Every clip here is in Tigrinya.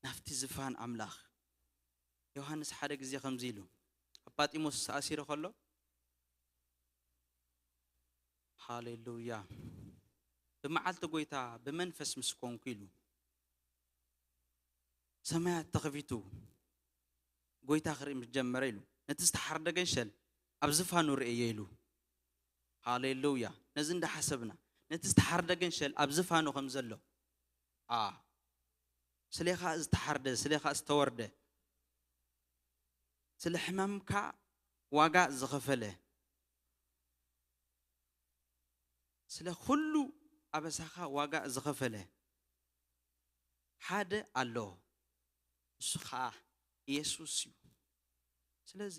ናብቲ ዝፋን ኣምላኽ። ዮሃንስ ሓደ ግዜ ከምዚ ኢሉ ኣብ ጳጢሞስ ተኣሲሩ ከሎ፣ ሃሌሉያ፣ ብመዓልቲ ጎይታ ብመንፈስ ምስ ኮንኩ ኢሉ፣ ሰማያት ተኸፊቱ፣ ጎይታ ክርኢ ምስ ጀመረ ኢሉ፣ ነቲ ዝተሓርደ ገንሸል ኣብ ዝፋኑ ርእየ ኢሉ። ሃሌሉያ። ነዚ እንዳሓሰብና፣ ነቲ ዝተሓርደ ገንሸል ኣብ ዝፋኑ ከም ዘሎ፣ ኣ ስሌኻ ዝተሓርደ፣ ስሌኻ ዝተወርደ፣ ስለ ሕማምካ ዋጋ ዝኸፈለ፣ ስለ ኩሉ ኣበሳኻ ዋጋ ዝኸፈለ ሓደ ኣሎ፣ እሱ ኸኣ ኢየሱስ እዩ። ስለዚ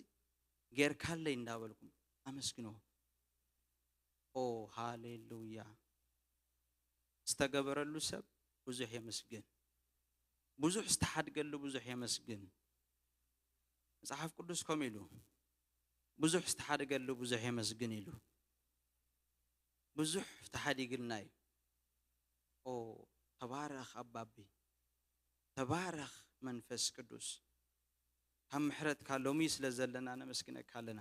ጌርካለይ እንዳበልኩም ኣመስግንዎ። ኦ ሃሌሉያ። ዝተገበረሉ ሰብ ብዙሕ የመስግን፣ ብዙሕ ዝተሓድገሉ ብዙሕ የመስግን። መጽሓፍ ቅዱስ ከምኡ ኢሉ፣ ብዙሕ ዝተሓድገሉ ብዙሕ የመስግን ኢሉ። ብዙሕ ተሓዲግልና እዩ። ኦ ተባረኽ ኣባቢ፣ ተባረኽ መንፈስ ቅዱስ። ካብ ምሕረትካ ሎሚ ስለ ዘለና ነመስግነካ ኣለና።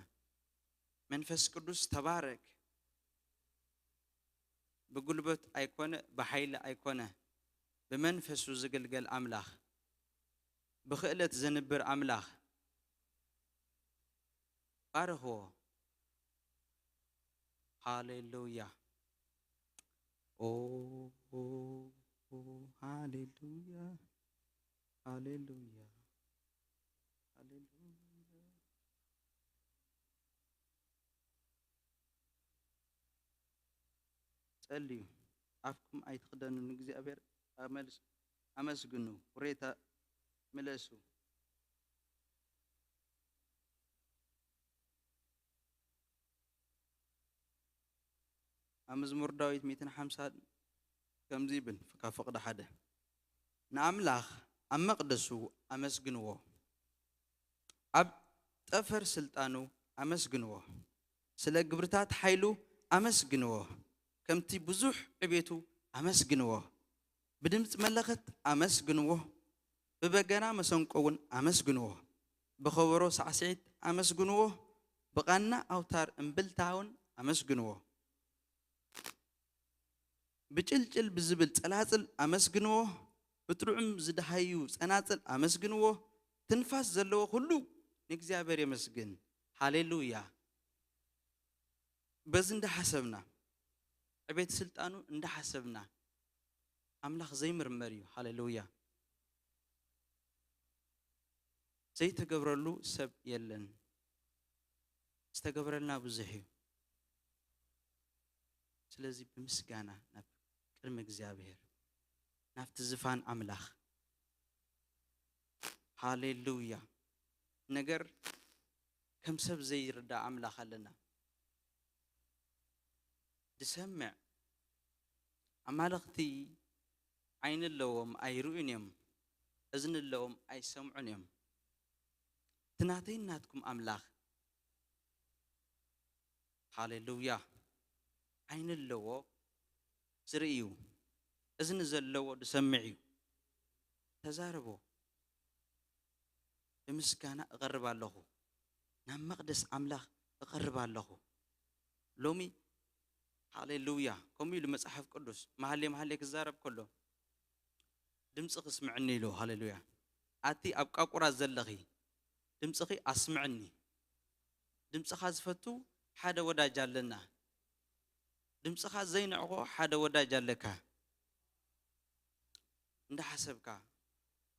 መንፈስ ቅዱስ ተባረክ። ብጉልበት ኣይኮነ፣ ብሓይሊ ኣይኮነ፣ ብመንፈሱ ዝግልገል ኣምላኽ፣ ብኽእለት ዝንብር ኣምላኽ። ባርኽዎ። ሃሌሉያ። ኦ፣ ሃሌሉያ፣ ሃሌሉያ፣ ሃሌሉያ። ጸልዩ፣ ኣፍኩም ኣይትኽደኑ፣ ንእግዚኣብሔር ኣመልስ-፣ ኣመስግኑ፣ ውሬታ ምለሱ። ኣብ መዝሙር ዳዊት ሚእትን ሓምሳን ከምዚ ይብል፣ ካብ ፍቕዲ ሓደ፣ ንኣምላኽ ኣብ መቕደሱ ኣመስግንዎ፣ ኣብ ጠፈር ስልጣኑ ኣመስግንዎ፣ ስለ ግብርታት ሓይሉ ኣመስግንዎ፣ ከምቲ ብዙሕ ዕቤቱ ኣመስግንዎ፣ ብድምፂ መለኸት ኣመስግንዎ፣ ብበገና መሰንቆ እውን ኣመስግንዎ፣ ብኸበሮ ሳዕስዒት ኣመስግንዎ፣ ብቓና ኣውታር እምብልታ እውን ኣመስግንዎ። ብጭልጭል ብዝብል ጸላጽል ኣመስግንዎ፣ ብጥዑም ዝደሃዩ ጸናጽል ኣመስግንዎ፣ ትንፋስ ዘለዎ ኩሉ ንእግዚኣብሔር የመስግን። ሃሌሉያ። በዚ እንዳሓሰብና፣ ዕቤት ስልጣኑ እንዳሓሰብና፣ ኣምላኽ ዘይምርመር እዩ። ሃሌሉያ። ዘይተገብረሉ ሰብ የለን። ዝተገብረልና ብዙሕ እዩ። ስለዚ ብምስጋና ናብ ቅድሚ እግዚኣብሔር፣ ናብቲ ዝፋን ኣምላኽ። ሃሌሉያ። ነገር ከም ሰብ ዘይርዳእ ኣምላኽ ኣለና። ዝሰምዕ፣ ኣማልኽቲ ዓይኒ ኣለዎም ኣይርእዩን እዮም፣ እዝኒ ኣለዎም ኣይሰምዑን እዮም። እቲ ናተይን ናትኩም ኣምላኽ፣ ሃሌሉያ፣ ዓይኒ ኣለዎ ዝርኢ እዩ፣ እዝኒ ዘለዎ ዝሰምዕ እዩ። ተዛረቦ። ብምስጋና እቐርብ ኣለኹ፣ ናብ መቕደስ ኣምላኽ እቐርብ ኣለኹ። ሎሚ፣ ሃሌሉያ፣ ከምኡ ኢሉ መጽሓፍ ቅዱስ፣ መሃሌ መሃሌ ክዛረብ ከሎ፣ ድምፅኺ ስምዕኒ ኢሉ። ሃሌሉያ። ኣቲ ኣብ ቃቁራ ዘለኺ፣ ድምፅኺ ኣስምዕኒ። ድምፅኻ ዝፈቱ ሓደ ወዳጅ ኣለና። ድምፅኻ ዘይንዕቆ ሓደ ወዳጅ ኣለካ። እንዳሓሰብካ፣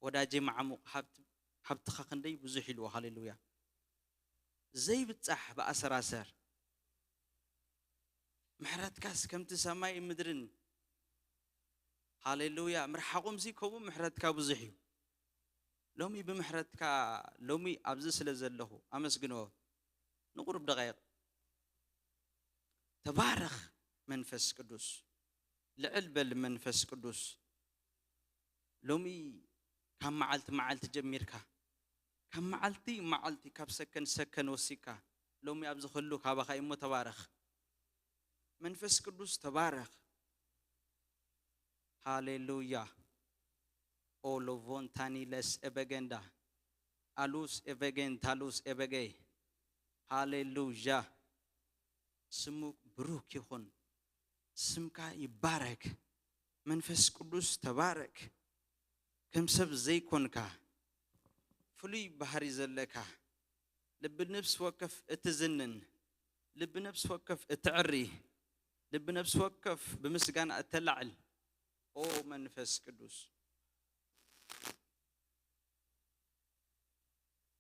ወዳጀይ መዓሙቕ፣ ሃብት-፣ ሃብትኻ ክንደይ ብዙሕ ኢልዎ። ሃሌሉያ። ዘይብጻሕ ብኣሰራሰር፣ ምሕረትካስ ከምቲ ሰማይ ምድርን። ሃሌሉያ። ምርሓቑምሲ ከምኡ ምሕረትካ ብዙሕ እዩ። ሎሚ ብምሕረትካ፣ ሎሚ ኣብዚ ስለ ዘለኹ ኣመስግንዎ። ንቑሩብ ደቓይቕ። ተባረኽ መንፈስ ቅዱስ። ልዕል በል መንፈስ ቅዱስ። ሎሚ ካብ መዓልቲ መዓልቲ ጀሚርካ፣ ካብ መዓልቲ መዓልቲ፣ ካብ ሰከን ሰከን ወሲካ፣ ሎሚ ኣብዚ ክህሉ ካባኻ እሞ ተባረኽ። መንፈስ ቅዱስ ተባረኽ። ሃሌሉያ። ኦሎቮንታኒለስ ኤበገንዳ፣ ኣሉስ ኤበገን፣ ታሉስ ኤበገይ። ሃሌሉያ። ስሙ ብሩክ ይኹን። ስምካ ይባረክ። መንፈስ ቅዱስ ተባረክ። ከም ሰብ ዘይኮንካ፣ ፍሉይ ባህሪ ዘለካ፣ ልቢ ነፍሲ ወከፍ እትዝንን፣ ልቢ ነፍሲ ወከፍ እትዕሪ፣ ልቢ ነፍሲ ወከፍ ብምስጋና እተላዕል፣ ኦ መንፈስ ቅዱስ።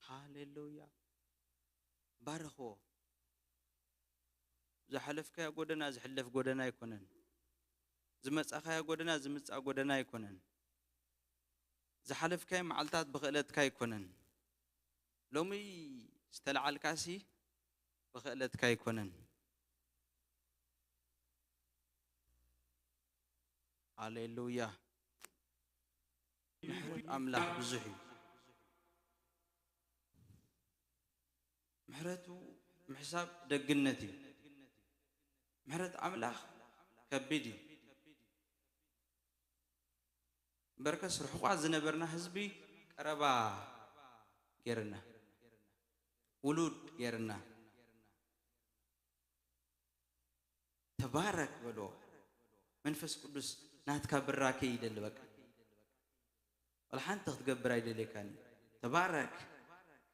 ሃሌሉያ። ባርኽዎ። ዝሓለፍካዮ ጎደና ዝሕለፍ ጎደና ኣይኮነን። ዝመጻኻዮ ጎደና ዝምጻእ ጎደና ኣይኮነን። ዝሓለፍካዮ መዓልታት ብኽእለትካ ኣይኮነን። ሎሚ ዝተለዓልካሲ ብኽእለትካ ኣይኮነን። ሃሌሉያ። ምሕረት ኣምላኽ ብዙሕ እዩ። ምሕረቱ ምሕሳብ ደግነት እዩ። ምሕረት ኣምላኽ ከቢድ እዩ። በርከስ ርሑቓት ዝነበርና ህዝቢ ቀረባ ጌርና፣ ውሉድ ጌርና። ተባረክ በልዎ። መንፈስ ቅዱስ ናትካ ብራኬ ይደሊ። በቃ ወላ ሓንቲ ክትገብር ኣይደልየካን እዩ። ተባረክ፣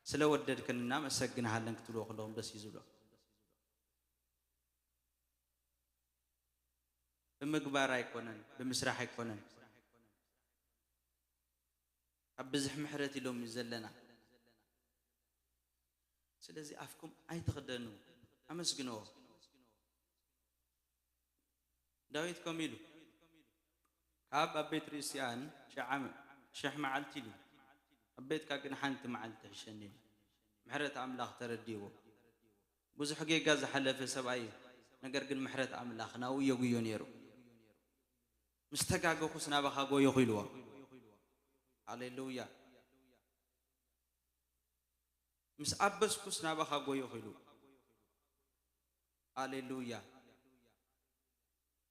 ስለ ወደድከን እናመሰግንሃለን ክትብልዎ ከለኹም ደስ እዩ ዝብሎ። ብምግባር ኣይኮነን፣ ብምስራሕ ኣይኮነን። ኣብ ብዝሕ ምሕረት ኢሎም እዩ ዘለና። ስለዚ ኣፍኩም ኣይትኽደኑ፣ ኣመስግንዎ። ዳዊት ከምኡ ኢሉ፣ ካብ ኣብ ቤት ርእሲኣን ሽሕ ዓመ-፣ ሽሕ መዓልቲ ኢሉ፣ ኣብ ቤትካ ግን ሓንቲ መዓልቲ ትሕሸኒ ኢሉ። ምሕረት ኣምላኽ ተረዲእዎ። ብዙሕ ጌጋ ዝሓለፈ ሰብኣይ እዩ። ነገር ግን ምሕረት ኣምላኽ ናብኡ የጉዮ ነይሩ። "ምስ ተጋገኹስ ናባኻ ጎየኹ" ኢልዎ። ሃሌሉያ። "ምስ ኣበስኩስ ናባኻ ጎየኹ" ኢሉ። ሃሌሉያ።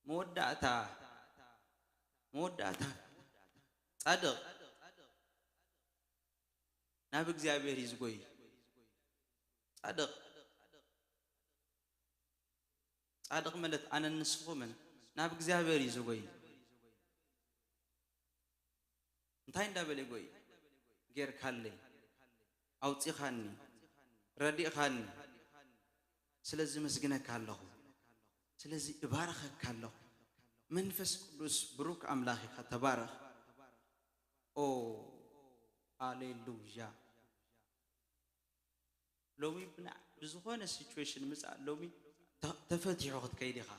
መወዳእታ፣ መወዳእታ ጻድቕ ናብ እግዚኣብሔር እዩ ዝጎይ። ጻድቕ፣ ጻድቕ ማለት ኣነን ንስኹምን ናብ እግዚኣብሔር እዩ ዝጎይ። እንታይ እንዳበለ ይጎይ? "ጌርካለይ፣ ኣውጺኻኒ፣ ረዲእኻኒ፣ ስለዚ መስግነካ ኣለኹ፣ ስለዚ እባርኸካ ኣለኹ። መንፈስ ቅዱስ ብሩክ ኣምላኽ ኢኻ፣ ተባረኽ።" ኦ፣ ሃሌሉያ። ሎሚ ብና-፣ ብዝኾነ ሲቹዌሽን ምጻእ፣ ሎሚ ተ-፣ ተፈቲሑ ክትከይድ ኢኻ።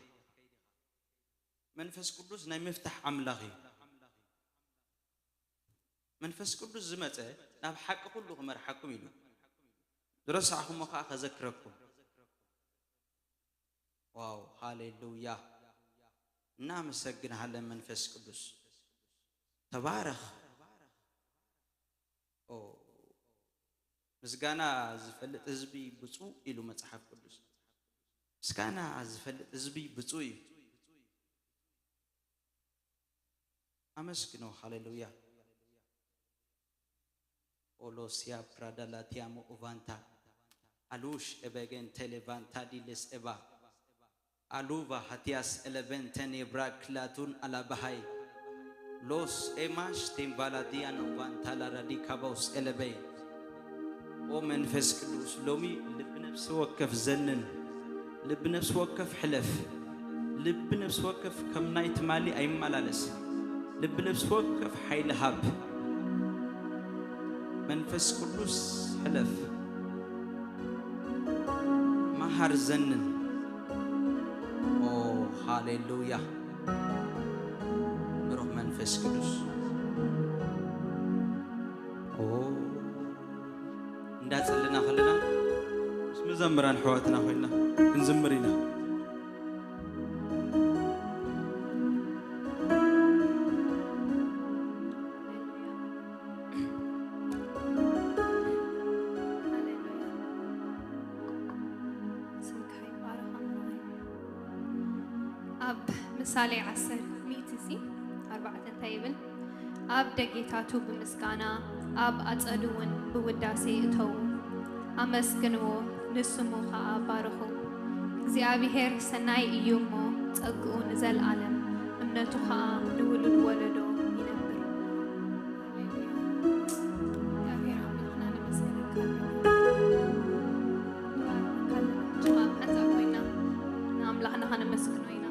መንፈስ ቅዱስ ናይ ምፍታሕ ኣምላኽ እዩ። መንፈስ ቅዱስ ዝመጸ ናብ ሓቂ ኩሉ ክመርሓኩም ኢሉ። ዝረሳዕኩሞ ከኣ ከዘክረኩም። ዋው፣ ሃሌሉያ። እናመሰግንሃለን መንፈስ ቅዱስ። ተባረኽ። ኦ፣ ምስጋና ዝፈልጥ ህዝቢ ብፁዕ ኢሉ መጽሓፍ ቅዱስ። ምስጋና ዝፈልጥ ህዝቢ ብፁዕ እዩ። ኣመስግኖ። ሃሌሉያ። ኦሎሲያ ፕራዳላቲያሞ ኡቫንታ ኣሉሽ ኤበገን ቴሌቫንታ ዲሌስ ኤባ ኣሉቫ ሃቲያስ ኤለቨንተን የብራክ ላቱን ኣላባሃይ ሎስ ኤማሽ ቴምባላዲያን ኡቫንታ ላራዲካባውስ ኤለበይ። ኦ መንፈስ ቅዱስ፣ ሎሚ ልቢ ነፍሲ ወከፍ ዘንን፣ ልቢ ነፍሲ ወከፍ ሕለፍ፣ ልቢ ነፍሲ ወከፍ ከም ናይ ትማሊ ኣይመላለስ፣ ልቢ ነፍሲ ወከፍ ሓይሊ ሃብ። መንፈስ ቅዱስ ሕለፍ፣ መሃር ዘንን። ኦ ሃሌሉያ፣ ብሩኽ መንፈስ ቅዱስ። ኦ እንዳጸለና ከለና ምስ መዘምራን ኣሕዋትና ኮይና ክንዝምር ኢና። ስምካ ይባረኽ ኣምላኸይ። ኣብ ምሳሌ ዓሰርተ ሚእቲ እዚ ኣርባዕተ እንታይ ይብል? ኣብ ደጌታቱ ብምስጋና፣ ኣብ ኣጸዱ እውን ብውዳሴ እተዉ። ኣመስግንዎ፣ ንስሙ ኸኣ ባርኹ። እግዚኣብሄር ሰናይ እዩ እሞ፣ ጸግኡ ንዘለኣለም፣ እምነቱ ኸኣ ንውሉድ ወለዶ ይነብር። ሃሌሉያ። እግዚኣብሄር ኣምላኽና ነመስግነካ ኣለና። ንባርኸካ ኣለና። ሕጂ ኸኣ ብሓንሳብ ኮይና ንኣምላኽና ኸነመስግኖ ኢና።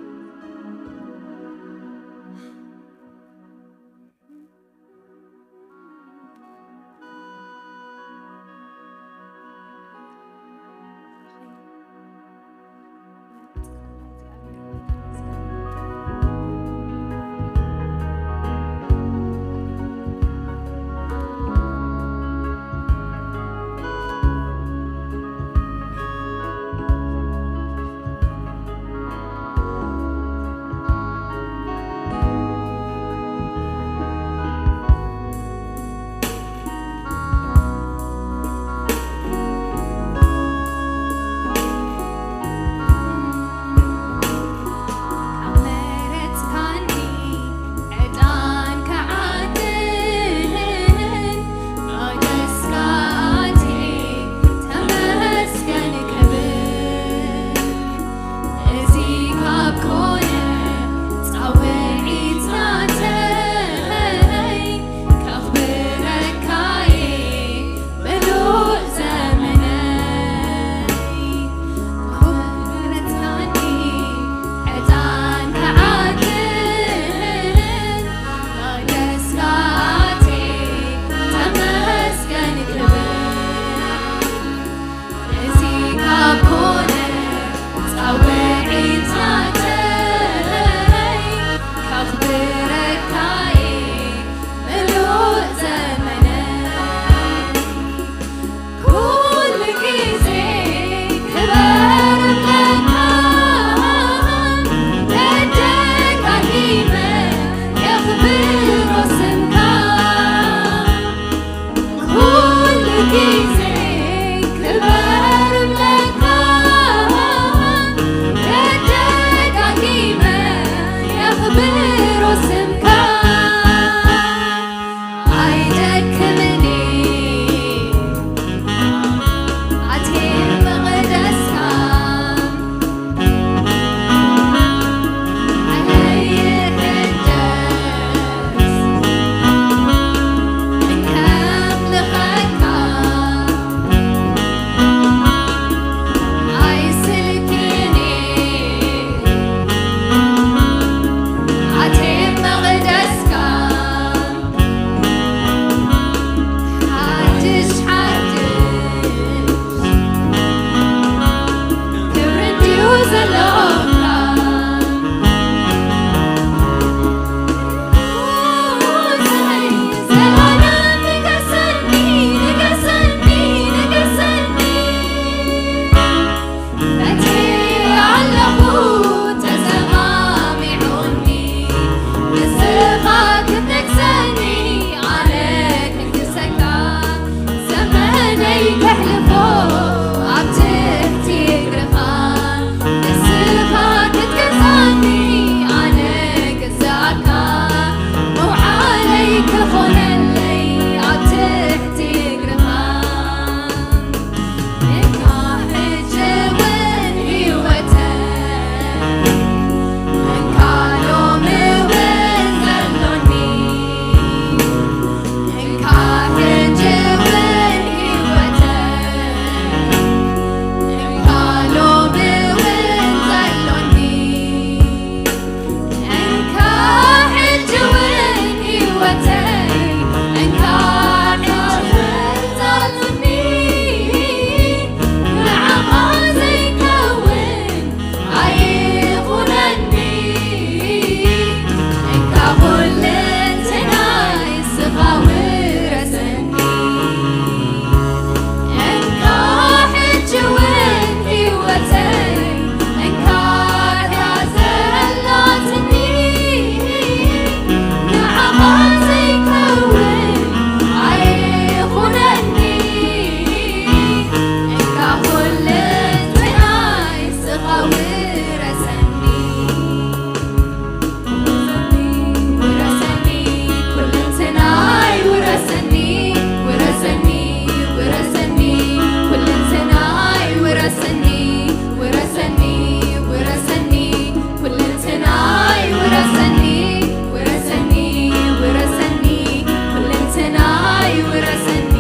ውረሰኒ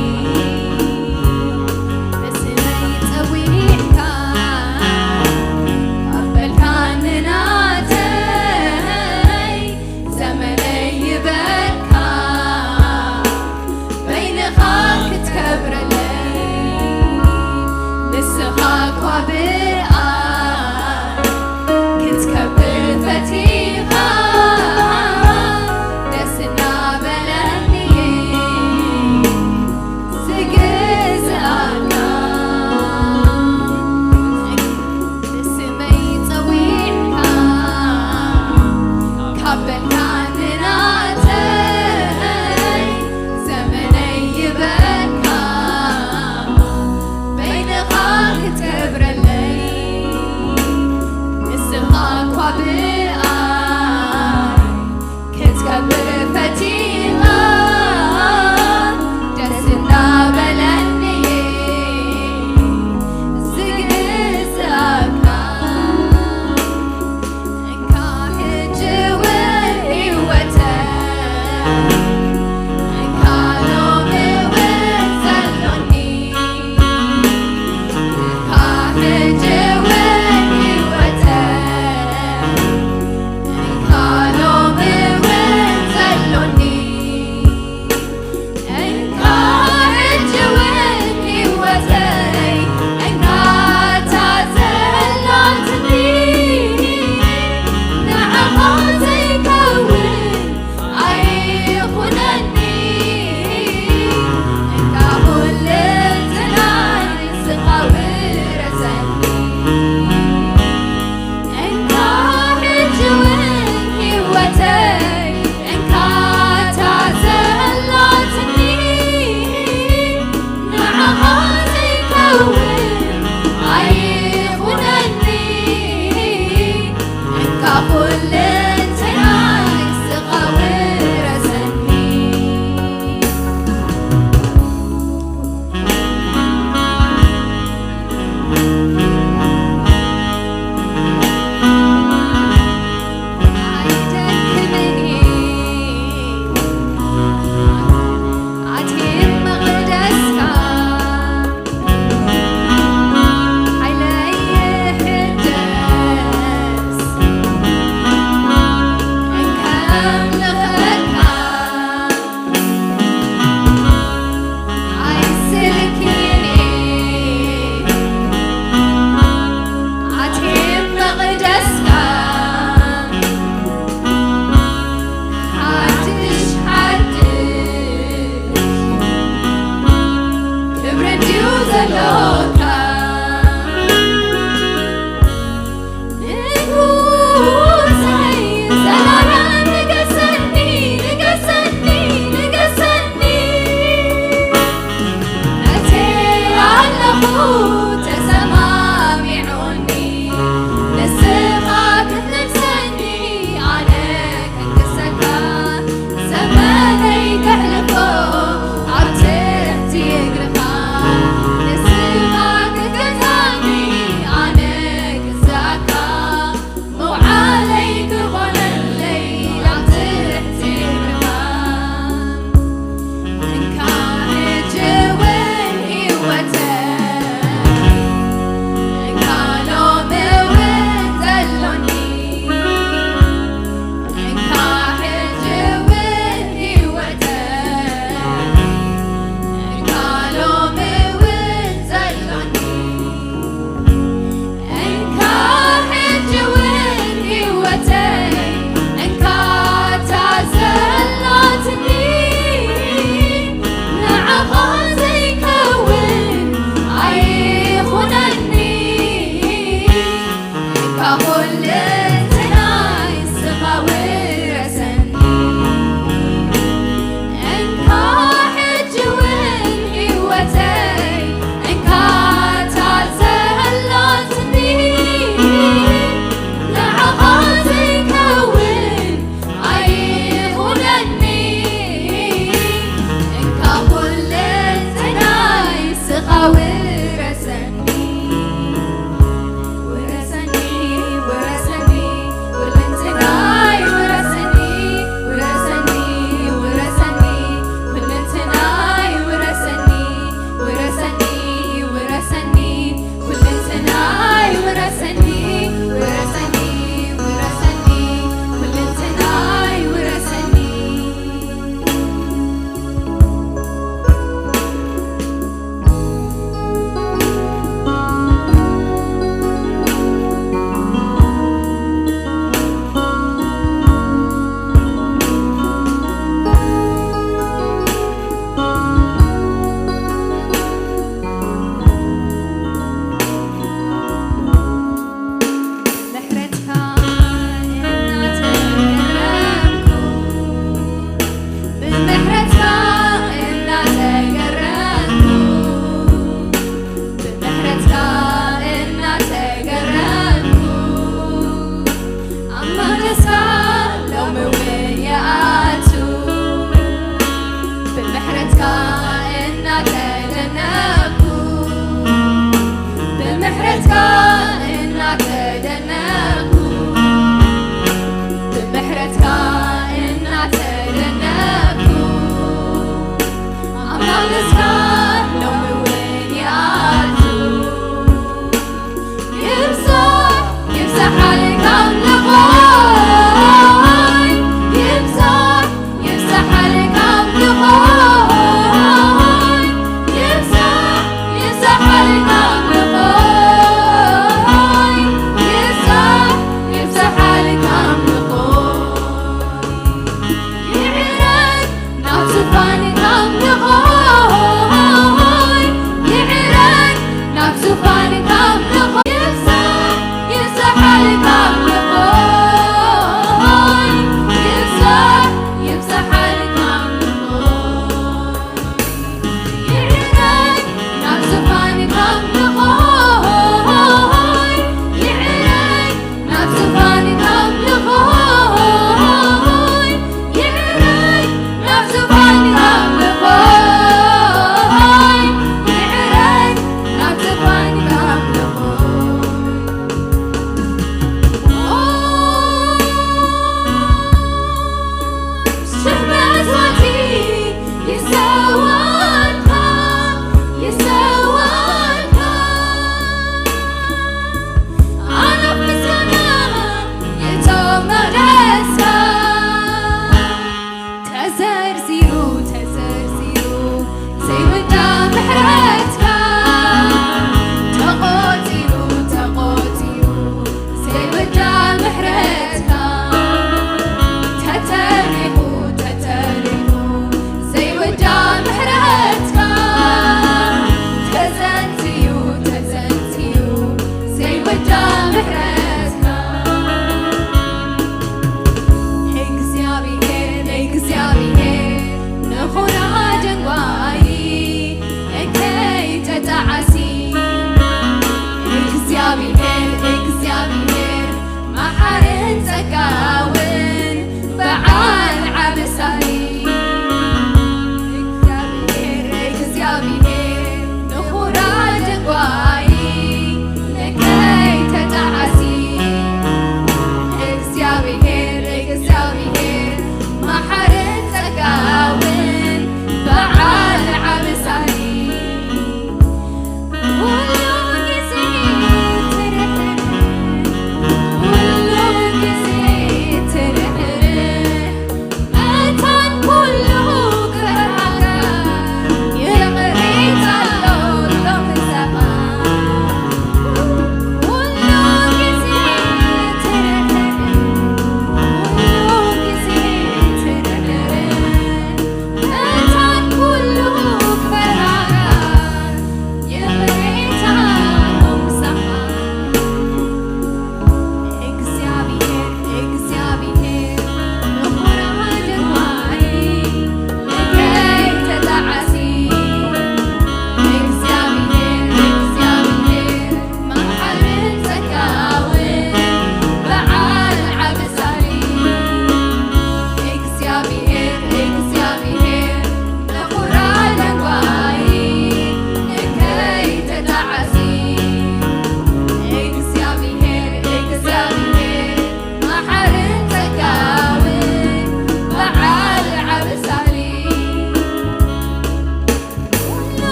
ርእስነይ ጸዊዕካ ኣበልካኒ ናተይ ዘመነይ ይበልካ በይንኻ ክትከብረለይ ንስኻ እኳ ብርኣይ ክትከብር ፈቲኻ ደስ እናበለኒ ምሕረትካ እናተደነኩ፣ ብምሕረትካ እናተደነኩ፣ ኣምላኽ ምስጋና ሎሚ እውን ይኣቱ። ይብዛሕ፣ ይብዛሓልካ ኣምልኾይ፣ ይብዛሕ፣ ይብዛሓልካ ኣምልኾይ፣ ይብዛሕ፣ ይብዛሓልካ ኣምልኾይ፣ ይብዛሕ፣ ይብዛሓልካ ኣምልኾይ። ይዕረግ ናብ ዙፋንካ ኣምልኾይ፣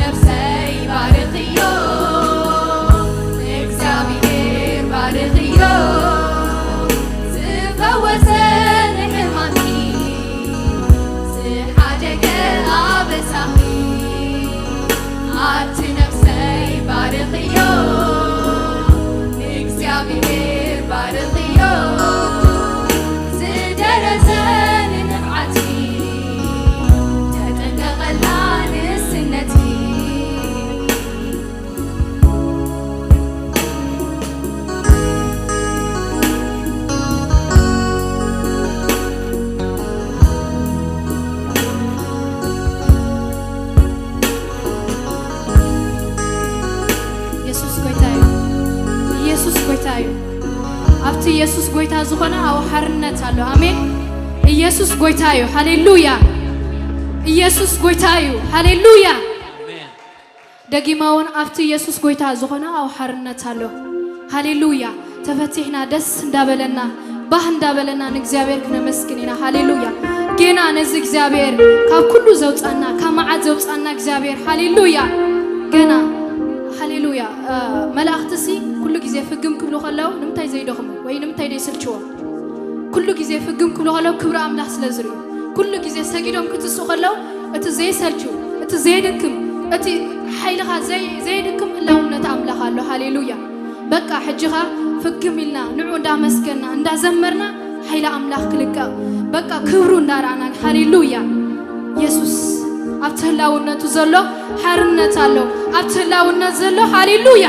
ነፍሰይ ባርኽዮ፣ እግዚኣብሔር ባርኽዮ፣ ዝፈወሰ ንሕማምኪ፣ ዝሓደገ ኣበሳኺ። ኣቲ ነፍሰይ ባርኽዮ፣ እግዚኣብሔር ባርኽዮ፣ ዝደረሰ ንንብዓቲ፣ ተጠንቀቐላ ንስነቲ። የሱስ ጎይታ እዩ። ኢየሱስ ጎይታ እዩ። ኣብቲ ኢየሱስ ጎይታ ዝኾነ ኣብኡ ሓርነት ኣሎ። ኣሜን። ኢየሱስ ጎይታ እዩ። ሃሌሉያ። ኢየሱስ ጎይታ እዩ። ሃሌሉያ። ደጊመ እውን ኣብቲ ኢየሱስ ጎይታ ዝኾነ ኣብኡ ሓርነት ኣሎ። ሃሌሉያ። ተፈቲሕና ደስ እንዳበለና ባህ እንዳበለና ንእግዚኣብሔር ክነመስግን ኢና። ሃሌሉያ። ጌና ነዚ እግዚኣብሔር ካብ ኩሉ ዘውፃና ካብ መዓት ዘውፃና እግዚኣብሔር። ሃሌሉያ። ገና ሃሌሉያ። እ፣ መላእኽትሲ ኩሉ ግዜ ፍግም ክብሉ ከለዉ ንምንታይ ዘይደኽሙ ወይ ንምንታይ ዘይስልችዎም? ኩሉ ግዜ ፍግም ክብሉ ከለዉ ክብሪ ኣምላኽ ስለ ዝርእዩ፣ ኩሉ ግዜ ሰጊዶም ክትስኡ ከለዉ እቲ ዘይሰልችው፣ እቲ ዘይድክም፣ እቲ ሓይልኻ ዘይ-፣ ዘይድክም ህላውነት ኣምላኽ ኣሎ። ሃሌሉያ። በቃ ሕጂ ኸኣ ፍግም ኢልና ንዑ እንዳመስገና እንዳዘመርና ሓይሊ ኣምላኽ ክልቀቕ፣ በቃ ክብሩ እንዳረኣና። ሃሌሉያ። የሱስ ኣብቲ ህላውነቱ ዘሎ ሓርነት ኣሎ። ኣብቲ ህላውነት ዘሎ፣ ሃሌሉያ።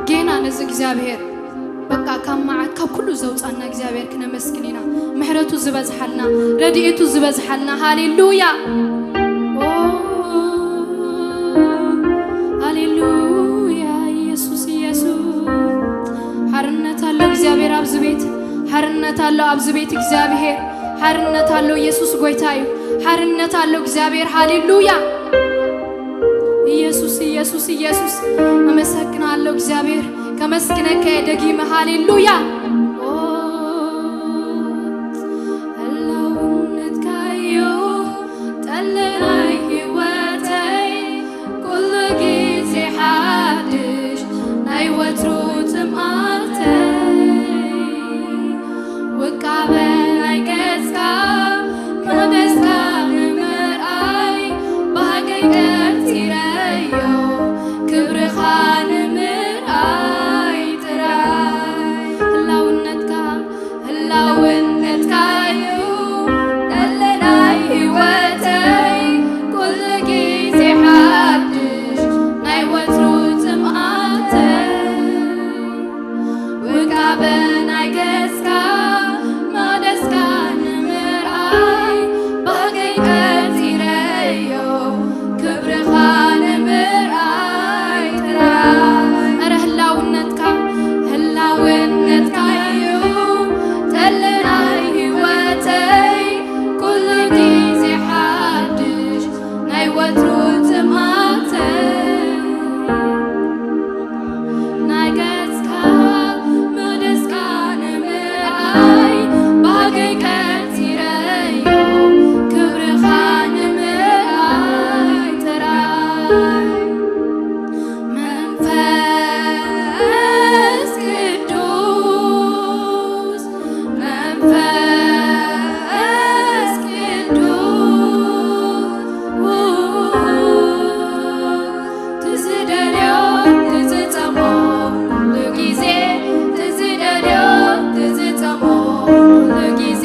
ጌና ነዚ እግዚኣብሔር በቃ ካብ መዓት ካብ ኩሉ ዘውፃና እግዚኣብሔር ክነመስግን ኢና። ምሕረቱ ዝበዝሓልና፣ ረድኤቱ ዝበዝሓልና። ሃሌሉያ። ኦ፣ ሃሌሉያ። ኢየሱስ፣ ኢየሱስ። ሓርነት ኣሎ እግዚኣብሔር ኣብዚ ቤት። ሓርነት ኣሎ ኣብዚ ቤት እግዚኣብሔር። ሓርነት ኣሎ። ኢየሱስ ጎይታ እዩ። ሓርነት ኣሎ እግዚኣብሔር። ሃሌሉያ። ኢየሱስ፣ ኢየሱስ፣ ኢየሱስ። ኣመሰግናለሁ እግዚኣብሔር። ከመስግነካ እየ ደጊመ። ሃሌሉያ። ኦ፣ ህላውነትካ እዩ ጠለላይ ህይወተይ፣ ኩሉ ግዜ ሓድሽ ናይ ወትሩ ትምኣተይ። ውቃበ ናይ ገጽካ መቕደስካ ንምርኣይ፣ ባህገይ ቀርጺረዮ ክብርኻ ንምርኣይ ጥራይ። ህላውነትካ፣ ህላውነትካ እዩ ጠለላይ ህይወተይ፣ ኩሉ ግዜ ሓድሽ ናይ ወትሩ ትምኣተይ። ውቃበ ናይ ገጽካ መቕደስካ ንምርኣይ፣ ባህገይ ቀጺረዮ ክብርኻ ንምርኣይ ጥራይ። እረ ህላውነትካ፣ ህላውነትካ እዩ ጠለላይ ህይወተይ፣ ኩሉ ግዜ ሓድሽ ናይ ወትሩ ትምኣተይ። ናይ ገጽካ መቕደስካ ንምርኣይ፣ ባህገይ ቀጺረዮ ክብርኻ ንምርኣይ ጥራይ። መንፈስ ቅዱስ፣ መንፈስ ቅዱስ፣ ትዝደልዮ ትዝጸሞ ኩሉ ግዜ፣ ትዝደልዮ ትዝጸሞ ኩሉ ግዜ፣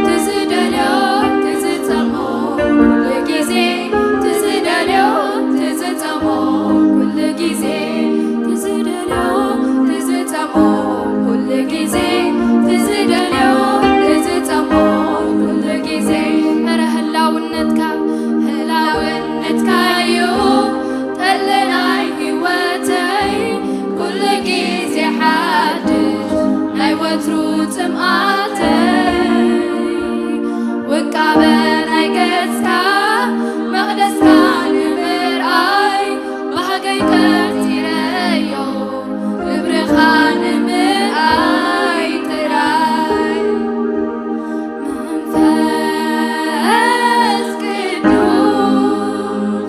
ትዝደልዮ ትዝጸሞ ኩሉ ግዜ፣ ትዝደልዮ ትዝጸሞ ኩሉ ግዜ፣ ትዝደልዮ ትዝጸሞ ኩሉ ግዜ፣ ትዝደልዮ ትዝጸሞ ኩሉ ግዜ። እረ ህላውነትካ፣ ህላውነትካ እዩ ጠለላይ ህይወተይ፣ ኩሉ ግዜ ሓድሽ ናይ ወትሩ ትምኣተይ። ውቃበ ናይ ገጽካ መቕደስካ ንምርኣይ፣ ባህገይ ቀጺረዮ ክብርኻ ንምርኣይ ጥራይ። መንፈስ ቅዱስ፣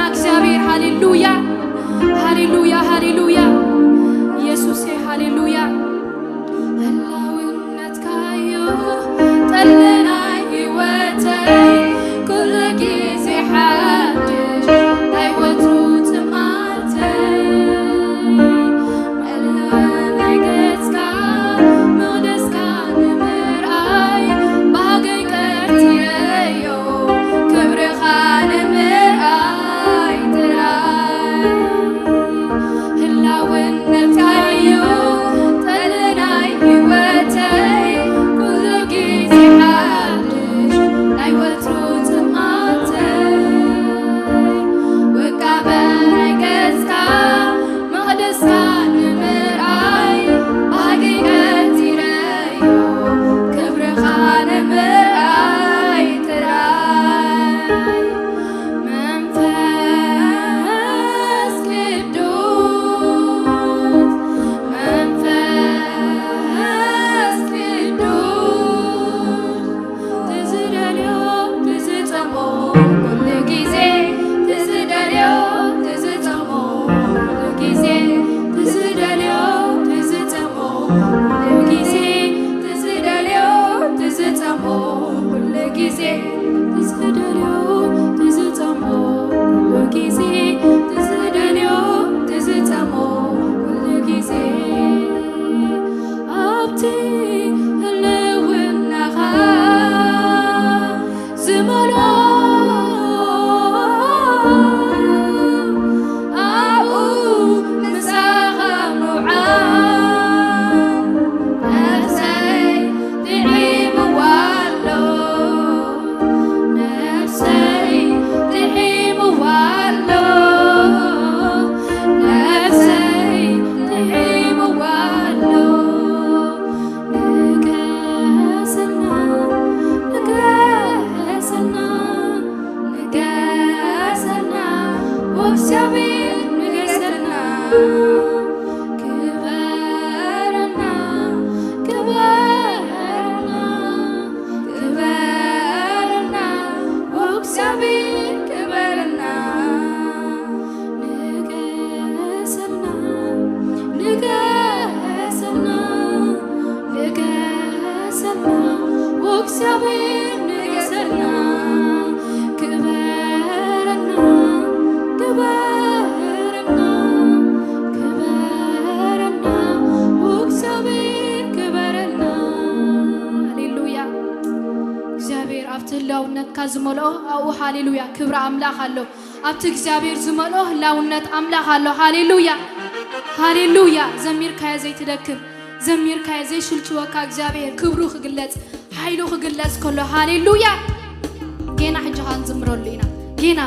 እግዚኣብሔር። ሃሌሉያ፣ ሃሌሉያ፣ ሃሌሉያ። ኢየሱሴ፣ ሃሌሉያ። ህላውነትካዮ ጠሊ ናይ ህይወተይ፣ ኩሉ ግዜ ሓድሽ ናይ ወትሩ ጥማተይ። መለለይ ገጽካ መቕደስካ ንምርኣይ፣ ባህገይ ቀርትየዮ ክብርኻ ንምርኣይ ጥራይ። ህላውነትካዮ ጠሊ ናይ ህይወተይ፣ ኩሉ ግዜ ሓድሽ ናይ ወትሩ ጥማተይ። ውቃበ ናይ ገጽካ መቕደስካ ንምርኣይ፣ ባህገይ ቀርትየዮ ክብርኻ ንምርኣይ ጥራይ። መንፈስ ቅዱስ፣ መንፈስ ቅዱስ፣ ትዝደልዮ ትዝጸሞ ኩሉ ግዜ፣ ትዝደልዮ ትዝጸሞ ኩሉ ግዜ፣ ትዝደልዮ ትዝጸሞ ኩሉ ግዜ፣ ትዝደልዮ ትዝጸሞ ኩሉ ግዜ፣ ትዝደልዮ ትዝጸሞ ኩሉ ግዜ፣ ትዝደልዮ ትዝጸሞ ኩሉ ግዜ። ኣብቲ ህልውናኻ ዝመልኦ ኣብኡ ምሳኻ ምውዓል ነፍሰይ ጥዒምዋ ኣሎ፣ ነፍሰይ ጥዒምዋ ኣሎ፣ ነፍሰይ ጥዒምዋ ኣሎ። ንገሰልና፣ ንገሰልና፣ ንገሰልና፣ ወእግዚኣብሔር ንገሰልና። ክበረና፣ ክበረና፣ ክበረና፣ ወእግዚኣብሔር ክበረና። ንገሰልና፣ ንገሰልና፣ ንገሰልና፣ ወእግዚኣብሔር ንገሰልና። ክበረና፣ ክበረና፣ ክበረና፣ ወእግዚኣብሔር ክበረና። ሃሌሉያ። እግዚኣብሔር ኣብቲ ህላውነትካ ዝመልኦ ኣብኡ፣ ሃሌሉያ፣ ክብሪ ኣምላኽ ኣሎ። ኣብቲ እግዚኣብሔር ዝመልኦ ህላውነት ኣምላኽ ኣሎ። ሃሌሉያ፣ ሃሌሉያ። ዘሚርካዮ ዘይትደክም፣ ዘሚርካዮ ዘይስልችወካ እግዚኣብሔር ክብሩ ክግለጽ፣ ሓይሉ ክግለጽ ከሎ፣ ሃሌሉያ። ጌና ሕጂ ኸኣ ንዝምረሉ ኢና። ጌና፣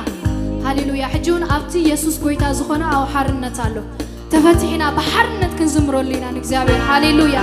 ሃሌሉያ። ሕጂ እውን ኣብቲ የሱስ ጐይታ ዝኾነ ኣብኡ ሓርነት ኣሎ። ተፈቲሕና ብሓርነት ክንዝምረሉ ኢና ንእግዚኣብሔር። ሃሌሉያ።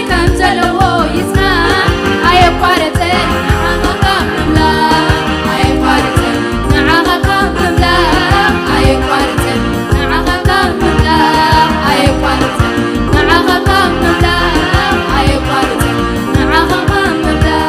ከም ዘለዎ ይጽናዕ ኣየቋርጽን፣ ንዓኻ ካብ ምምላኽ ኣየቋርጽን፣ ንዓኻ ካብ ምምላኽ ኣየቋርጽን፣ ንዓኻ ካብ ምምላኽ ኣየቋርጽን፣ ንዓኻ ካብ ምምላኽ ኣየቋርጽን፣ ንዓኻ ካብ ምምላኽ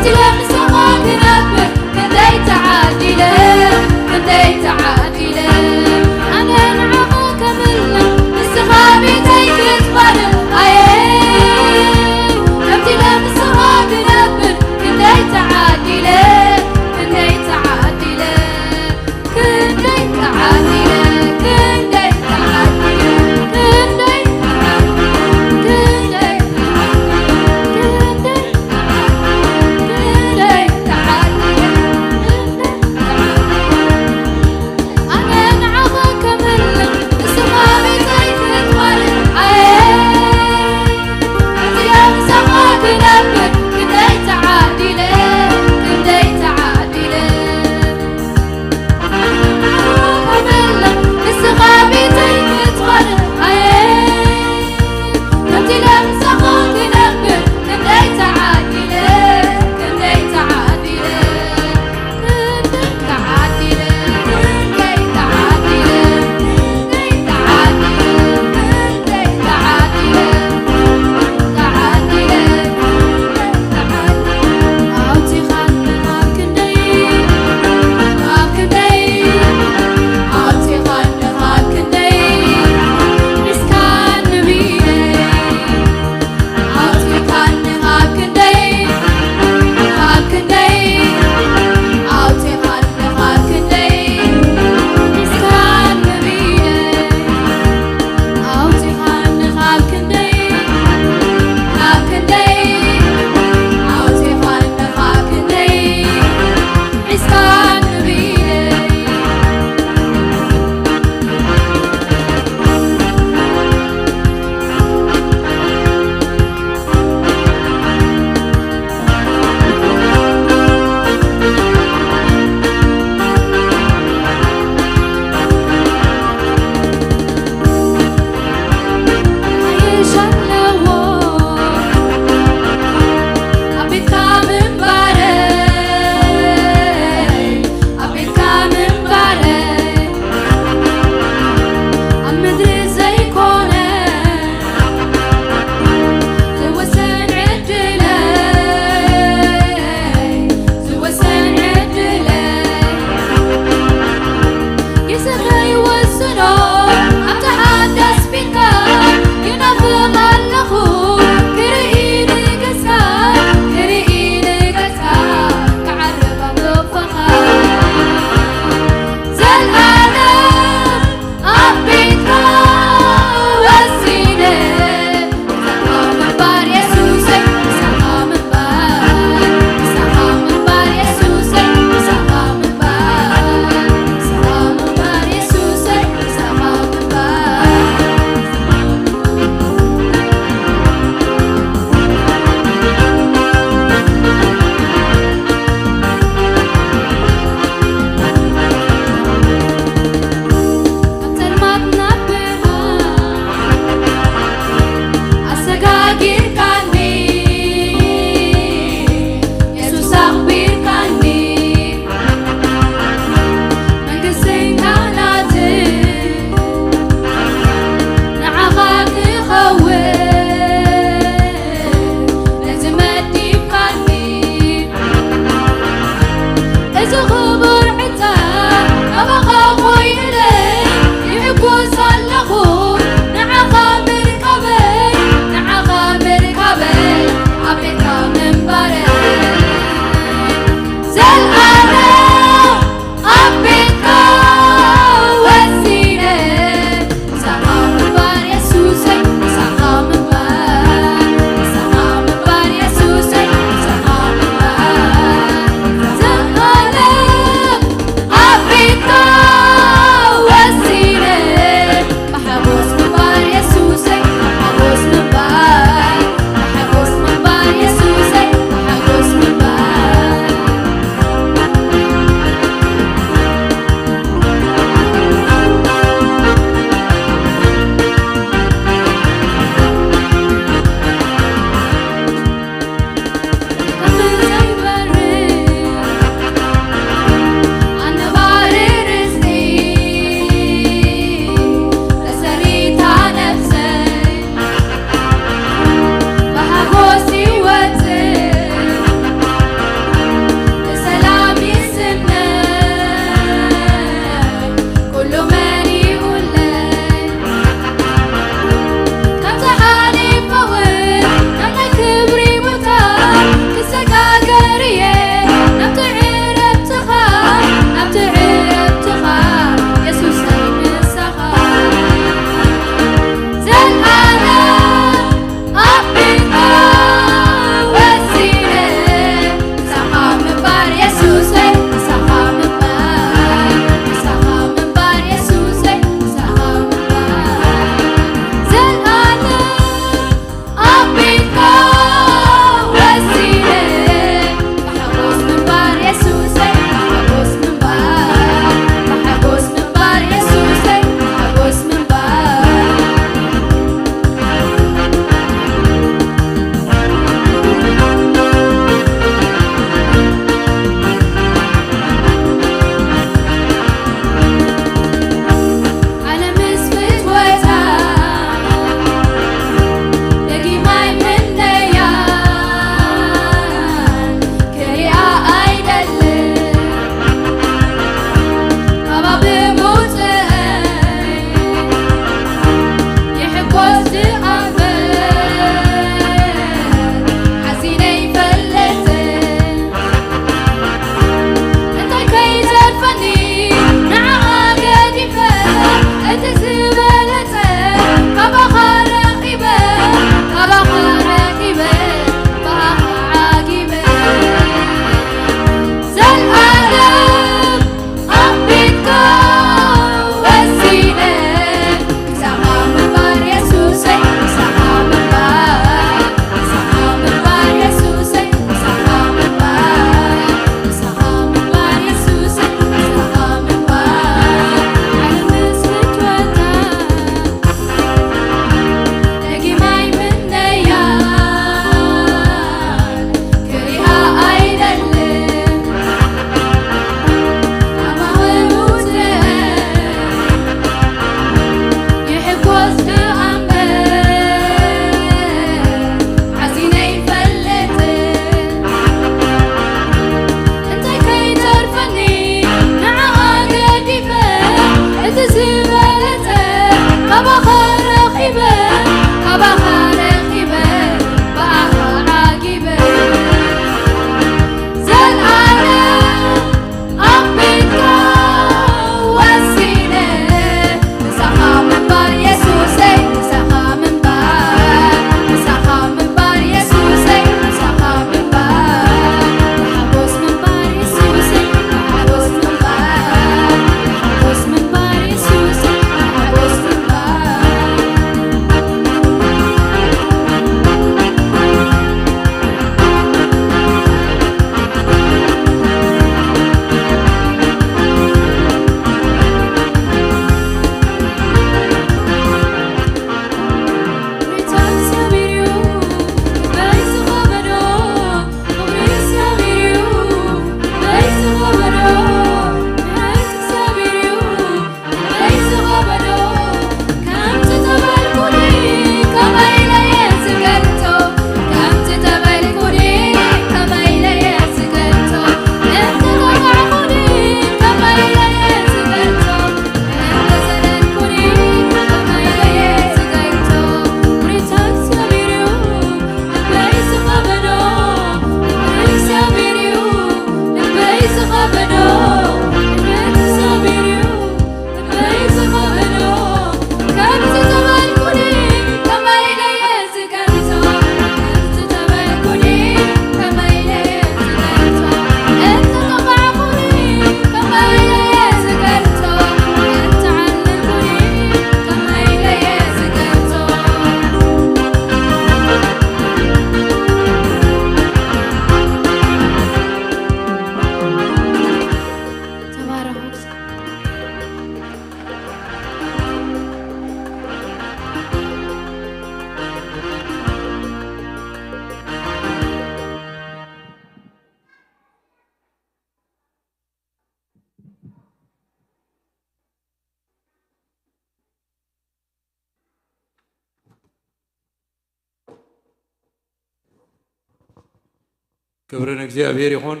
ክብሪ ንእግዚኣብሔር ይኹን።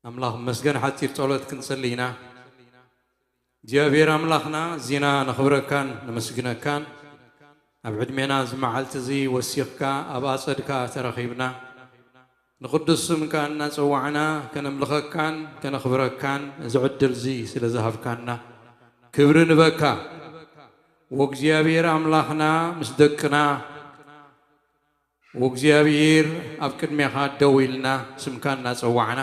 ኣምላኽ ይመስገን። ሓጺር ጸሎት ክንጽሊ ኢና። እግዚኣብሔር ኣምላኽና፣ እዚና ነኽብረካን ነመስግነካን፣ ኣብ ዕድሜና እዚ መዓልቲ እዚ ወሲኽካ ኣብ ኣጸድካ ተረኺብና፣ ንቕዱስ ስምካ እናጸዋዕና ከነምልኸካን ከነኽብረካን እዚ ዕድል እዚ ስለ ዝሃብካና ክብሪ ንበካ። ወእግዚኣብሔር ኣምላኽና፣ ምስ ደቅና ወእግዚኣብሔር ኣብ ቅድሜኻ ደው ኢልና ስምካ እናጸዋዕና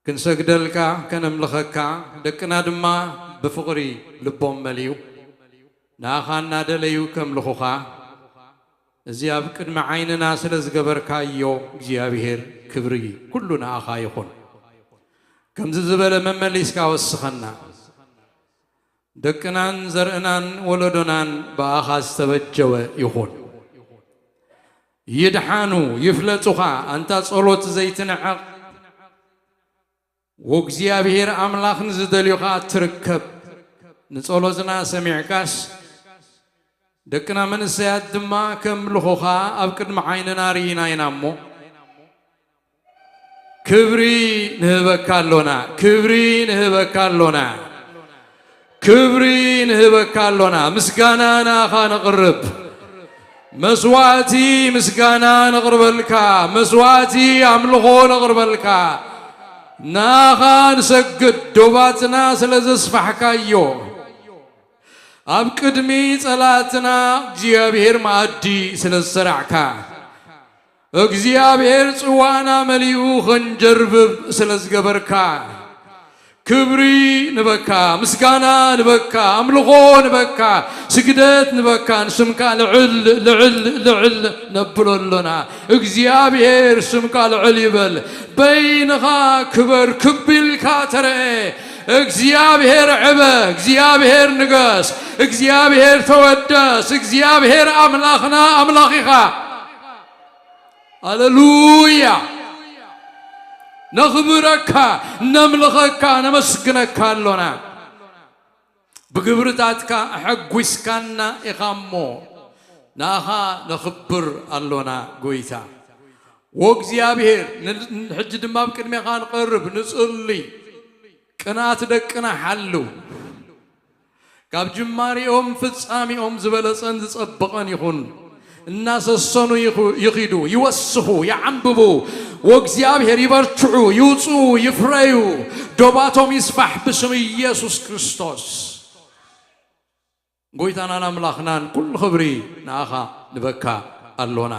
ክንሰግደልካ ከነምልኸካ፣ ደቅና ድማ ብፍቕሪ ልቦም መሊኡ ንኣኻ እናደለዩ ከምልኹኻ፣ እዚ ኣብ ቅድሚ ዓይንና ስለ ዝገበርካዮ እግዚኣብሔር ክብሪ ኩሉ ንኣኻ ይኹን። ከምዚ ዝበለ መመሊስካ ወስኸና። ደቅናን ዘርእናን ወለዶናን ብኣኻ ዝተበጀወ ይኹን። ይድሓኑ፣ ይፍለጡኻ፣ ኣንታ ጸሎት ዘይትንዕቕ፣ ወእግዚኣብሔር ኣምላኽ ንዝደልዩኻ ትርከብ። ንጸሎትና ሰሚዕካስ፣ ደቅና መንእሰያት ድማ ከምልኹኻ ኣብ ቅድሚ ዓይንና ርኢና ኢና እሞ፣ ክብሪ ንህበካ ኣሎና፣ ክብሪ ንህበካ ኣሎና፣ ክብሪ ንህበካ ኣሎና። ምስጋና ንኣኻ ነቕርብ፣ መስዋእቲ ምስጋና ነቕርበልካ፣ መስዋእቲ ኣምልኾ ነቕርበልካ። ንኣኻ ንሰግድ፣ ዶባትና ስለ ዘስፋሕካዮ፣ ኣብ ቅድሚ ጸላእትና እግዚኣብሔር መኣዲ ስለ ዝሰራዕካ፣ እግዚኣብሔር ጽዋእና መሊኡ ኸንጀርብብ ስለ ዝገበርካ፣ ክብሪ ንበካ፣ ምስጋና ንበካ፣ ኣምልኾ ንበካ፣ ስግደት ንበካ፣ ንስምካ ልዕል፣ ልዕል፣ ልዕል ነብሎ ኣሎና። እግዚኣብሔር ስምካ ልዕል ይበል። በይንኻ ክበር፣ ክብ ኢልካ ተረኤ። እግዚኣብሔር ዕበ፣ እግዚኣብሔር ንገስ፣ እግዚኣብሔር ተወደስ፣ እግዚኣብሔር ኣምላኽና ኣምላኽ ኢኻ። ሃሌሉያ! ነኽብረካ፣ ነምልኸካ፣ ነመስግነካ ኣሎና። ብግብርታትካ ኣሐጒስካና ኢኻ እሞ፣ ንኣኻ ነኽብር ኣሎና ጐይታ። ወእግዚኣብሔር፣ ን-፣ ሕጂ ድማ ኣብ ቅድሜኻ ንቐርብ፣ ንጽሊ። ቅንኣት ደቅና ሓልው። ካብ ጅማሬኦም ፍጻሜኦም ዝበለጸን ዝጸበቐን ይኹን። እናሰሰኑ ይኹ-፣ ይኺዱ፣ ይወስኹ፣ ይዓምብቡ። ወእግዚኣብሔር ይበርትዑ፣ ይውጽኡ፣ ይፍረዩ። ዶባቶም ይስፋሕ ብስም ኢየሱስ ክርስቶስ። ጎይታናን ኣምላኽናን ኩሉ ክብሪ ንኣኻ ንበካ ኣሎና።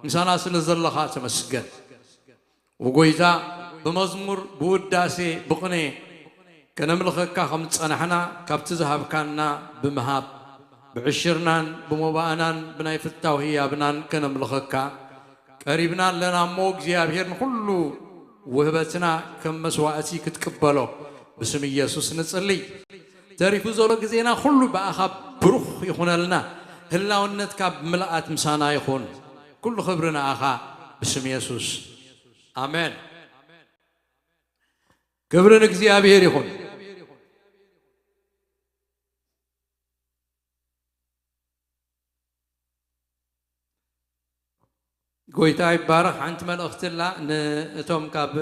ምሳና ስለ ዘለኻ ተመስገን። ወጎይታ ብመዝሙር፣ ብውዳሴ፣ ብቕኔ ከነምልኸካ ከም ዝጸናሕና፣ ካብቲ ዝሃብካና ብምሃብ፣ ብዕሽርናን ብሞባእናን ብናይ ፍታው ህያብናን ከነምልኸካ ቀሪብና ኣለና እሞ፣ እግዚኣብሔር ንኹሉ ውህበትና ከም መስዋእቲ ክትቅበሎ ብስም ኢየሱስ ንጽሊ። ተሪፉ ዘሎ ግዜና ኩሉ ብኣኻ ብሩኽ ይኹነልና። ህላውነትካ ብምልኣት ምሳና ይኹን። ኩሉ ክብሪ ንኣኻ ብስም የሱስ። ኣሜን። ክብሪ ንእግዚኣብሔር ይኹን። ጎይታ ይባረኽ። ሓንቲ መልእኽቲ ኣላ ንእቶም ካብ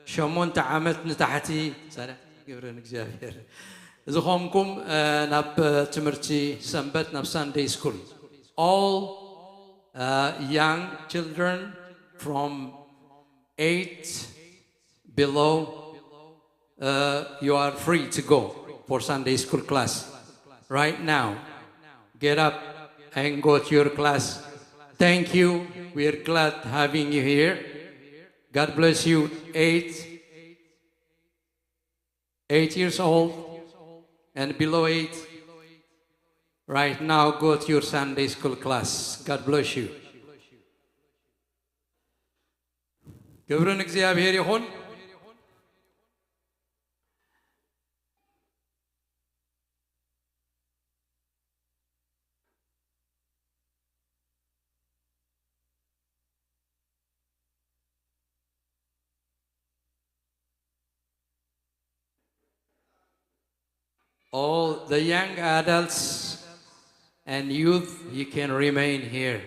ሸሞንተ ዓመት ንታሕቲ። ሰላም፣ ክብሪ ንእግዚኣብሔር። ዝኾንኩም፣ እ፣ ናብ ትምህርቲ ሰንበት፣ ናብ ሳንደይ ስኩል። All, uh, young children from eight below, uh, you are free to go for Sunday school class right now. Get up and go to your class. Thank you. We are glad having you here. God bless you. Eight, eight years old and below eight, right now go to your Sunday school class. God bless you. ክብሪ ንእግዚኣብሔር ይኹን። All the young adults and youth, you can remain here.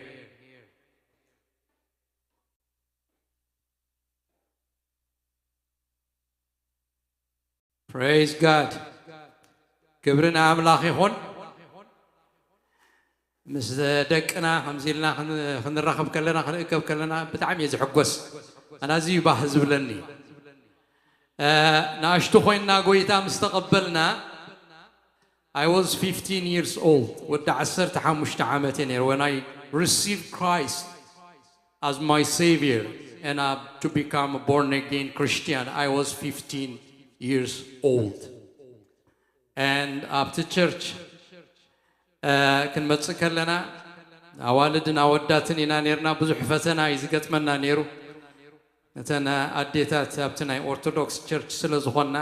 Praise God. ክብሪ ንኣምላኽ ይኹን። ምስ ደቅና ከምዚ ኢልና ክን- ክንራኸብ ከለና፣ ክንእከብ ከለና ብጣዕሚ እየ ዝሕጎስ። ኣነ ኣዝዩ ባህ ዝብለኒ። እ፣ ንኣሽቱ ኮይንና ጎይታ ምስ ተቐበልና፣ I was fifteen years old፣ ወዲ ዓሰርተ ሓሙሽተ ዓመት እየ ነይሩ። When I received Christ as my Savior and uh, to become a born again Christian, I was fifteen years old. And ኣብቲ ቸርች ክንመፅእ ከለና ኣዋልድን ኣወዳትን ኢና ነርና። ብዙሕ ፈተና እዩ ዝገጥመና ነይሩ። ነተን ኣዴታት ኣብቲ ናይ ኦርቶዶክስ ቸርች ስለ ዝኾና፣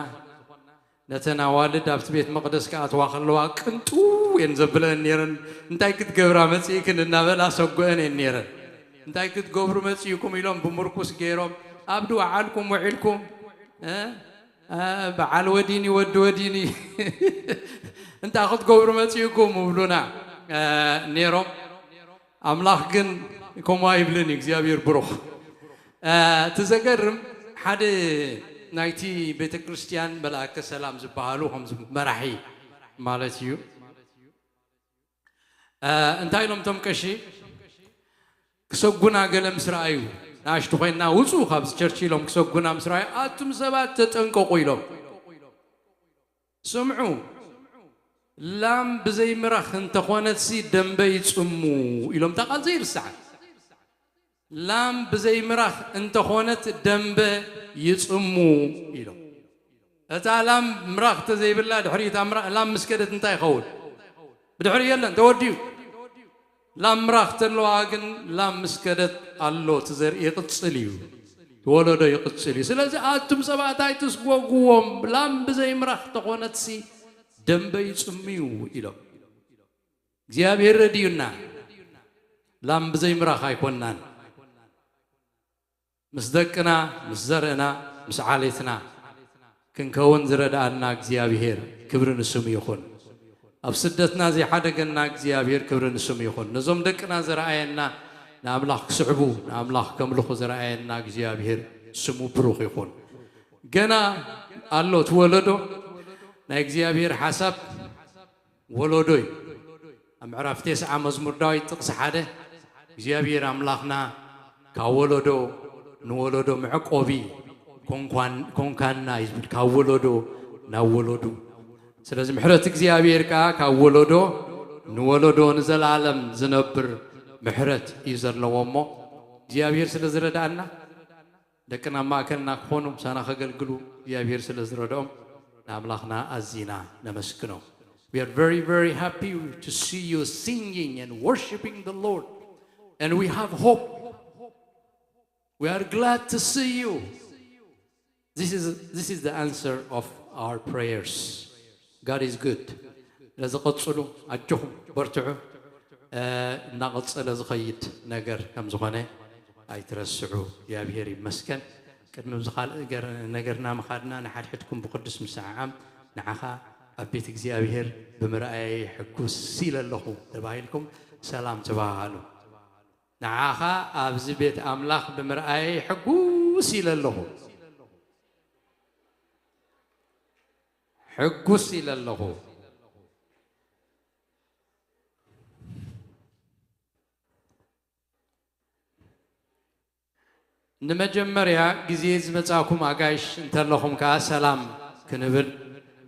ነተን ኣዋልድ ኣብቲ ቤት መቕደስ ክኣትዋ ከለዋ ቅንጡ እየን ዘብለን ነይረን። "እንታይ ክትገብራ መፂእክን?" እናበላ ሰጎአን እየን ነይረን። "እንታይ ክትገብሩ መፂእኩም?" ኢሎም ብምርኩስ ገይሮም፣ "ኣብ ድወዓልኩም ውዒልኩም?" እ? እ፣ በዓል ወዲኒ፣ ወዲ ወዲኒ፣ "እንታይ ክትገብሩ መፂእኩም?" እብሉና፣ እ፣ ነይሮም። ኣምላኽ ግን ከምኡ ኣይብልን እዩ። እግዚኣብሔር ብሩኽ። እ፣ እቲ ዘገርም፣ ሓደ ናይቲ ቤተ ክርስቲያን መልኣከ ሰላም ዝበሃሉ፣ ከምዚ መራሒ ማለት እዩ። እ፣ እንታይ ኢሎም እቶም ቀሺ? ክሰጉና ገለ ምስ ረኣዩ፣ ንኣሽቱ ኮይንና፣ "ውፁ ካብዚ ቸርች" ኢሎም ክሰጉና ምስ ረኣዩ፣ "ኣቱም ሰባት ተጠንቀቑ" ኢሎም። ስምዑ፣ "ላም ብዘይ ምራኽ እንተኾነትሲ ደንበ ይጽሙ" ኢሎም። እታ ቃል ዘይርስዓ፣ "ላም ብዘይ ምራኽ እንተኾነት ደንበ ይጽሙ" ኢሎም። እታ ላም ምራኽ ተዘይብላ፣ ድሕሪ እታ ምራ-፣ ላም ምስ ከደት እንታይ ይኸውን? ብድሕሪ የለን፣ ተወዲኡ። ላም ምራኽ ተለዋ ግን፣ ላም ምስ ከደት ኣሎ፣ እቲ ዘርኢ ይቕጽል እዩ፣ እቲ ወለዶ ይቕጽል እዩ። ስለዚ ኣቱም ሰባት ኣይትስጎግዎም፣ "ላም ብዘይ ምራኽ ተኾነትሲ ደንበ ይጽምዩ" ኢሎም። እግዚኣብሔር ረድዩና፣ ላም ብዘይ ምራኽ ኣይኮናን። ምስ ደቅና፣ ምስ ዘርእና፣ ምስ ዓሌትና ክንከውን ዝረድኣና እግዚኣብሔር ክብሪ ንስሙ ይኹን። ኣብ ስደትና ዘይሓደገና እግዚኣብሔር ክብሪ ንስሙ ይኹን። ነዞም ደቅና ዘረኣየና፣ ንኣምላኽ ክስዕቡ፣ ንኣምላኽ ከምልኹ ዘረኣየና እግዚኣብሔር ስሙ ብሩኽ ይኹን። ገና ኣሎ እቲ ወለዶ፣ ናይ እግዚኣብሔር ሓሳብ ወለዶ እዩ። ኣብ ምዕራፍ ተስዓ መዝሙር ዳዊት ጥቕሲ ሓደ፣ "እግዚኣብሔር ኣምላኽና ካብ ወለዶ ንወለዶ መዕቆቢ ኮንኳን-፣ ኮንካና" እዩ ዝብል፣ ካብ ወለዶ ናብ ወለዶ። ስለዚ ምሕረት እግዚኣብሔር ከኣ ካብ ወለዶ ንወለዶ ንዘለኣለም ዝነብር ምሕረት እዩ ዘለዎ። እሞ እግዚኣብሔር ስለ ዝረድኣና፣ ደቅና ኣብ ማእከልና ክኾኑ፣ ምሳና ከገልግሉ እግዚኣብሔር ስለ ዝረድኦም፣ ንኣምላኽና ኣዚና ነመስግኖ። We are very, very happy to see you singing and worshiping the Lord. And we have hope. We are glad to see you. This is, this is the answer of our prayers. God is good. ስለዚ ቀጽሉ፣ ኣጆኹም በርትዑ። እ፣ እናቐጸለ ዝኸይድ ነገር ከም ዝኾነ ኣይትረስዑ። እግዚኣብሔር ይመስገን። ቅድሚ እዚ ካልእ ገር-፣ ነገርና ምኻድና፣ ንሓድሕድኩም ብቅዱስ ምስዓዓም፣ "ንዓኻ ኣብ ቤት እግዚኣብሔር ብምርኣየይ ሕጉስ ኢለ ኣለኹ" ተባሂልኩም ሰላም ተባሃሉ። "ንዓኻ ኣብዚ ቤት ኣምላኽ ብምርኣየይ ሕጉስ ኢለ ኣለኹ። ሕጉስ ኢለ ኣለኹ።" ንመጀመርያ ግዜ ዝመጻእኩም ኣጋይሽ እንተለኹም ከኣ ሰላም ክንብል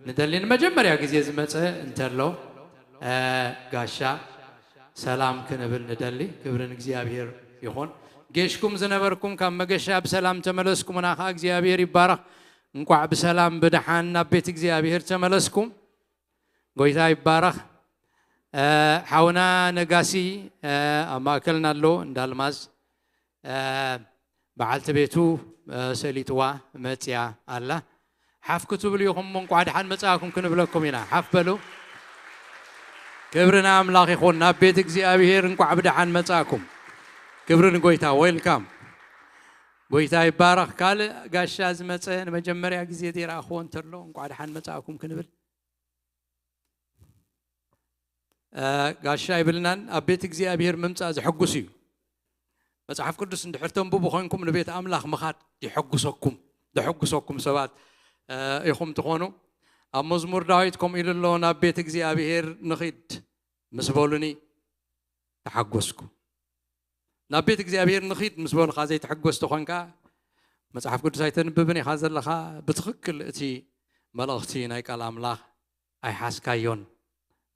ንደሊ። ንመጀመርያ ግዜ ዝመጸ እንተሎ፣ እ፣ ጋሻ ሰላም ክንብል ንደሊ። ክብሪ ንእግዚኣብሔር ይኹን። ጌሽኩም ዝነበርኩም ካብ መገሻ ብሰላም ተመለስኩምና ከኣ እግዚኣብሔር ይባረኽ። እንቋዕ ብሰላም ብደሓን ናብ ቤት እግዚኣብሔር ተመለስኩም። ጎይታ ይባረኽ። እ፣ ሓውና ነጋሲ፣ እ፣ ኣብ ማእከልና ኣሎ፣ እንዳ ኣልማዝ፣ እ፣ በዓልቲ ቤቱ፣ እ፣ ሰሊጥዋ መጽያ ኣላ። ሓፍ ክትብሉ ኢኹም፣ እንቋዕ ደሓን መጻእኩም ክንብለኩም ኢና። ሓፍ በሉ። ክብሪ ንኣምላኽ ይኹን። ናብ ቤት እግዚኣብሔር እንቋዕ ብደሓን መጻእኩም። ክብሪ ንጎይታ። ዌልካም። ጎይታ ይባረኽ። ካልእ ጋሻ ዝመጸ፣ ንመጀመርያ ግዜ ዘይረኣኽዎ እንተሎ፣ እንቋዕ ደሓን መጻእኩም ክንብል። እ፣ ጋሻ ይብልናን ኣብ ቤት እግዚኣብሔር ምምጻእ ዘሐጉስ እዩ። መጽሓፍ ቅዱስ እንድሕር ተንብቡ ኮይንኩም ንቤት ኣምላኽ ምኻድ ይሐጉሰኩም፣ ዘሐጉሰኩም ሰባት፣ እ፣ ኢኹም ትኾኑ። ኣብ መዝሙር ዳዊት ከምኡ ኢሉ ኣሎ፣ ናብ ቤት እግዚኣብሔር ንኺድ ምስ በሉኒ ተሓጎስኩ። ናብ ቤት እግዚኣብሔር ንኺድ ምስ በሉኻ ዘይትሕጎስ ተኾንካ፣ መጽሓፍ ቅዱስ ኣይተንብብን ኢኻ ዘለኻ። ብትኽክል እቲ መልእኽቲ ናይ ቃል ኣምላኽ ኣይሓዝካዮን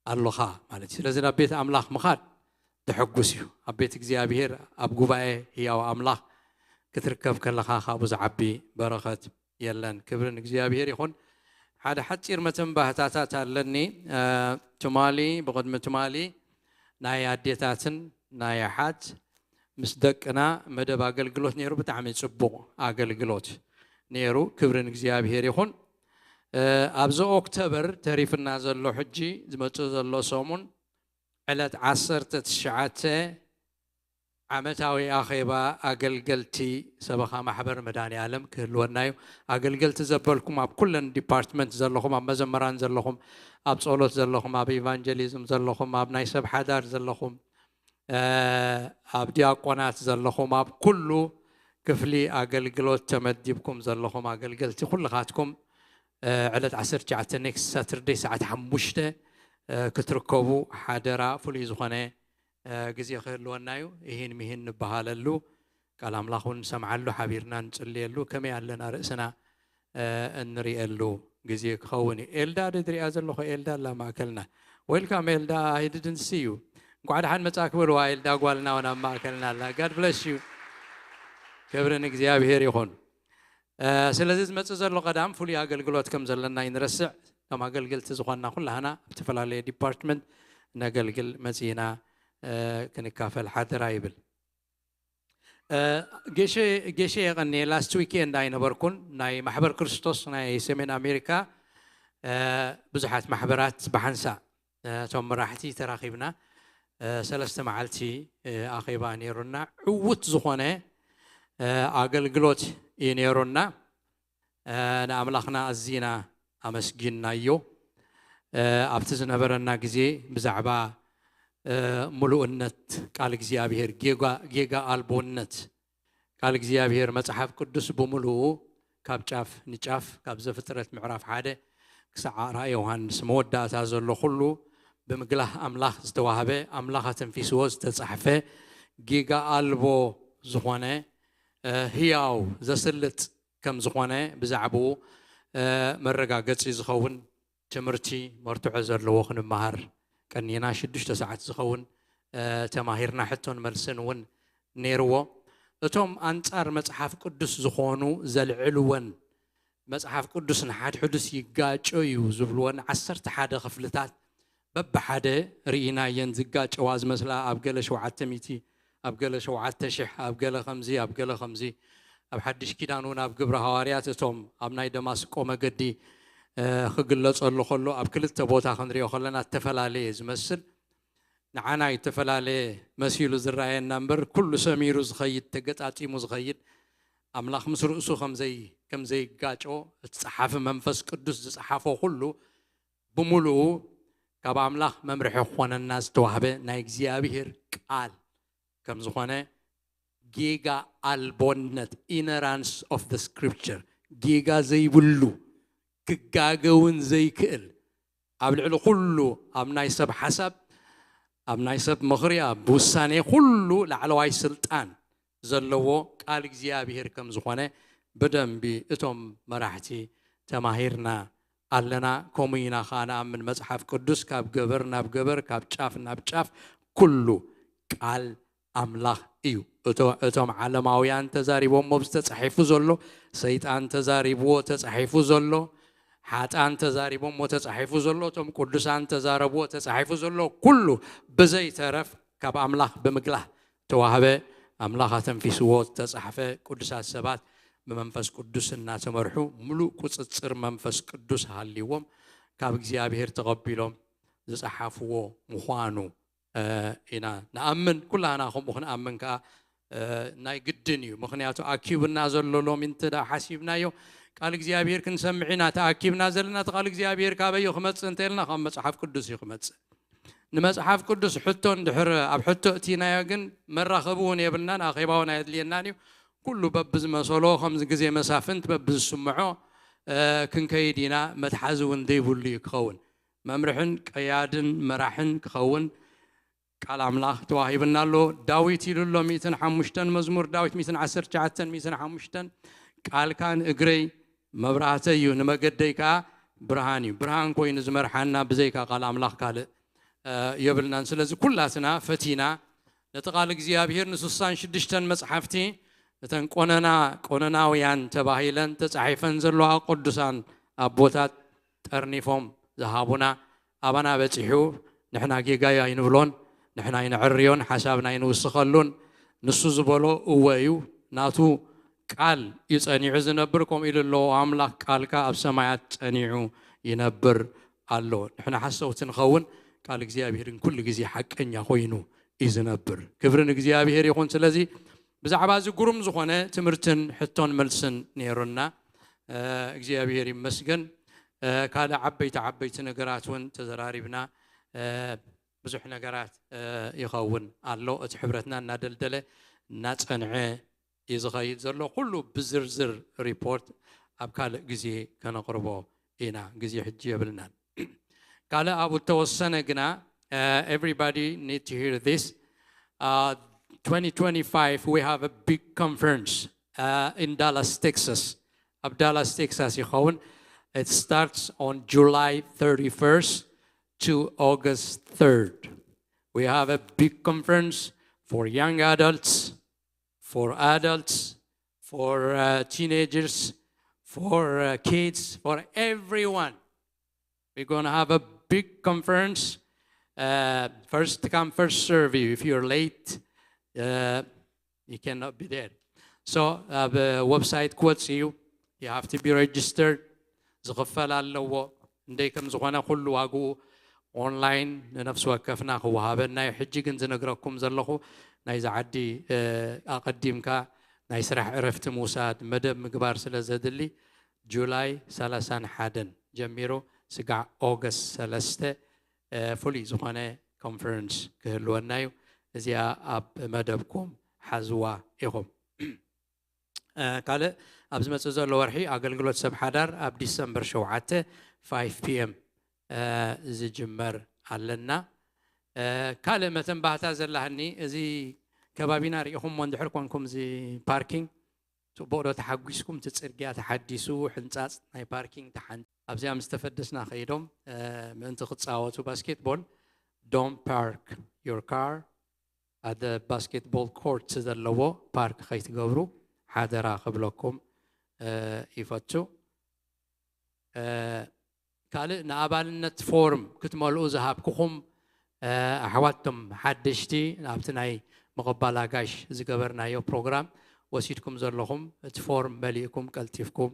ኣሎኻ ማለት እዩ። ስለዚ ናብ ቤት ኣምላኽ ምኻድ ተሐጉስ እዩ። ኣብ ቤት እግዚኣብሔር፣ ኣብ ጉባኤ ህያው ኣምላኽ ክትርከብ ከለኻ ካብኡ ዝዓቢ በረኸት የለን። ክብሪ ንእግዚኣብሔር ይኹን። ሓደ ሓጺር መተንባህታታት ኣለኒ። እ፣ ትማሊ፣ ብቕድሚ ትማሊ ናይ ኣዴታትን ናይ ኣሓት ምስ ደቅና መደብ ኣገልግሎት ነይሩ። ብጣዕሚ ጽቡቕ ኣገልግሎት ነይሩ። ክብሪ ንእግዚኣብሔር ይኹን። እ፣ ኣብዚ ኦክቶበር ተሪፍና ዘሎ፣ ሕጂ ዝመጽእ ዘሎ ሰሙን ዕለት ዓሰርተ ትሽዓተ ዓመታዊ ኣኼባ ኣገልገልቲ ሰበኻ ማሕበር መድኃኔ ዓለም ክህልወና እዩ። ኣገልገልቲ ዘበልኩም ኣብ ኩለን ዲፓርትመንት ዘለኹም፣ ኣብ መዘምራን ዘለኹም፣ ኣብ ጸሎት ዘለኹም፣ ኣብ ኢቫንጀሊዝም ዘለኹም፣ ኣብ ናይ ሰብ ሓዳር ዘለኹም፣ እ፣ ኣብ ዲያቆናት ዘለኹም፣ ኣብ ኩሉ ክፍሊ ኣገልግሎት ተመዲብኩም ዘለኹም ኣገልገልቲ ኩልኻትኩም፣ እ፣ ዕለት ዓሰርተ ትሽዓተ ኔክስት ሳተርደይ ሰዓት ሓሙሽተ፣ እ፣ ክትርከቡ ሓደራ። ፍሉይ ዝኾነ፣ እ፣ ግዜ ክህልወና እዩ። ይሂን ሚሂን ንበሃለሉ፣ ቃል ኣምላኽ እውን ንሰምዓሉ፣ ሓቢርና ንጽልየሉ፣ ከመይ ኣለና ርእስና፣ እ፣ እንርእየሉ ግዜ ክኸውን እዩ። ኤልዳ ዶ ዝሪኣ ዘለኹ? ኤልዳ ኣላ ማእከልና። ዌልካም ኤልዳ፣ I didn't see you። እንኳዕ ደሓን መጻእኪ በልዋ ኤልዳ፣ ጓልና እውን ኣብ ማእከልና ኣላ። God bless you። ክብሪ ንእግዚኣብሔር ይኹን። እ፣ ስለዚ ዝመጽእ ዘሎ ቀዳም ፍሉይ ኣገልግሎት ከም ዘለና ይንረስዕ። ከም ኣገልገልቲ ዝኾንና ኩላህና ኣብ ዝተፈላለየ ዲፓርትመንት ነገልግል መጺእና፣ እ፣ ክንካፈል ሓደራ ይብል። እ፣ ጌሸ፣ ጌሸ የቐንየ፣ ላስት ዊኬንድ ኣይነበርኩን። ናይ ማሕበር ክርስቶስ ናይ ሰሜን ኣሜሪካ፣ እ፣ ብዙሓት ማሕበራት ብሓንሳእ፣ እ፣ እቶም መራሕቲ ተራኺብና፣ እ፣ ሰለስተ መዓልቲ፣ እ፣ ኣኼባ ነይሩና። ዕዉት ዝኾነ፣ እ፣ ኣገልግሎት እዩ ነይሩና። እ፣ ንኣምላኽና ኣዚና ኣመስጊንናዮ። እ፣ ኣብቲ ዝነበረና ግዜ ብዛዕባ፣ እ፣ ምሉእነት ቃል እግዚኣብሔር፣ ጌጋ፣ ጌጋ ኣልቦነት ቃል እግዚኣብሔር፣ መጽሓፍ ቅዱስ ብምሉኡ ካብ ጫፍ ንጫፍ፣ ካብ ዘፍጥረት ምዕራፍ ሓደ ክሳዕ ራእይ ዮሃንስ መወዳእታ ዘሎ ኩሉ ብምግላህ ኣምላኽ ዝተዋህበ፣ ኣምላኽ ኣተንፊስዎ ዝተጻሕፈ፣ ጌጋ ኣልቦ ዝኾነ፣ እ፣ ህያው ዘስልጥ ከም ዝኾነ ብዛዕባኡ፣ እ፣ መረጋገጺ ዝኸውን ትምህርቲ መርትዖ ዘለዎ ክንመሃር ቀኒና። ሽዱሽተ ሰዓት ዝኸውን፣ እ፣ ተማሂርና። ሕቶን መልስን እውን ነይርዎ። እቶም ኣንጻር መጽሓፍ ቅዱስ ዝኾኑ ዘልዕልወን፣ መጽሓፍ ቅዱስ ንሓድሕዱስ ይጋጮ እዩ ዝብልወን ዓሰርተ ሓደ ክፍልታት በብሓደ ርኢናየን። ዝጋጨዋ ዝመስላ ኣብ ገለ ሸውዓተ ሚእቲ፣ ኣብ ገለ ሸውዓተ ሽሕ፣ ኣብ ገለ ከምዚ፣ ኣብ ገለ ከምዚ። ኣብ ሓድሽ ኪዳን እውን ኣብ ግብሪ ሃዋርያት እቶም ኣብ ናይ ደማስቆ መገዲ፣ እ፣ ክግለጸሉ ከሎ ኣብ ክልተ ቦታ ክንሪኦ ከለና እተፈላለየ ዝመስል፣ ንዓና እተፈላለየ መሲሉ ዝረኣየና እምበር፣ ኩሉ ሰሚሩ ዝኸይድ፣ ተገጣጢሙ ዝኸይድ፣ ኣምላኽ ምስ ርእሱ ከም ዘይ-፣ ከም ዘይጋጮ፣ እቲ ጸሓፊ መንፈስ ቅዱስ ዝጸሓፎ ኩሉ ብምሉኡ ካብ ኣምላኽ መምርሒ ክኾነና ዝተዋህበ ናይ እግዚኣብሔር ቃል ከም ዝኾነ፣ ጌጋ ኣልቦነት፣ ኢነራንስ ኦፍ ዘ ስክሪፕቸር፣ ጌጋ ዘይብሉ፣ ክጋገውን ዘይክእል፣ ኣብ ልዕሊ ኩሉ ኣብ ናይ ሰብ ሓሳብ፣ ኣብ ናይ ሰብ ምኽሪ፣ ኣብ ውሳኔ ኩሉ ላዕለዋይ ስልጣን ዘለዎ ቃል እግዚኣብሔር ከም ዝኾነ ብደንቢ እቶም መራሕቲ ተማሂርና ኣለና። ከምኡ ኢና ኸዓ ንኣምን። መጽሓፍ ቅዱስ ካብ ገበር ናብ ገበር፣ ካብ ጫፍ ናብ ጫፍ ኩሉ ቃል ኣምላኽ እዩ። እቶ-፣ እቶም ዓለማውያን ተዛሪቦሞ ዝተጻሒፉ ዘሎ፣ ሰይጣን ተዛሪብዎ ተጻሒፉ ዘሎ፣ ሓጣን ተዛሪቦሞ ተጻሒፉ ዘሎ፣ እቶም ቅዱሳን ተዛረብዎ ተጻሒፉ ዘሎ፣ ኩሉ ብዘይተረፍ ካብ ኣምላኽ ብምግላህ ተዋህበ፣ ኣምላኽ ኣተንፊስዎ ዝተጻሕፈ፣ ቅዱሳት ሰባት ብመንፈስ ቅዱስ እናተመርሑ፣ ምሉእ ቁጽጽር መንፈስ ቅዱስ ሃልይዎም፣ ካብ እግዚኣብሔር ተቐቢሎም ዝጸሓፍዎ ምዃኑ፣ እ፣ ኢና ንኣምን። ኩላህና ከምኡ ክንኣምን ከኣ፣ እ፣ ናይ ግድን እዩ። ምኽንያቱ ኣኪቡና ዘሎ ሎሚ እንተ ደኣ ሓሲብናዮ፣ ቃል እግዚኣብሔር ክንሰምዕ ኢና ተኣኪብና ዘለና። እቲ ቃል እግዚኣብሔር ካበይ እዩ ክመጽእ እንተ ኢልና፣ ካብ መጽሓፍ ቅዱስ እዩ ክመጽእ። ንመጽሓፍ ቅዱስ ሕቶ እንድሕር ኣብ ሕቶ እቲናዮ ግን፣ መራኸቢ እውን የብልናን፣ ኣኼባ እውን ኣየድልየናን እዩ። ኩሉ በብዝመሰሎ፣ ከምዚ ግዜ መሳፍንት በብዝስምዖ፣ ክንከይድ ኢና። መትሓዚ እውን ዘይብሉ እዩ ክኸውን። መምርሕን ቀያድን መራሕን ክኸውን ቃል ኣምላኽ ተዋሂብና ኣሎ። ዳዊት ኢሉ ኣሎ ሚእትን ሓሙሽተን፣ መዝሙር ዳዊት ሚእትን ዓሰርተ ትሽዓተን፣ ሚእትን ሓሙሽተን፣ ቃልካ ንእግረይ መብራህተይ እዩ፣ ንመገደይ ከዓ ብርሃን እዩ። ብርሃን ኮይኑ ዝመርሓና ብዘይካ ቃል ኣምላኽ ካልእ የብልናን። ስለዚ ኩላትና ፈቲና ነቲ ቃል እግዚኣብሔር ንስሳን ሽዱሽተን መጽሓፍቲ፣ እተን ቆነና ቆነናውያን ተባሂለን ተጻሒፈን ዘለዋ ቅዱሳን ኣቦታት ጠርኒፎም ዝሃቡና፣ ኣባና በጺሑ ንሕና ጌጋዩ ኣይንብሎን፣ ንሕና ኣይንዕርዮን፣ ሓሳብና ኣይንውስኸሉን። ንሱ ዝበሎ እወ እዩ፣ ናቱ ቃል እዩ ጸኒዑ ዝነብር፣ ከምኡ ኢሉ ኣለዎ ኣምላኽ፣ ቃልካ ኣብ ሰማያት ጸኒዑ ይነብር ኣሎ። ንሕና ሓሰውቲ ንኸውን፣ ቃል እግዚኣብሔር ግን ኩሉ ግዜ ሓቀኛ ኮይኑ እዩ ዝነብር። ክብሪ ንእግዚኣብሔር ይኹን። ስለዚ ብዛዕባ እዚ ግሩም ዝኾነ ትምህርትን ሕቶን መልስን ነይሩና። እግዚኣብሔር ይመስገን። ካልእ ዓበይቲ ዓበይቲ ነገራት እውን ተዘራሪብና። ብዙሕ ነገራት ይኸውን ኣሎ። እቲ ሕብረትና እናደልደለ እናጸንዐ እዩ ዝኸይድ ዘሎ። ኩሉ ብዝርዝር ሪፖርት ኣብ ካልእ ግዜ ከነቕርቦ ኢና። ግዜ ሕጂ የብልናን። ካልእ ኣብኡ እተወሰነ ግና, everybody need to hear this. Uh, twenty twenty-five, we have a big conference, uh, in Dallas, Texas. ኣብ ዳላስ ቴክሳስ ይኸውን። It starts on July thirty-first to August third. We have a big conference for young adults, for adults, for uh, teenagers, for uh, kids, for everyone. We're going to have a big conference. Uh, first come, first serve. You. If you're late, uh, you cannot be there. So, uh, the website quotes you. You have to be registered. ዝኽፈል ኣለዎ። እንደይ ከም ዝኾነ ኩሉ ዋግኡ ኦንላይን ንነፍሲ ወከፍና ክወሃበና እዩ። ሕጂ ግን ዝነግረኩም ዘለኹ ናይዚ ዓዲ ኣቐዲምካ ናይ ስራሕ ዕረፍቲ ምውሳድ መደብ ምግባር ስለ ዘድሊ፣ ጁላይ ሰላሳን ሓደን ጀሚሩ ስጋዕ ኦገስት ሰለስተ ፍሉይ ዝኾነ ኮንፈረንስ ክህልወና እዩ። እዚኣ ኣብ መደብኩም ሓዝዋ ኢኹም። ካልእ ኣብ ዝመጽእ ዘሎ ወርሒ ኣገልግሎት ሰብ ሓዳር ኣብ ዲሰምበር ሸውዓተ ፋይቭ ፒ ኤም ዝጅመር ኣለና። ካልእ መተንባህታ ዘላህኒ፣ እዚ ከባቢና ርኢኹምዎ እንድሕር ኮንኩም፣ እዚ ፓርኪንግ ጽቡቕ ዶ ተሓጒስኩም? እቲ ጽርግያ ተሓዲሱ፣ ሕንጻጽ ናይ ፓርኪንግ ተሓን ኣብዚኣ ምስ ተፈደስና ከይዶም ምእንቲ ክጻወቱ ባስኬትቦል፣ don't park your car at the basketball court ዘለዎ ፓርክ ከይትገብሩ ሓደራ ክብለኩም ይፈቱ። ካልእ ንኣባልነት ፎርም ክትመልኡ ዝሃብኩኹም ኣሕዋትቶም ሓደሽቲ፣ ኣብቲ ናይ ምቕባል ኣጋይሽ ዝገበርናዮ ፕሮግራም ወሲድኩም ዘለኹም፣ እቲ ፎርም መሊእኩም ቀልጢፍኩም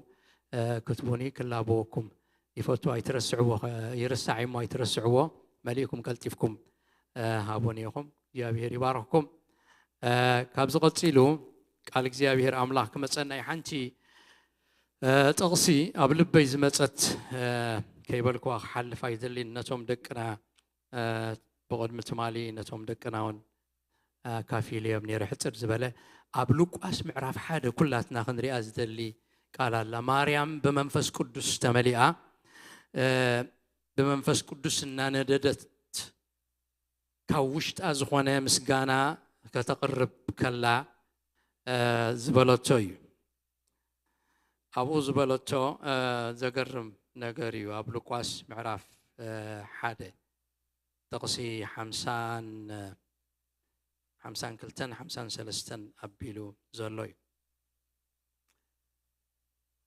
ክትቡኒ ክላበወኩም ይፈቱ። ኣይትረስዕዎ፣ ይርሳዕ እሞ ኣይትረስዕዎ። መሊእኩም ቀልጢፍኩም ሃቡኒ ኢኹም። እግዚኣብሔር ይባርኽኩም። ካብዚ ቀጺሉ ቃል እግዚኣብሔር ኣምላኽ ክመጸና እዩ። ሓንቲ ጥቕሲ ኣብ ልበይ ዝመጸት ከይበልኩዋ ክሓልፍ ኣይደልን። ነቶም ደቅና ብቕድሚ ትማሊ ነቶም ደቅና እውን ኣካፊለዮም ነይረ። ሕጽር ዝበለ ኣብ ሉቃስ ምዕራፍ ሓደ ኩላትና ክንሪኣ ዝደሊ ቃል ኣላ። ማርያም ብመንፈስ ቅዱስ ተመሊኣ፣ ብመንፈስ ቅዱስ እናነደደት ካብ ውሽጣ ዝኾነ ምስጋና ከተቕርብ ከላ ዝበለቶ እዩ። ኣብኡ ዝበለቶ ዘገርም ነገር እዩ። ኣብ ሉቃስ ምዕራፍ ሓደ ጥቕሲ ሓምሳን ሓምሳን ክልተን ሓምሳን ሰለስተን ኣቢሉ ዘሎ እዩ።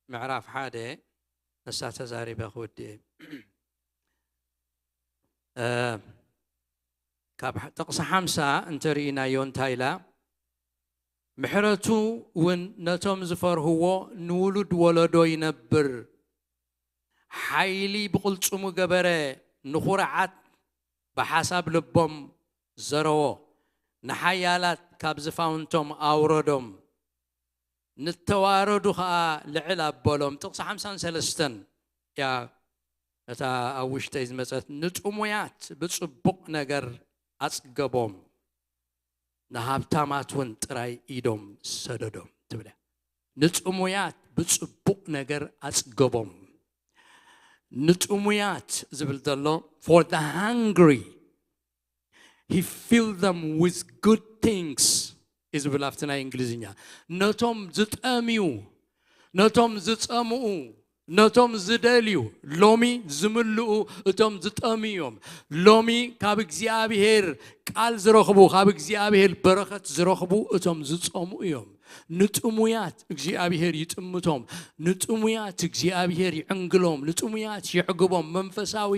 ምዕራፍ ሓደ ንሳ ተዛሪበ ክውድእ እየ። ካብ ጥቕሲ ሓምሳ እንተርኢናዮ እንታይ ኢላ? ምሕረቱ እውን ነቶም ዝፈርህዎ ንውሉድ ወለዶ ይነብር። ሓይሊ ብቕልጽሙ ገበረ፣ ንኹርዓት ብሓሳብ ልቦም ዘረዎ፣ ንሓያላት ካብ ዝፋውንቶም ኣውረዶም፣ ንተዋረዱ ኸኣ ልዕል ኣበሎም። ጥቕሲ ሓምሳን ሰለስተን እያ እታ ኣብ ውሽጠይ ዝመጸት። ንጥሙያት ብጽቡቕ ነገር ኣጽገቦም፣ ንሃብታማት እውን ጥራይ ኢዶም ሰደዶም ትብል እያ። ንጥሙያት ብጽቡቕ ነገር ኣጽገቦም። ንጥሙያት ዝብል ዘሎ፣ for the hungry, he filled them with good things እዩ ዝብል ኣብቲ ናይ እንግሊዝኛ። ነቶም ዝጠምዩ፣ ነቶም ዝጸምኡ፣ ነቶም ዝደልዩ፣ ሎሚ ዝምልኡ እቶም ዝጠምዩ እዮም። ሎሚ ካብ እግዚኣብሔር ቃል ዝረኽቡ፣ ካብ እግዚኣብሔር በረኸት ዝረኽቡ እቶም ዝጸምኡ እዮም። ንጥሙያት እግዚኣብሔር ይጥምቶም፣ ንጥሙያት እግዚኣብሔር ይዕንግሎም፣ ንጥሙያት የዕግቦም። መንፈሳዊ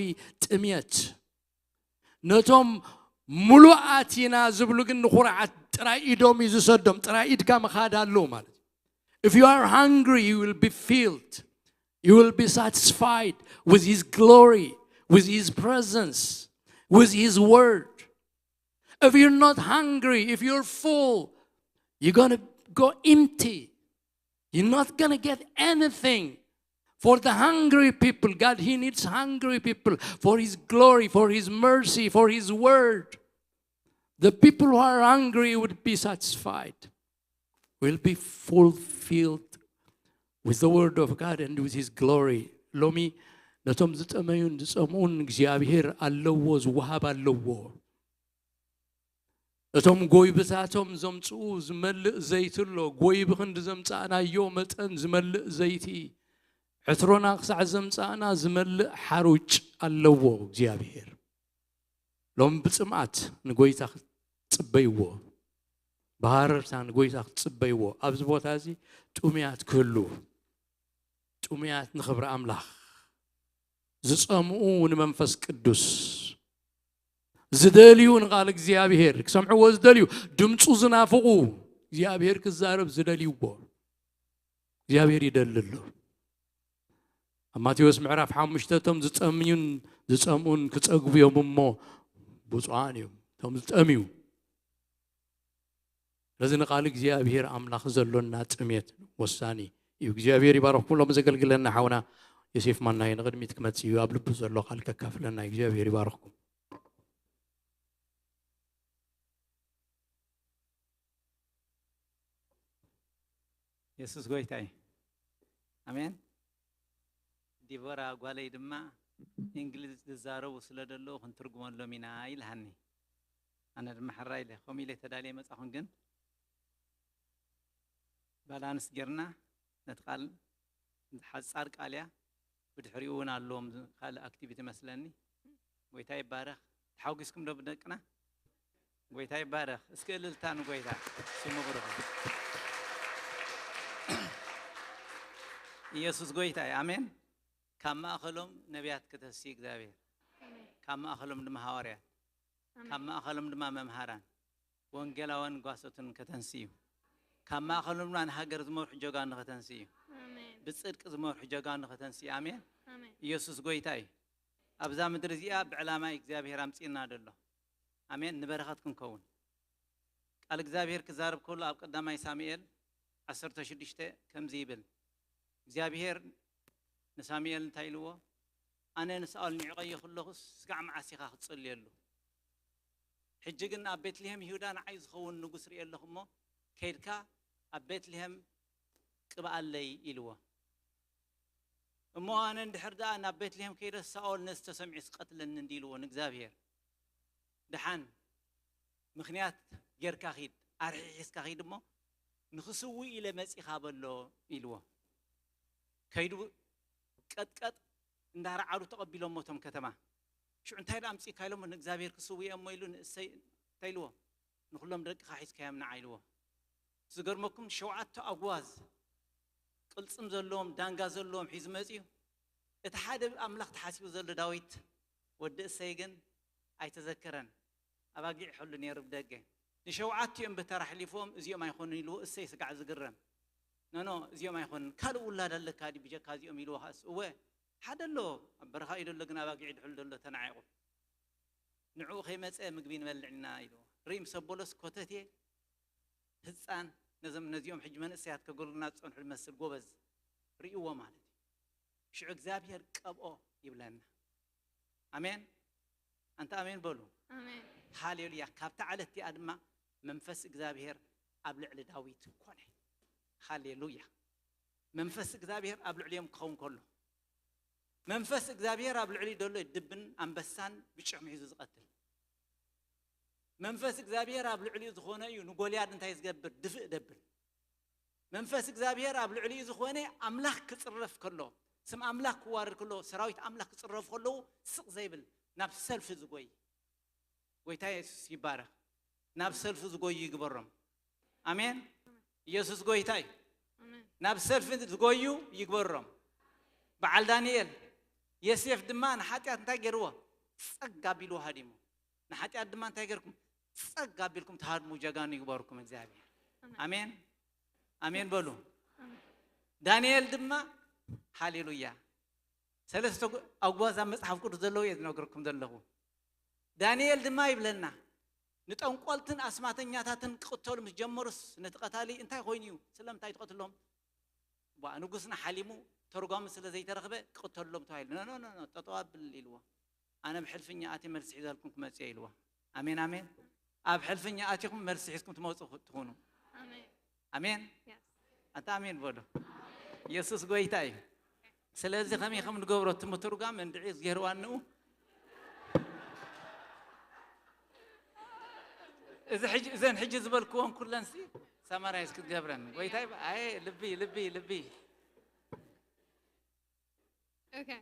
ጥምየት። ነቶም ምሉኣት ኢና ዝብሉ ግን ንኹርዓት ጥራይ ኢዶም እዩ ዝሰዶም። ጥራይ ኢድካ ምኻድ ኣለዎ ማለት እዩ። If you are hungry, you will be filled. You will be satisfied with his glory, with his presence, with his word. If you're not hungry, if you're full, you're going to go empty. You're not going to get anything. For the hungry people, God, he needs hungry people for his glory, for his mercy, for his word. The people who are hungry would be satisfied, will be fulfilled with the word of God and with his glory. ሎሚ ነቶም ዝጠመዩን ዝጸምኡን እግዚኣብሔር ኣለዎ፣ ዝወሃብ ኣለዎ። እቶም ጎይብታቶም ዘምጽኡ ዝመልእ ዘይቲ ኣሎ። ጎይቢ ክንዲ ዘምጻእናዮ መጠን ዝመልእ ዘይቲ፣ ዕትሮና ክሳዕ ዘምጻእና ዝመልእ ሓሩጭ ኣለዎ እግዚኣብሔር። ሎም ብጽምኣት ንጎይታ ክትጽበይዎ፣ ብሃረርታ ንጎይታ ክትጽበይዎ። ኣብዚ ቦታ እዚ ጥሙያት ክህሉ፣ ጥሙያት ንኽብሪ ኣምላኽ፣ ዝጸምኡ ንመንፈስ ቅዱስ፣ ዝደልዩ ንቓል እግዚኣብሔር ክሰምዕዎ ዝደልዩ፣ ድምፁ ዝናፍቑ፣ እግዚኣብሔር ክዛረብ ዝደልይዎ እግዚኣብሔር ይደሊ ኣሎ። ኣብ ማቴዎስ ምዕራፍ ሓሙሽተ፣ እቶም ዝጠምዩን ዝጸምኡን ክጸግቡ እዮም እሞ ብፁዓን እዮም እቶም ዝጠምዩ። ስለዚ ንቓል እግዚኣብሔር ኣምላኽ ዘሎና ጥሜት ወሳኒ እዩ። እግዚኣብሔር ይባረኽኩም። ሎም ዘገልግለና ሓውና ዮሴፍ ማናየ ንቕድሚት ክመጽእ እዩ። ኣብ ልቡ ዘሎ ቃል ከካፍለና እዩ። እግዚኣብሔር ይባረኽኩም። የሱስ ጎይታ እዩ። ኣሜን። ዲቦራ ጓለይ ድማ እንግሊዝ ዝዛረቡ ስለ ዘለዉ ክንትርጉመሎም ኢና ኢልሃኒ። ኣነ ድማ ሕራይ ኢለ ከምኡ ኢለ ተዳልየ መጻኹን፣ ግን ባላንስ ጌርና ነቲ ቃል ሓጻር ቃል እያ። ብድሕሪኡ እውን ኣለዎም ካልእ ኣክቲቪቲ መስለኒ። ጎይታ ይባረኽ። ተሓጒስኩም ዶ ብደቅና? ጎይታ ይባረኽ። እስኪ እልልታ ንጎይታ ስሙ ብሩኽ። ኢየሱስ ጎይታ እዩ። ኣሜን። ካብ ማእኸሎም ነቢያት ከተሲ እግዚኣብሔር፣ ካብ ማእኸሎም ድማ ሃዋርያት፣ ካብ ማእኸሎም ድማ መምሃራን ወንጌላውያን ጓሶትን ከተንሲ እዩ። ካብ ማእኸሎም ድማ ንሃገር ዝመርሑ ጀጋኑ ከተንሲ እዩ። ብፅድቂ ዝመርሑ ጀጋኑ ከተንሲ እዩ። ኣሜን። ኢየሱስ ጎይታ እዩ። ኣብዛ ምድሪ እዚኣ ብዕላማ እግዚኣብሔር ኣምፅእና ደሎ። ኣሜን። ንበረኸት ክንከውን ቃል እግዚኣብሔር ክዛረብ ከሎ ኣብ ቀዳማይ ሳሙኤል ዓሰርተ ሽዱሽተ ከምዚ ይብል፣ እግዚኣብሔር ንሳሙኤል እንታይ ኢልዎ? ኣነ ንሳኦል ኒዕቐዮ ከለኹስ ስጋዕ መዓስ ኢኻ ክትጽልየሉ? ሕጂ ግን ኣብ ቤትልሄም ይሁዳ ንዓይ ዝኸውን ንጉስ ርእየ ኣለኹ እሞ ከይድካ ኣብ ቤትልሄም ቅብኣለይ ኢልዎ። እሞ ኣነ እንድሕር ደኣ ናብ ቤትልሄም ከይደ ሳኦል ነዚ ተሰሚዑ ስቀትለኒ እንዲ ኢልዎ ንእግዚኣብሔር። ደሓን ምኽንያት ጌርካ ኺድ፣ ኣርሒሒስካ ኺድ እሞ ንኽስውእ ኢለ መጺኻ በሎ ኢልዎ። ከይዱ ቀጥቀጥ እንዳረዓዱ ተቐቢሎሞ እቶም ከተማ። ሽዑ እንታይ ደኣ ኣምጺእካ ኢሎሞ ንእግዚኣብሔር ክስውእ እየ እሞ ኢሉ ንእሰይ እንታይ ኢልዎ? ንኹሎም ደቅኻ ሒዝካዮም ንዓ ኢልዎ። ዝገርመኩም ሸውዓተ ኣጉዋዝ ቅልጽም ዘለዎም ዳንጋ ዘለዎም ሒዙ መጺኡ። እቲ ሓደ ኣምላኽ ተሓሲቡ ዘሎ ዳዊት ወዲ እሰይ ግን ኣይተዘከረን። ኣባጊዕ ይሕሉ ነይሩ ብደገ። ንሸውዓቲኦም ብተራ ኣሕሊፍዎም እዚኦም ኣይኮኑን ኢልዎ እሰይ ስጋዕ ዝግረም። ኖኖ እዚኦም ኣይኮኑን ካልእ ውላድ ኣለካ ድዩ ብጀካ እዚኦም ኢልዎ ከኣስ እወ ሓደ ኣሎ ኣብ በረኻ እዩ ዘሎ ግን ኣባጊዕ ድሕሉ ዘሎ ተናዒቑ። ንዕኡ ከይመፀ ምግቢ ንበልዕ ኢና ኢልዎ። ርኢ ምስ ኣበሎስ ኮተቴ ህፃን ነዞም ነዚኦም ሕጂ መንእሰያት ከገልግሉና ዝፀንሑ ዝመስል ጎበዝ ርእይዎ ማለት እዩ። ሽዑ እግዚኣብሔር ቀብኦ ይብለና። ኣሜን። ኣንታ ኣሜን በሉ። ኣሜን። ሃሌሉያ። ካብታ ዓለት እቲኣ ድማ መንፈስ እግዚኣብሔር ኣብ ልዕሊ ዳዊት ኮነ። ሃሌሉያ። መንፈስ እግዚኣብሔር ኣብ ልዕሊኦም ክኸውን ከሎ፣ መንፈስ እግዚኣብሔር ኣብ ልዕሊ ዘሎ ድብን ኣንበሳን ብጭሕሚ ሒዙ ዝቐትል፣ መንፈስ እግዚኣብሔር ኣብ ልዕሊኡ ዝኾነ እዩ ንጎልያድ እንታይ ዝገብር? ድፍእ ደብል። መንፈስ እግዚኣብሔር ኣብ ልዕሊኡ ዝኾነ ኣምላኽ ክጽረፍ ከሎ፣ ስም ኣምላኽ ክዋረድ ከሎ፣ ሰራዊት ኣምላኽ ክጽረፉ ከለዉ ስቕ ዘይብል ናብ ሰልፊ ዝጎይ። ጎይታ የሱስ ይባረኽ። ናብ ሰልፊ ዝጎዩ ይግበሮም። ኣሜን። ኢየሱስ ጎይታ እዩ። ኣሜን። ናብ ሰልፊ ዝጎዩ ይግበሮም። በዓል ዳንኤል፣ የሴፍ ድማ ንሓጢኣት እንታይ ገይርዎ? ጸግ ኣቢልዎ ሃዲሙ። ንሓጢኣት ድማ እንታይ ገይርኩም? ጸግ ኣቢልኩም ትሃድሙ ጀጋኑ ይግበርኩም እግዚኣብሔር። ኣሜን። ኣሜን በሉ። ዳንኤል ድማ ሃሌሉያ። ሰለስተ ኣጉባዝ ኣብ መጽሓፍ ቅዱስ ዘለዉ እየ ዝነግረኩም ዘለኹ። ዳንኤል ድማ ይብለና፣ ንጠንቆልትን ኣስማተኛታትን ክቕተሉ ምስ ጀመሩስ ነቲ ቀታሊ እንታይ ኮይኑ እዩ? ስለምንታይ ትቐትሎም? ዋ ንጉስና ሓሊሙ ተርጓሚ ስለ ዘይተረኽበ ክቕተሎም ተባሂሉ። ኖ ኖ ኖ ኖ፣ ጠጠው ኣብል ኢልዎ። ኣነ ብሕልፍኛ ኣትየ መልሲ ሒዘልኩም ክመጽእ እየ ኢልዎ። ኣሜን ኣሜን። ኣብ ሕልፍኛ ኣትኹም መልሲ ሒዝኩም ትመጹ ትኹኑ። ኣሜን። ኣሜን። Yes. ኣታ ኣሜን በሉ። ኢየሱስ ጎይታ እዩ። ስለዚ ከመይ ከም ንገብሮ እቲ ምትርጓም እንድዒ ዝገርዋንኡ እዚ ሕጂ እዘን ሕጂ ዝበልክዎን ኩለን ሲ ሰማራይዝ ክትገብረን ጎይታ ይባ- ኣይ ልቢ ልቢ ልቢ Okay.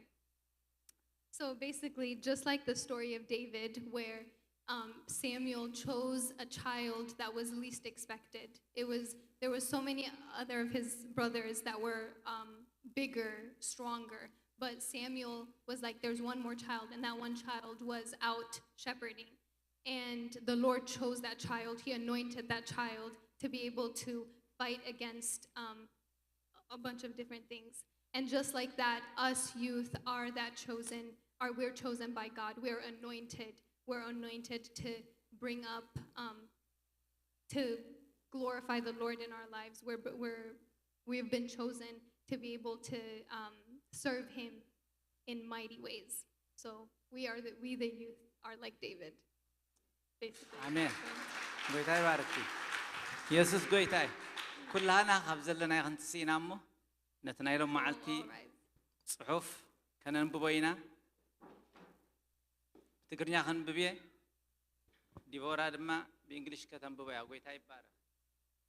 So basically, just like the story of David, where um, Samuel chose a child that was least expected. It was there were so many other of his brothers that were um, bigger, stronger, but Samuel was like, "There's one more child," and that one child was out shepherding, and the Lord chose that child. He anointed that child to be able to fight against um, a bunch of different things. And just like that, us youth are that chosen, are we're chosen by God. We're anointed. We're anointed to bring up, um, to glorify the Lord in our lives. We're, we're, we've been chosen to be able to um, serve Him in mighty ways. So we are the, we the youth are like David. Basically. ኣሜን። ጎይታ ይባርኪ። ኢየሱስ ጎይታ እዩ። ኩላህና ካብ ዘለናዮ ክንትስኢና እሞ ነቲ ናይ ሎም መዓልቲ All right. ጽሑፍ ከነንብቦ ኢና። ብትግርኛ ከንብብ እየ፣ ዲቦራ ድማ ብእንግሊሽ ከተንብቦ እያ። ጎይታ ይባረክ።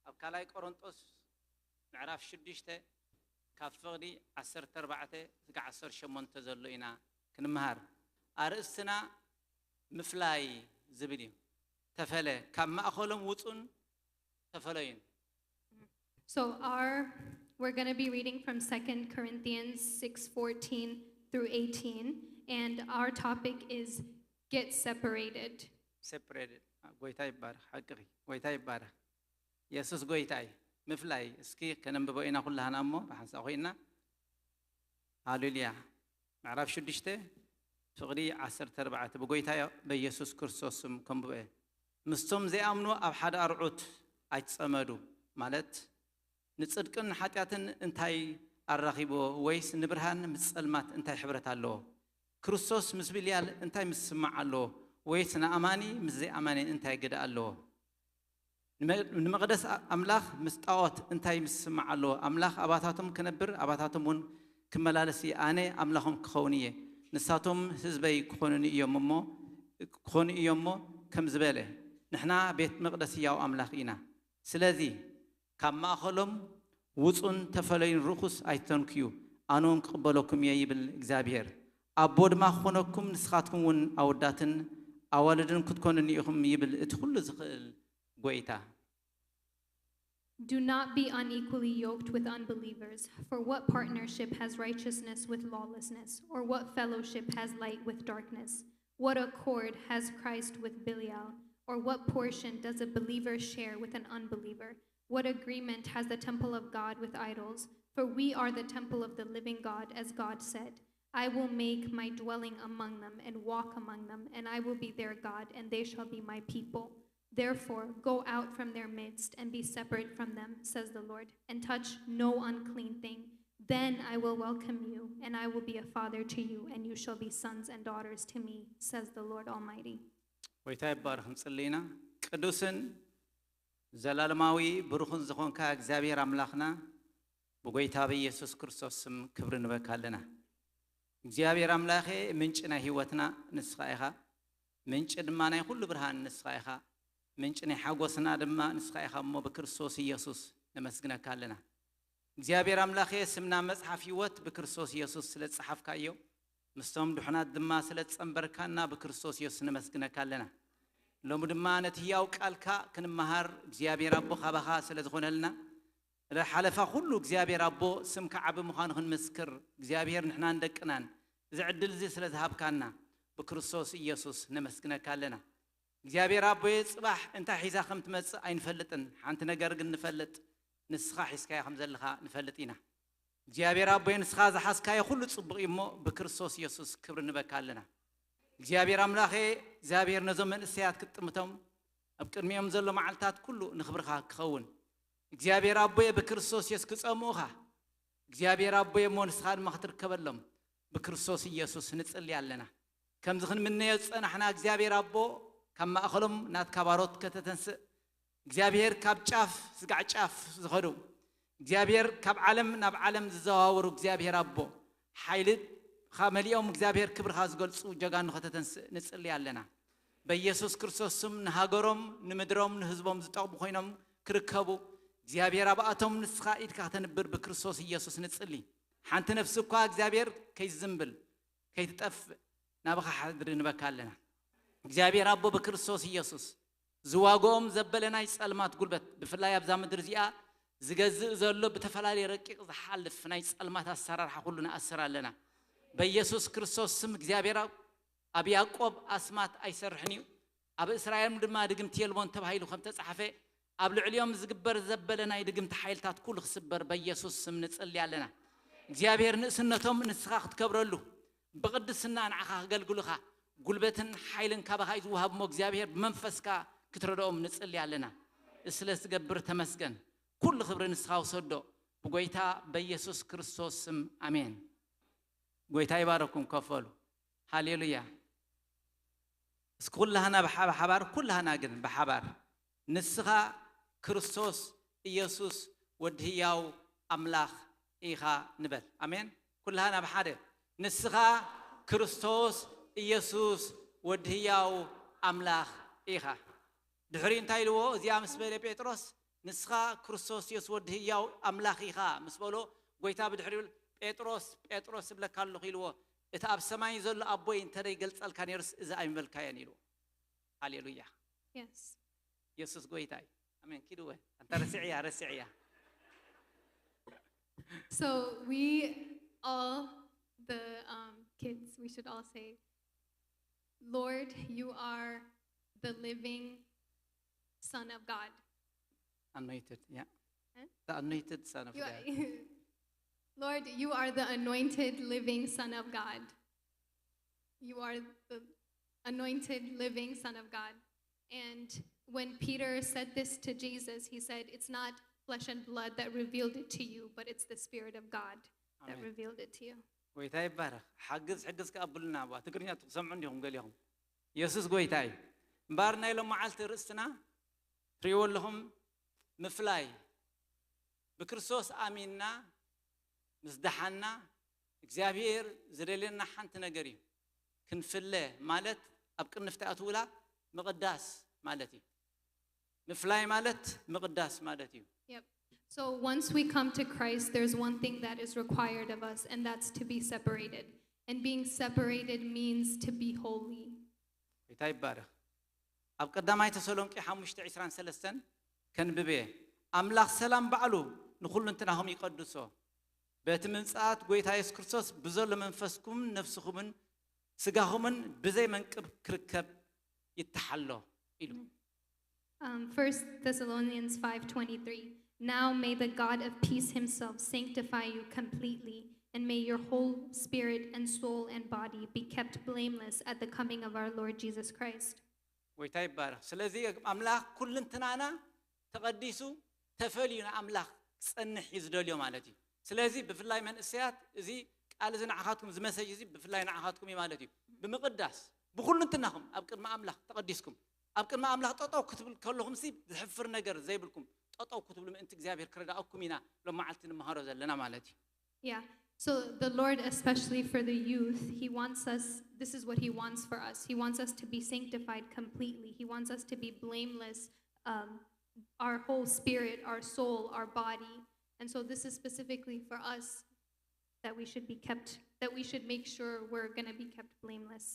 ኣብ ካልኣይ ቆሮንጦስ ምዕራፍ ሽዱሽተ ካብ ፍቕዲ ዓሰርተ ኣርባዕተ እስከ ዓሰርተ ሸሞንተ ዘሎ ኢና ክንምሃር። ኣርእስትና ምፍላይ ዝብል እዩ። ተፈለ፣ ካብ ማእኸሎም ውፁን ተፈለዩን። So our we're going to be reading from Second Corinthians six fourteen through eighteen, and our topic is get separated. ሴፕሬትድ። ጎይታ ይባረክ። ሓቅኺ። ጎይታ ይባረክ። የሱስ ጎይታ እዩ። ምፍላይ እስኪ ከነንብቦ ኢና ኩላህና እሞ ብሓንሳእ ኮይና። ሃሌሉያ። ምዕራፍ ሽዱሽተ ፍቕዲ ዓሰርተ ኣርባዕተ ብጎይታ በኢየሱስ ክርስቶስ ስም ከንብቦ እየ። ምስቶም ዘይኣምኑ ኣብ ሓደ ኣርዑት ኣይትጸመዱ፣ ማለት ንጽድቅን ንሓጢኣትን እንታይ ኣራኺብዎ? ወይስ ንብርሃን ምስ ጸልማት እንታይ ሕብረት ኣለዎ? ክርስቶስ ምስ ብልያል እንታይ ምስማዕ ኣለዎ? ወይስ ንኣማኒ ምስ ዘይኣማኒ እንታይ ግደ ኣለዎ? ንመ- ንመቕደስ ኣምላኽ ምስ ጣዖት እንታይ ምስማዕ ኣለዎ? ኣምላኽ ኣባታቶም ክነብር ኣባታቶም እውን ክመላለስ እየ፣ ኣነ ኣምላኾም ክኸውን እየ፣ ንሳቶም ህዝበይ ክኾኑኒ እዮም እሞ ክኾኑ እዮም እሞ ከም ዝበለ፣ ንሕና ቤት መቕደስ ህያው ኣምላኽ ኢና። ስለዚ ካብ ማእኸሎም ውፁን ተፈለዩን ርኹስ ኣይትተንክዩ፣ ኣነ እውን ክቕበለኩም እየ ይብል እግዚኣብሔር። ኣቦ ድማ ክኾነኩም፣ ንስኻትኩም እውን ኣወዳትን ኣዋልድን ክትኮኑኒ ኢኹም ይብል እቲ ኩሉ ዝኽእል ጎይታ። Do not be unequally yoked with unbelievers, for what partnership has righteousness with lawlessness, or what fellowship has light with darkness? What accord has Christ with Belial? Or what portion does a believer share with an unbeliever? What agreement has the temple of God with idols? For we are the temple of the living God, as God said, "I will make my dwelling among them and walk among them, and I will be their God, and they shall be my people." Therefore, go out from their midst and be separate from them, says the Lord, and touch no unclean thing. Then I will welcome you, and I will be a father to you, and you shall be sons and daughters to me, says the Lord Almighty. ጎይታ ይባረክ። ንጽሊ ኢና። ቅዱስን ዘላለማዊ ብሩኽን ዝኾንካ እግዚኣብሔር ኣምላኽና፣ ብጎይታ ብኢየሱስ ክርስቶስ ስም ክብሪ ንበካ ኣለና። እግዚኣብሔር ኣምላኸ፣ ምንጪ ናይ ህይወትና ንስኻ ኢኻ፣ ምንጪ ድማ ናይ ኩሉ ብርሃን ንስኻ ኢኻ፣ ምንጪ ናይ ሓጎስና ድማ ንስኻ ኢኻ እሞ ብክርስቶስ ኢየሱስ ነመስግነካ ኣለና። እግዚኣብሔር ኣምላኸ፣ ስምና መጽሓፍ ህይወት ብክርስቶስ ኢየሱስ ስለ ዝጸሓፍካዮ፣ ምስቶም ድሑናት ድማ ስለ ዝጸንበርካና ብክርስቶስ ኢየሱስ ነመስግነካ ኣለና። ሎሚ ድማ ነቲ ህያው ቃልካ ክንመሃር እግዚኣብሔር ኣቦ ካባኻ ስለ ዝኾነልና፣ ዝሓለፋ ኩሉ እግዚኣብሔር ኣቦ ስምካ ዓቢ ምዃኑ ክንምስክር እግዚኣብሔር ንሕናን ደቅናን እዚ ዕድል እዚ ስለ ዝሃብካና ብክርስቶስ ኢየሱስ ነመስግነካ ኣለና። እግዚኣብሔር ኣቦየ፣ ጽባሕ እንታይ ሒዛ ከም ትመጽእ ኣይንፈልጥን። ሓንቲ ነገር ግን ንፈልጥ፣ ንስኻ ሒዝካዮ ከም ዘለኻ ንፈልጥ ኢና። እግዚኣብሔር ኣቦየ፣ ንስኻ ዝሓዝካዮ ኩሉ ጽቡቕ እዩ እሞ ብክርስቶስ ኢየሱስ ክብሪ ንበካ ኣለና። እግዚኣብሔር ኣምላኸ፣ እግዚኣብሔር ነዞም መንእሰያት ክትጥምቶም ኣብ ቅድሚኦም ዘሎ መዓልታት ኩሉ ንኽብርኻ ክኸውን። እግዚኣብሔር ኣቦየ፣ ብክርስቶስ ኢየሱስ ክጸምኡኻ እግዚኣብሔር ኣቦየ እሞ ንስኻ ድማ ክትርከበሎም ብክርስቶስ ኢየሱስ ንጽሊ ኣለና። ከምዚ ክንምነዮ ዝጸናሕና እግዚኣብሔር ኣቦ፣ ካብ ማእኸሎም ናትካ ባሮት ከተተንስእ፣ እግዚኣብሔር ካብ ጫፍ ስጋዕ ጫፍ ዝኸዱ፣ እግዚኣብሔር ካብ ዓለም ናብ ዓለም ዝዘዋወሩ እግዚኣብሔር ኣቦ፣ ሓይልኻ መሊኦም እግዚኣብሔር ክብርኻ ዝገልጹ ጀጋኑ ከተተንስእ ንጽሊ ኣለና። በኢየሱስ ክርስቶስ ስም ንሃገሮም፣ ንምድሮም፣ ንህዝቦም ዝጠቕሙ ኮይኖም ክርከቡ እግዚኣብሔር ኣብኣቶም ንስኻ ኢድካ ከተንብር ብክርስቶስ ኢየሱስ ንጽሊ። ሓንቲ ነፍሲ እኳ እግዚኣብሔር ከይዝምብል ከይትጠፍእ ናብኻ ሓድሪ ንበካ ኣለና። እግዚኣብሔር ኣቦ ብክርስቶስ ኢየሱስ ዝዋግኦም ዘበለ ናይ ጸልማት ጉልበት ብፍላይ ኣብዛ ምድሪ እዚኣ ዝገዝእ ዘሎ ብተፈላለየ ረቂቕ ዝሓልፍ ናይ ጸልማት ኣሰራርሓ ኩሉ ንኣስር ኣለና። በኢየሱስ ክርስቶስ ስም እግዚኣብሔር ኣብ ኣብ ያዕቆብ ኣስማት ኣይሰርሕን እዩ፣ ኣብ እስራኤል ድማ ድግምቲ የልቦን ተባሂሉ ከም ተጻሕፈ፣ ኣብ ልዕሊኦም ዝግበር ዘበለ ናይ ድግምቲ ሓይልታት ኩሉ ክስበር በኢየሱስ ስም ንጽሊ ኣለና። እግዚኣብሔር ንእስነቶም ንስኻ ክትከብረሉ፣ ብቕድስና ንዓኻ ክገልግሉኻ፣ ጉልበትን ሓይልን ካባኻ እዩ ዝወሃብ እሞ እግዚኣብሔር ብመንፈስካ ክትረድኦም ንጽሊ ኣለና። ስለ ዝገብር ተመስገን። ኩሉ ክብሪ ንስኻ ውሰዶ። ብጎይታ በኢየሱስ ክርስቶስ ስም ኣሜን። ጎይታ ይባረኩም። ከፈሉ። ሃሌሉያ። እስኪ ኩላህና ብሓ-፣ ብሓባር፣ ኩላህና ግን ብሓባር፣ "ንስኻ ክርስቶስ ኢየሱስ ወዲ ህያው ኣምላኽ ኢኻ" ንበል። ኣሜን። ኩላህና ብሓደ፣ "ንስኻ ክርስቶስ ኢየሱስ ወዲ ህያው ኣምላኽ ኢኻ።" ድሕሪኡ እንታይ ኢልዎ? እዚኣ ምስ በለ ጴጥሮስ፣ "ንስኻ ክርስቶስ ኢየሱስ ወዲ ህያው ኣምላኽ ኢኻ" ምስ በሎ፣ ጎይታ ብድሕሪኡ፣ "ጴጥሮስ፣ ጴጥሮስ እብለካ ኣለኹ" ኢልዎ። "እቲ ኣብ ሰማይ ዘሎ ኣቦይ እንተ ደይገልጸልካ ነይሩስ፣ እዚ ኣይምበልካዮን" ኢልዎ። ሃሌሉያ። Yes. የሱስ ጎይታ እዩ። ኣሜን። ኪድወ፣ ኣንታ ረስዕያ፣ ረስዕያ። So we all, the, um, kids, we should all say, "Lord, you are the living Son of God." Anointed, yeah. Eh? The anointed Son of You God. Lord, you are the anointed living Son of God. You are the anointed living Son of God. And when Peter said this to Jesus, he said, "It's not flesh and blood that revealed it to you, but it's the Spirit of God that Amen. Revealed it to you." ጎይታ ይባረኽ። ሓግዝ፣ ሕግዝ ከኣብሉና፣ ባ ትግርኛ ትሰምዑ እንዲኹም ገሊኹም። የሱስ ጎይታ እዩ። እምበኣር ናይ ሎም መዓልቲ ርእስትና ትርእይዎ ኣለኹም፣ ምፍላይ። ብክርስቶስ ኣሚንና ምስ ደሓንና፣ እግዚኣብሔር ዝደልየና ሓንቲ ነገር እዩ። ክንፍለ ማለት ኣብ ቅንፍቲ ኣትውላ ምቕዳስ ማለት እዩ። ምፍላይ ማለት ምቕዳስ ማለት እዩ። Yep. So once we come to Christ, there's one thing that is required of us, and that's to be separated. And being separated means to be holy. ጎይታ ይባረኽ። ኣብ ቀዳማይ ተሰሎንቄ ሓሙሽተ ዕስራን ሰለስተን ከንብብ እየ። "ኣምላኽ ሰላም ባዕሉ ንኹሉ እንትናኹም ይቐድሶ። በቲ ምምጻኣት ጎይታ የሱስ ክርስቶስ ብዘሎ መንፈስኩምን ነፍስኹምን ስጋኹምን ብዘይ መንቅብ ክርከብ ይተሓሎ" ኢሉ። Um, First Thessalonians five twenty-three. "Now may the God of peace himself sanctify you completely, and may your whole spirit and soul and body be kept blameless at the coming of our Lord Jesus Christ." ጎይታ ይባረኽ። ስለዚ ኣምላኽ ኩልንትናና ተቐዲሱ ተፈልዩ ንኣምላኽ ክጸንሕ እዩ ዝደልዮ ማለት እዩ። ስለዚ ብፍላይ መንእሰያት፣ እዚ ቃል እዚ ንዓኻትኩም፣ እዚ መሰጅ እዚ ብፍላይ ንዓኻትኩም እዩ ማለት እዩ። ብምቕዳስ ብኹልንትናኹም ኣብ ቅድሚ ኣምላኽ ተቐዲስኩም፣ ኣብ ቅድሚ ኣምላኽ ጠጠው ክትብል ከለኹም ሲ ዝሕፍር ነገር ዘይብልኩም፣ ጠጠው ክትብሉ ምእንቲ እግዚኣብሔር ክረዳእኩም ኢና ሎም መዓልቲ ንመሃሮ ዘለና ማለት እዩ። Yeah. So the Lord, especially for the youth, He wants us, this is what He wants for us. He wants us to be sanctified completely. He wants us to be blameless, um, our whole spirit, our soul, our body. And so this is specifically for us that we should be kept, that we should make sure we're going to be kept blameless.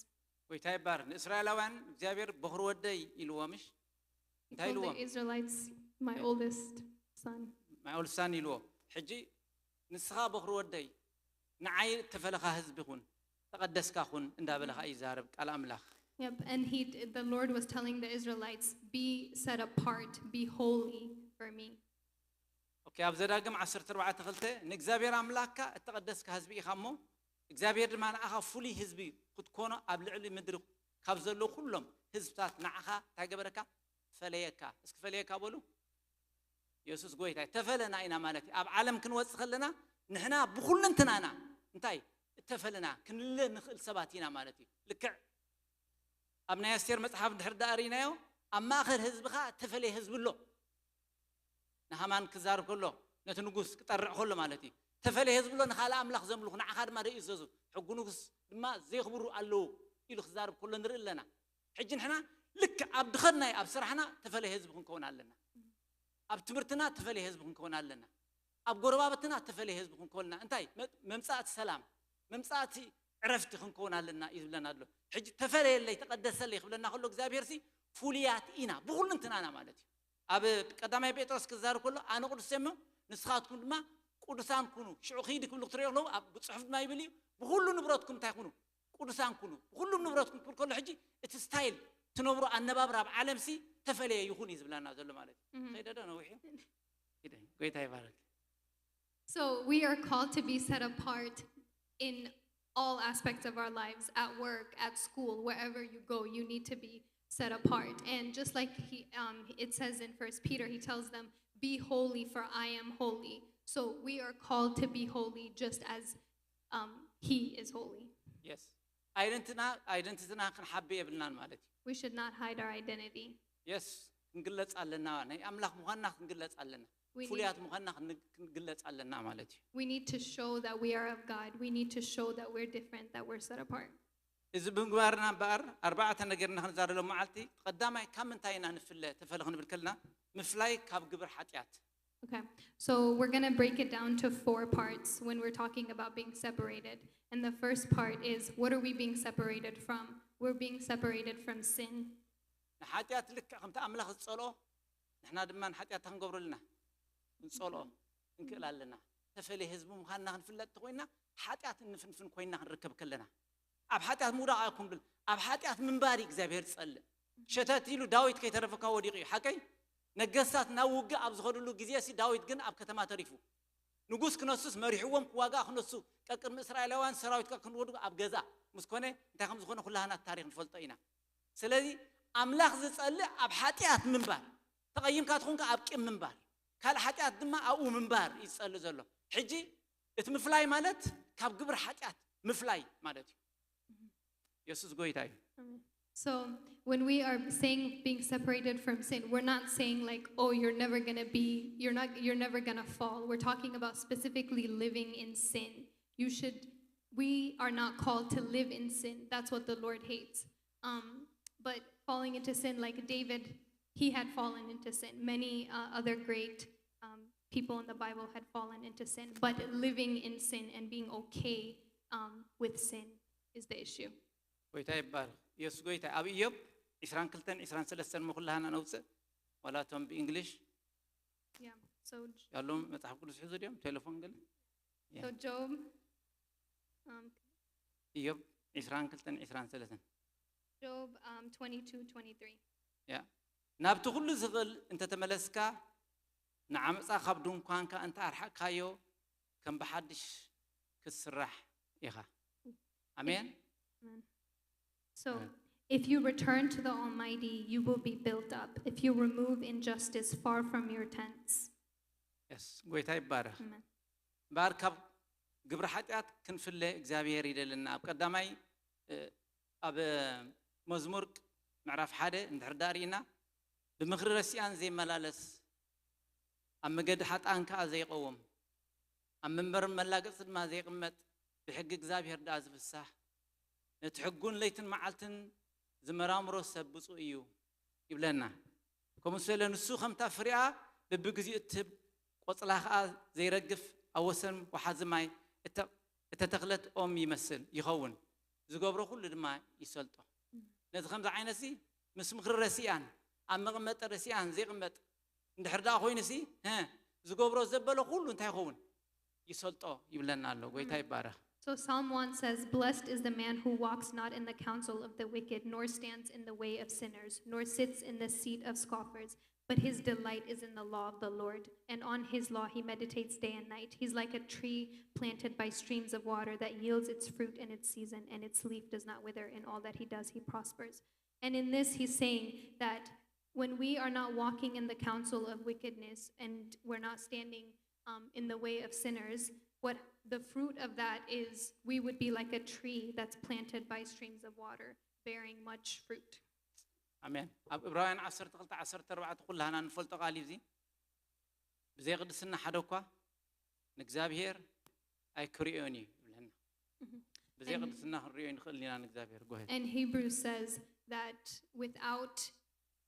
ጎይታ ይባረክ። ንእስራኤላውያን እግዚኣብሔር በኹሪ ወደይ ኢልዎም። እሽ He እንታይ told ኢልዎም? The Israelites, my oldest son. ማይ ኦልሳን ኢልዎ። ሕጂ ንስኻ በኹሪ ወደይ ንዓይ እተፈለኻ ህዝቢ ኩን፣ ተቐደስካ ኩን እንዳበለ ኸዓ ይዛረብ ቃል ኣምላኽ። Yep, and he, the Lord was telling the Israelites, be set apart, be holy for me. ኦኬ፣ ኣብ ዘዳግም ዓሰርተ ኣርባዕተ ክልተ ንእግዚኣብሔር ኣምላኽካ እተቐደስካ ህዝቢ ኢኻ እሞ እግዚኣብሔር ድማ ንዓኻ ፍሉይ ህዝቢ ክትኮኖ ኣብ ልዕሊ ምድሪ ካብ ዘለዉ ኩሎም ህዝብታት ንዓኻ እንታይ ገበረካ? ፈለየካ። እስኪ ፈለየካ በሉ። የሱስ ጎይታ እዩ። ተፈለና ኢና ማለት እዩ። ኣብ ዓለም ክንወጽእ ከለና ንሕና ብኹልንትናና እንታይ እተፈለና ክንለ ንኽእል ሰባት ኢና ማለት እዩ። ልክዕ ኣብ ናይ ኣስቴር መጽሓፍ እንድሕር ደኣ ርኢናዮ ኣብ ማእኸል ህዝብኻ እተፈለየ ህዝቢ ኣሎ። ንሃማን ክዛርብ ከሎ ነቲ ንጉስ ክጠርዕ ከሎ ማለት እዩ። ተፈለየ ህዝቢ ኣሎ፣ ንኻልእ ኣምላኽ ዘምልኹ ንዓኻ ድማ ዘይእዘዙ ሕጊ ንጉስ ድማ ዘየኽብሩ ኣለዉ ኢሉ ክዛርብ ከሎ ንርኢ ኣለና። ሕጂ ንሕና ልክዕ ኣብ ድኸድናይ ኣብ ስራሕና ተፈለየ ህዝቢ ክንከውን ኣለና። ኣብ ትምህርትና ተፈለየ ህዝቢ ክንከውን ኣለና። ኣብ ጎረባብትና ተፈለየ ህዝቢ ክንከውን ኣለና። እንታይ መ- መምጻእቲ ሰላም መምጻእቲ ዕረፍቲ ክንከውን ኣለና እዩ ዝብለና ኣሎ። ሕጂ ተፈለየለይ ተቐደሰለይ ክብለና ከሎ እግዚኣብሔር ሲ ፍሉያት ኢና ብኹልንትናና ማለት እዩ። ኣብ ቀዳማይ ጴጥሮስ ክዛረብ ከሎ ኣነ ቅዱስ እየ እሞ ንስኻትኩም ድማ ቅዱሳን ኩኑ። ሽዑ ክይዲ ክብሉ ክትሪኦ ከለዉ ኣብ ብፅሑፍ ድማ ይብል እዩ ብኩሉ ንብረትኩም እንታይ ኩኑ ቅዱሳን ኩኑ ብኩሉም ንብረትኩም ክብል ከሎ ሕጂ እቲ ስታይል ትነብሮ ኣነባብራ ኣብ ዓለም ሲ ተፈለየ ይኹን እዩ ዝብለና ዘሎ ማለት እዩ። ከይደ ዶ ነዊሕ እዩ። ኪደ ጎይታ ይባረክ። So we are called to be set apart in all aspects of our lives, at work, at school, wherever you go, you need to be set apart. And just like he, um, it says in First Peter, he tells them, "Be holy, for I am holy." So we are called to be holy, just as um, He is holy. የስ ኣይደንትና ኣይደንቲትና ክንሓቢ የብልናን ማለት እዩ። We should not hide our identity. የስ ክንግለጽ ኣለና፣ ናይ ኣምላኽ ምዃንና ክንግለጽ ኣለና። We need- ፍሉያት ምዃንና ክን- ክንግለጽ ኣለና ማለት እዩ። We need to show that we are of God. We need to show that we're different, that we're set apart. እዚ ብምግባርና እምበኣር ኣርባዕተ ነገርና ክንዛረሎም መዓልቲ። ቀዳማይ ካብ ምንታይ ኢና ንፍለ ተፈለ ክንብል ከልና ምፍላይ ካብ ግብር ሓጢኣት። Okay, so we're going to break it down to four parts when we're talking about being separated. And the first part is, what are we being separated from? We're being separated from sin. ንሓጢኣት ልክዕ ከምቲ ኣምላኽ ዝጸልኦ ንሕና ድማ ንሓጢኣት ክንገብሮ ኣለና፣ ክንጸልኦ ክንክእል ኣለና። ተፈለየ ህዝቢ ምዃንና ክንፍለጥ እንተኮይንና ሓጢኣት እንፍንፍን ኮይንና ክንርከብ ከለና ኣብ ሓጢኣት ምውዳቕ ኣይኮን ብል ኣብ ሓጢኣት ምንባር እዩ እግዚኣብሔር ዝጸልእ። ሸተት ኢሉ ዳዊት ከይተረፈካ ወዲቑ እዩ ሓቀይ። ነገስታት ናብ ውግእ ኣብ ዝኸድሉ ግዜ ሲ ዳዊት ግን ኣብ ከተማ ተሪፉ ንጉስ ክነሱስ መሪሕዎም ክዋጋ ክነሱ ቀቅድሚ እስራኤላውያን ሰራዊት ክንወድጉ ኣብ ገዛ ምስ ኮነ እንታይ ከም ዝኾነ ኩላህና ታሪክ ንፈልጦ ኢና። ስለዚ ኣምላኽ ዝጸልእ ኣብ ሓጢኣት ምንባር ተቐይምካ ትኾንካ ኣብ ቂም ምንባር ካልእ ሓጢኣት ድማ ኣብኡ ምንባር እዩ ዝጸልእ ዘሎ። ሕጂ እቲ ምፍላይ ማለት ካብ ግብሪ ሓጢኣት ምፍላይ ማለት እዩ። የሱስ ጎይታ እዩ። Amen. So when we are saying being separated from sin, we're not saying like, "Oh, you're never gonna be, you're not, you're never gonna fall." We're talking about specifically living in sin. You should. We are not called to live in sin. That's what the Lord hates. Um, but falling into sin, like David, he had fallen into sin. Many uh, other great um, people in the Bible had fallen into sin. But living in sin and being okay um, with sin is the issue. ጎይታ ይባረክ። ኢየሱስ ጎይታ። ኣብ ኢዮብ ዒስራን ክልተን ዒስራን ሰለስተን ምኩላህና ነውፅእ ዋላ እቶም ብእንግሊሽ Yeah. So ያሎም መጽሓፍ ቅዱስ ሒዙ ድዮም ቴሌፎን ግን so Job. Um, ኢዮብ ዒስራን ክልተን ዒስራን ሰለስተን Job um, twenty-two, twenty-three. ያ ናብቲ ኩሉ ዝኽእል እንተተመለስካ ንዓመፃ ካብ ድንኳንካ እንተ ኣርሓቅካዮ ከም ብሓድሽ ክትስራሕ ኢኻ። ኣሜን። Amen. So if you return to the Almighty, you will be built up. If you remove injustice far from your tents. የስ ጎይታ ይባረክ። Amen. እምበኣር ካብ ግብሪ ሓጢኣት ክንፍለ እግዚኣብሔር ይደልና። ኣብ ቀዳማይ እ፣ ኣብ መዝሙር ምዕራፍ ሓደ እንድሕር ዳ ርኢና ብምኽሪ ረሲኣን ዘይመላለስ ኣብ መገዲ ሓጥኣን ከኣ ዘይቐውም፣ ኣብ መንበር መላገጺ ድማ ዘይቕመጥ፣ ብሕጊ እግዚኣብሔር ደኣ ዝፍሳህ፣ ነቲ ሕጉን ለይትን መዓልትን ዝመራምሮ ሰብ ብፁእ እዩ ይብለና። ከምኡ ስለ ንሱ ከምታ ፍሪኣ በብግዜኡ እትህብ፣ ቆጽላ ኸኣ ዘይረግፍ፣ ኣብ ወሰን ወሓዚ ማይ እተ-፣ እተተኽለት ኦም ይመስል ይኸውን፣ ዝገብሮ ኩሉ ድማ ይሰልጦ። ነዚ ከምዚ ዓይነትሲ ምስ ምኽሪ ረሲኣን፣ ኣብ መቐመጢ ረሲኣን ዘይቕመጥ እንድሕር ደኣ ኮይኑሲ፣ ሀ፣ ዝገብሮ ዘበለ ኩሉ እንታይ ይኸውን? ይሰልጦ ይብለና ኣሎ። ጎይታ ይባረኽ። So Psalm one says, "Blessed is the man who walks not in the counsel of the wicked, nor stands in the way of sinners, nor sits in the seat of scoffers. But his delight is in the law of the Lord, and on his law he meditates day and night. He's like a tree planted by streams of water that yields its fruit in its season, and its leaf does not wither. In all that he does, he prospers." And in this, he's saying that when we are not walking in the counsel of wickedness and we're not standing um, in the way of sinners, what the fruit of that is, we would be like a tree that's planted by streams of water, bearing much fruit. ኣሜን። ኣብ ዕብራውያን ዓሰርተ ክልተ ዓሰርተ ኣርባዕተ ኩላህና ንፈልጦ ቃል እዩ እዚ። ብዘይ ቅድስና ሓደ እኳ ንእግዚኣብሔር ኣይክርእዮን እዩ ይብለና። ብዘይ ቅድስና ክንርእዮ ንኽእል ኢና ንእግዚኣብሔር። ጎሄ And Hebrews says that without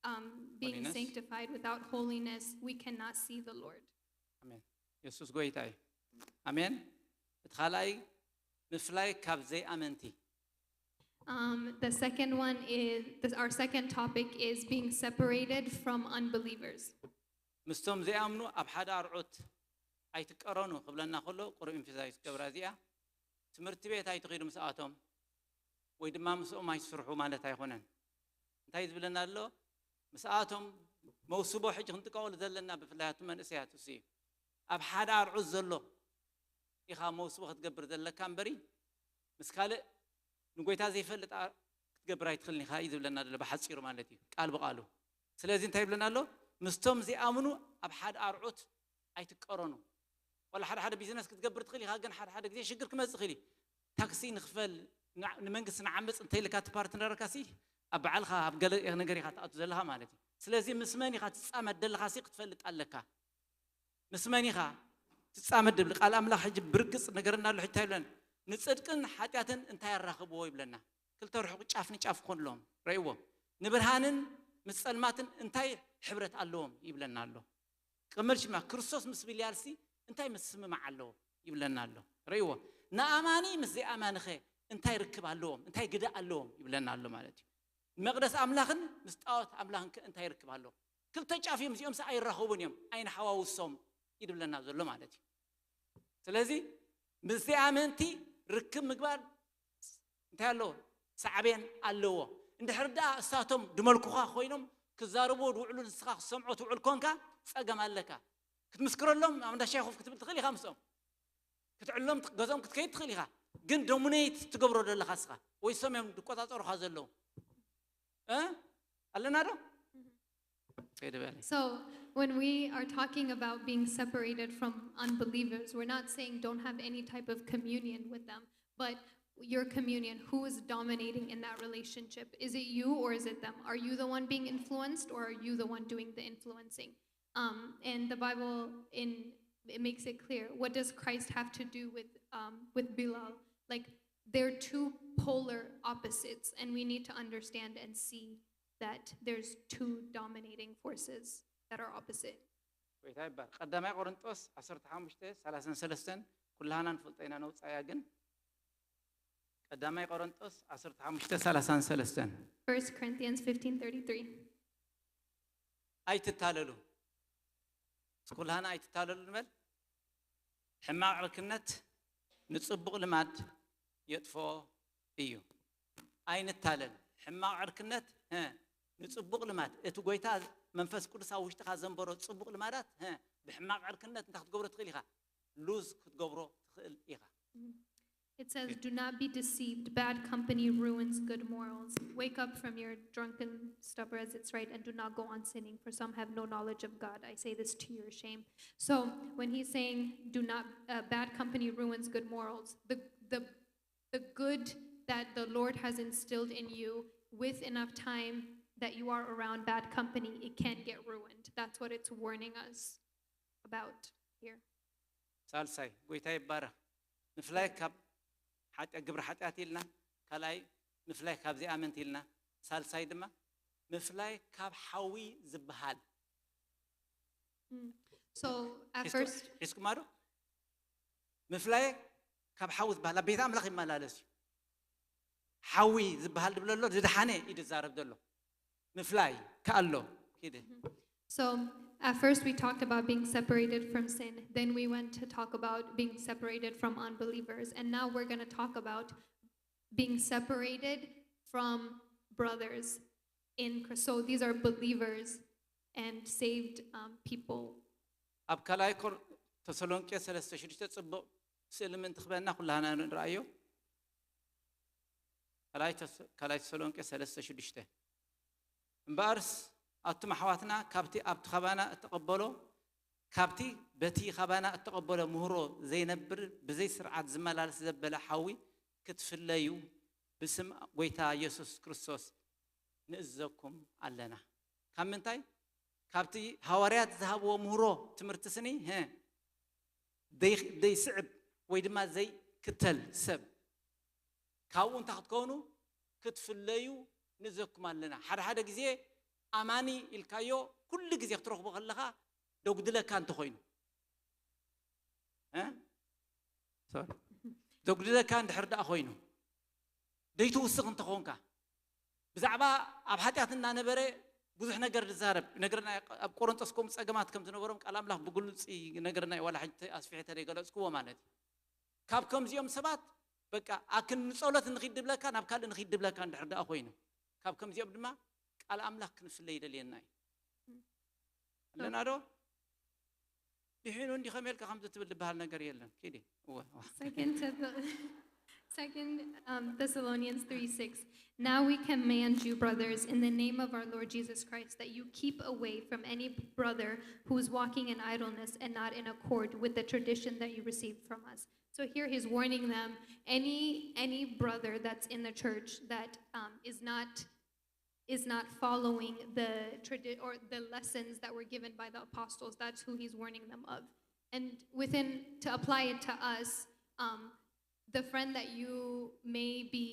um, being Holiness. Sanctified, without holiness, we cannot see the Lord. ኣሜን። የሱስ ጎይታ እዩ። ኣሜን። እቲ ካልኣይ ምፍላይ ካብ ዘይኣመንቲ። Um, the second one is, this, our second topic is being separated from unbelievers. ምስቶም ዘይኣምኑ ኣብ ሓደ ኣርዑት ኣይትቀረኑ ክብለና ከሎ ቁሩብ ኢምፊዛይዝ ገብራ እዚኣ። ትምህርቲ ቤት ኣይትኺዱ ምስኣቶም ወይ ድማ ምስኦም ኣይትስርሑ ማለት ኣይኮነን። እንታይ ዝብለና ኣሎ? ምስኣቶም መውስቦ ሕጂ ክንጥቀቐሉ ዘለና ብፍላይ ኣቱም መንእሰያት እሱ እዩ። ኣብ ሓደ ኣርዑት ዘሎ ኢኻ መውስቦ ክትገብር ዘለካ እምበሪ ምስ ካልእ ንጎይታ ዘይፈልጥ ኣ-፣ ክትገብር ኣይትኽእልን ኢኻ እዩ ዝብለና ዘሎ ብሓፂሩ ማለት እዩ ቃል ብቃሉ። ስለዚ እንታይ ይብለና ኣሎ? ምስቶም ዘይኣምኑ ኣብ ሓደ ኣርዑት ኣይትቀረኑ። ወላ ሓደ ሓደ ቢዝነስ ክትገብር ትኽእል ኢኻ፣ ግን ሓደ ሓደ ግዜ ሽግር ክመጽእ ይኽእል እዩ። ታክሲ ንኽፈል ንዓ-፣ ንመንግስቲ ንዓምፅ እንተይልካ እቲ ፓርትነርካ ሲ ኣብ በዓልኻ ኣብ ገለ ነገር ኢኻ ትኣቱ ዘለኻ ማለት እዩ። ስለዚ ምስ መን ኢኻ ትፃመድ ዘለኻ ሲ ክትፈልጥ ኣለካ። ምስ መን ኢኻ ትፃመድ ድብል ቃል ኣምላኽ ሕጂ ብርግፅ ነገርና ኣሎ። ሕጂ እንታይ ይብለን? ንፅድቅን ሓጢኣትን እንታይ ኣራኽብዎ ይብለና? ክልተ ርሑቕ ጫፍ ንጫፍ ክኾንሎም ረእይዎ። ንብርሃንን ምስ ጸልማትን እንታይ ሕብረት ኣለዎም ይብለና ኣሎ። ቅመል ሽማ ክርስቶስ ምስ ብልያልሲ እንታይ ምስምማዕ ኣለዎ ይብለና ኣሎ። ረእይዎ። ንኣማኒ ምስ ዘይኣማንኸ እንታይ ርክብ ኣለዎም እንታይ ግደ ኣለዎም ይብለና ኣሎ ማለት እዩ። መቕደስ ኣምላኽን ምስ ጣዖት ኣምላኽን ከ እንታይ ርክብ ኣለዎም? ክልተ ጫፍ እዮም እዚኦም ኣይራኸቡን እዮም ኣይንሓዋውሶም ይድብለና ዘሎ ማለት እዩ። ስለዚ ምስ ዘይኣመንቲ ርክብ ምግባር እንታይ ኣለዎ? ሳዕቤን ኣለዎ። እንድሕር ደኣ እሳቶም ድመልኩኻ ኮይኖም ክዛረብዎ ድውዕሉ ንስኻ ክሰምዖ ትውዕል ኮንካ ጸገም ኣለካ። ክትምስክረሎም ኣብ እንዳ ሻሂ ኮፍ ክትብል ትኽእል ኢኻ ምስኦም። ክትዕሎም ገዝኦም ክትከይድ ትኽእል ኢኻ። ግን ዶሚኔት ትገብሮ ዘለኻ እስኻ ወይ ሰም እዮም ዝቆጻጸሩኻ ዘለዉ። እ? ኣለና ዶ? ከይዲ በሊ። So when we are talking about being separated from unbelievers, we're not saying don't have any type of communion with them, but your communion, who is dominating in that relationship? Is it you or is it them? Are you the one being influenced or are you the one doing the influencing? Um, and the Bible in it makes it clear. What does Christ have to do with um, with Bilal? Like they're two polar opposites, and we need to understand and see that there's two dominating forces that are opposite. ጎይታ ይባር። ቀዳማይ ቆሮንጦስ ዓሰርተ ሓሙሽተ ሰላሳን ሰለስተን ኩላህና ንፈልጦ ኢና ነውፃያ፣ ግን ቀዳማይ ቆሮንጦስ ዓሰርተ ሓሙሽተ ሰላሳን ሰለስተን First Corinthians fifteen thirty-three. ኣይትታለሉ። እስኩላህና ኣይትታለሉ ንበል። ሕማቕ ዕርክነት ንጽቡቕ ልማድ የጥፍኦ እዩ። ኣይንታለል። ሕማቕ ዕርክነት፣ ሀ፣ ንጽቡቕ ልማድ፣ እቲ ጎይታ መንፈስ ቅዱስ ኣብ ውሽጥኻ ዘንበሮ ጽቡቕ ልማዳት፣ ሀ፣ ብሕማቕ ዕርክነት እንታይ ክትገብሮ ትኽእል ኢኻ? ሉዝ ክትገብሮ ትኽእል ኢኻ። It says, "Do not be deceived. Bad company ruins good morals. Wake up from your drunken stupor, as it's right, and do not go on sinning, for some have no knowledge of God. I say this to your shame." So when he's saying, "Do not, uh, bad company ruins good morals," the the the good that the Lord has instilled in you, with enough time that you are around bad company, it can get ruined. That's what it's warning us. about here? ሳልሳይ ጎይታ ይባረኽ። ምፍላይ ካብ ሓጢኣት፣ ግብሪ ሓጢኣት ኢልና፣ ካልኣይ ምፍላይ ካብ ዘይኣመንቲ ኢልና፣ ሳልሳይ ድማ ምፍላይ ካብ ሓዊ ዝበሃል። So at first, ሒዝኩማ ዶ? ምፍላይ ካብ ሓዊ ዝበሃል ኣብ ቤት ኣምላኽ ይመላለስ እዩ። ሓዊ ዝበሃል ድብሎ ኣሎ፣ ዝደሓነ እዩ ዝዛረብ ዘሎ። ምፍላይ ከኣሎ ኪደ So at first we talked about being separated from sin. Then we went to talk about being separated from unbelievers. And now we're going to talk about being separated from brothers in Christ. So these are believers and saved um, people. ኣብ ካልኣይ ተሰሎንቄ ሰለስተ ሽዱሽተ ጽቡቕ ስእሊ ምእንቲ ክበና ኩላህና ንርኣዮ። ካልኣይ ተሰሎንቄ ሰለስተ ሽዱሽተ እምበኣርስ ኣቱም ኣሕዋትና ካብቲ ኣብቲ ኻባና እተቐበሎ ካብቲ በቲ ኻባና እተቐበሎ ምህሮ ዘይነብር ብዘይ ስርዓት ዝመላለስ ዘበለ ሓዊ ክትፍለዩ ብስም ጎይታ የሱስ ክርስቶስ ንእዘኩም ኣለና። ካብ ምንታይ? ካብቲ ሃዋርያት ዝሃብዎ ምህሮ ትምህርቲ ስኒ ዘይስዕብ ወይ ድማ ዘይክተል ሰብ ካብኡ እንታይ ክትከውኑ ክትፍለዩ ንዘኩም ኣለና። ሓደ ሓደ ግዜ ኣማኒ ኢልካዮ ኩሉ ግዜ ክትረኽቦ ከለኻ ደጉድለካ እንተኾይኑ ዘጉድለካ እንድሕር ደኣ ኮይኑ ደይትውስኽ እንተኾንካ ብዛዕባ ኣብ ሓጢኣት እናነበረ ብዙሕ ነገር ዝዛረብ ነገርና ኣብ ቆሮንጦስ ከምኡ ፀገማት ከም ዝነበሮም ቃል ኣምላኽ ብግሉፅ ነገርና ዋላ ሕጂ ኣስፊሐ ተደይገለፅክዎ ማለት እዩ። ካብ ከምዚኦም ሰባት በቃ ኣክን ንፀሎት ንኺድ ድብለካ ናብ ካልእ ንኺድ ድብለካ እንድሕር ደኣ ኮይኑ ካብ ከምዚኦም ድማ ቃል ኣምላኽ ክንፍለ ይደልየና እዩ። ኣለና ዶ? ድሒኑ እንዲ ከመይ ኢልካ ከምዚ ትብል ዝበሃል ነገር የለን። ኪዲ እወ እወ። Second, Thess- Second um, Thessalonians three six. Now we command you, brothers, in the name of our Lord Jesus Christ, that you keep away from any brother who is walking in idleness and not in accord with the tradition that you received from us. So here he's warning them, any any brother that's in the church that um, is not is not following the tradi- or the lessons that were given by the apostles. That's who he's warning them of. And within to apply it to us, um, the friend that you may be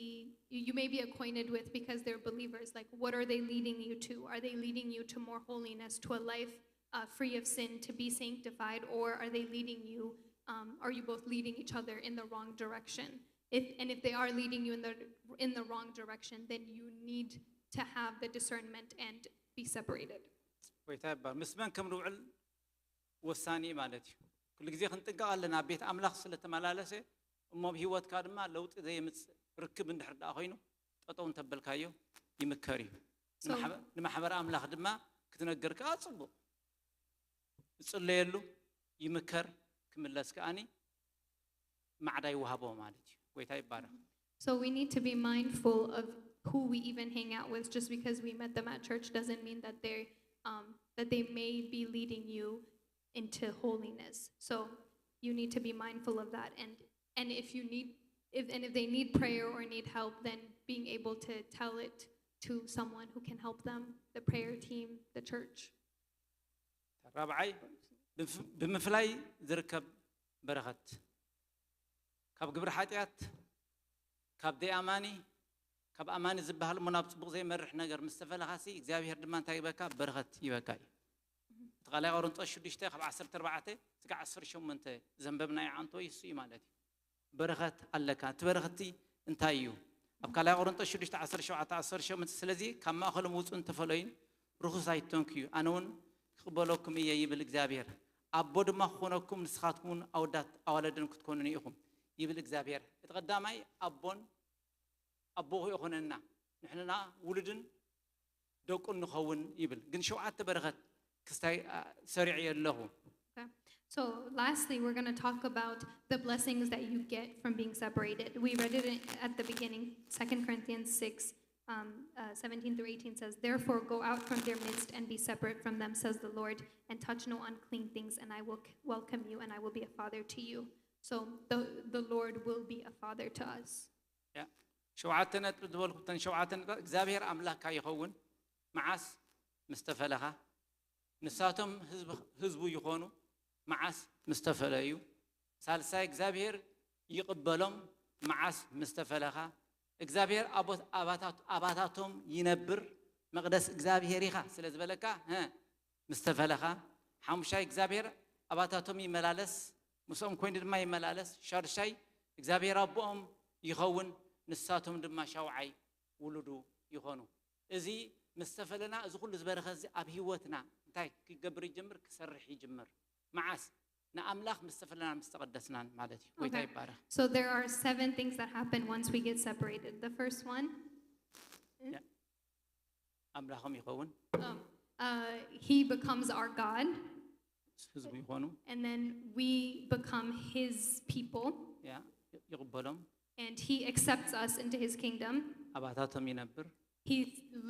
you may be acquainted with because they're believers, like, what are they leading you to? Are they leading you to more holiness, to a life uh, free of sin, to be sanctified, or are they leading you? Um, are you both leading each other in the wrong direction? If and if they are leading you in the in the wrong direction, then you need to have the discernment and be separated. ጎይታ ይባል ምስ መን ከም ንውዕል ወሳኒ ማለት እዩ። ኩሉ ግዜ ክንጥንቀቕ ኣለና። ኣብ ቤት ኣምላኽ ስለተመላለሰ እሞ ኣብ ህይወትካ ድማ ለውጢ ዘየምፅእ ርክብ እንድሕር ደኣ ኮይኑ ጠጠው እንተበልካዮ ይምከር እዩ። ንማሕበ- ንማሕበር ኣምላኽ ድማ ክትነግር ከዓ ፅቡቕ ዝፅለየሉ ይምከር ክምለስ ከኣኒ ማዕዳ ይወሃቦ ማለት እዩ። ጎይታ ይባረኽ። So we need to be mindful of who we even hang out with. Just because we met them at church doesn't mean that they um, that they may be leading you into holiness. So you need to be mindful of that. And and if you need if and if they need prayer or need help, then being able to tell it to someone who can help them, the prayer team, the church. ራብዓይ ብምፍላይ ዝርከብ በረኸት ካብ ግብሪ ሓጢኣት ካብ ደይ ኣማኒ ካብ ኣማኒ ዝበሃል እሞ ናብ ፅቡቕ ዘይመርሕ ነገር ምስ ተፈለኻሲ እግዚኣብሔር ድማ እንታይ ይበካ በረኸት ይበካ እዩ። እቲ ካልኣይ ቆሮንጦስ ሽዱሽተ ካብ ዓሰርተ ኣርባዕተ እስካብ ዓሰርተ ሸሞንተ ዘንበብናዮ ዓንቶ ይሱ እዩ ማለት እዩ። በረኸት ኣለካ። እቲ በረኸቲ እንታይ እዩ? ኣብ ካልኣይ ቆሮንጦስ ሽዱሽተ ዓሰርተ ሸውዓተ ዓሰርተ ሸሞንተ ስለዚ ካብ ማእኸሎም ውፁ እንተፈለዩን ርኹስ ኣይትተንክዩ፣ ኣነ እውን ክቕበለኩም እየ ይብል እግዚኣብሔር። ኣቦ ድማ ክኾነኩም ንስኻትኩም እውን ኣወዳት ኣዋለድን ክትኮኑኒ ኢኹም ይብል እግዚኣብሔር። እቲ ቀዳማይ ኣቦን ኣቦ ይኾነና ንሕና ውሉድን ደቁን ንኸውን ይብል። ግን ሸውዓተ በረኸት ክስታይ ሰሪዐ ኣለኹ። So lastly, we're going to talk about the blessings that you get from being separated. We read it at the beginning, Second Corinthians six, um, uh, seventeen through eighteen says, "Therefore go out from their midst and be separate from them, says the Lord, and touch no unclean things, and I will welcome you, and I will be a father to you." So the, the Lord will be a father to us. ሸውዓተ ነጥቢ ዝበልኩ እተን ሸውዓተ ነጥቢ እግዚኣብሔር ኣምላክካ ይኸውን። መዓስ ምስ ተፈለኻ ንሳቶም ህዝቡ ይኾኑ። መዓስ ምስ ተፈለዩ። ሳልሳይ እግዚኣብሔር ይቕበሎም መዓስ ምስ ተፈለኻ። እግዚኣብሔር ኣቦት-፣ ኣባታት-፣ ኣባታቶም ይነብር፣ መቕደስ እግዚኣብሔር ኢኻ ስለ ዝበለካ፣ እ፣ ምስ ተፈለኻ። ሓሙሻይ እግዚኣብሔር ኣባታቶም ይመላለስ፣ ምስኦም ኮይኑ ድማ ይመላለስ። ሻድሻይ እግዚኣብሔር ኣቦኦም ይኸውን፣ ንሳቶም ድማ ሻውዓይ ውሉዱ ይኾኑ። እዚ ምስ ተፈለና፣ እዚ ኩሉ ዝበረኸ እዚ ኣብ ህይወትና እንታይ ክገብር ይጅምር? ክሰርሕ ይጅምር። መዓስ? ንኣምላኽ ምስ ተፈለናን ምስ ተቐደስናን ማለት እዩ። ጎይታ Okay. ይባረኽ። So there are seven things that happen once we get separated. The first one, Yeah. ኣምላኾም ይኸውን፣ um, uh, he becomes our God, ህዝቡ ይኾኑ፣ and then we become his people, ያ፣ ይቕበሎም፣ and he accepts us into his kingdom. ኣባታቶም ይነብር፣ He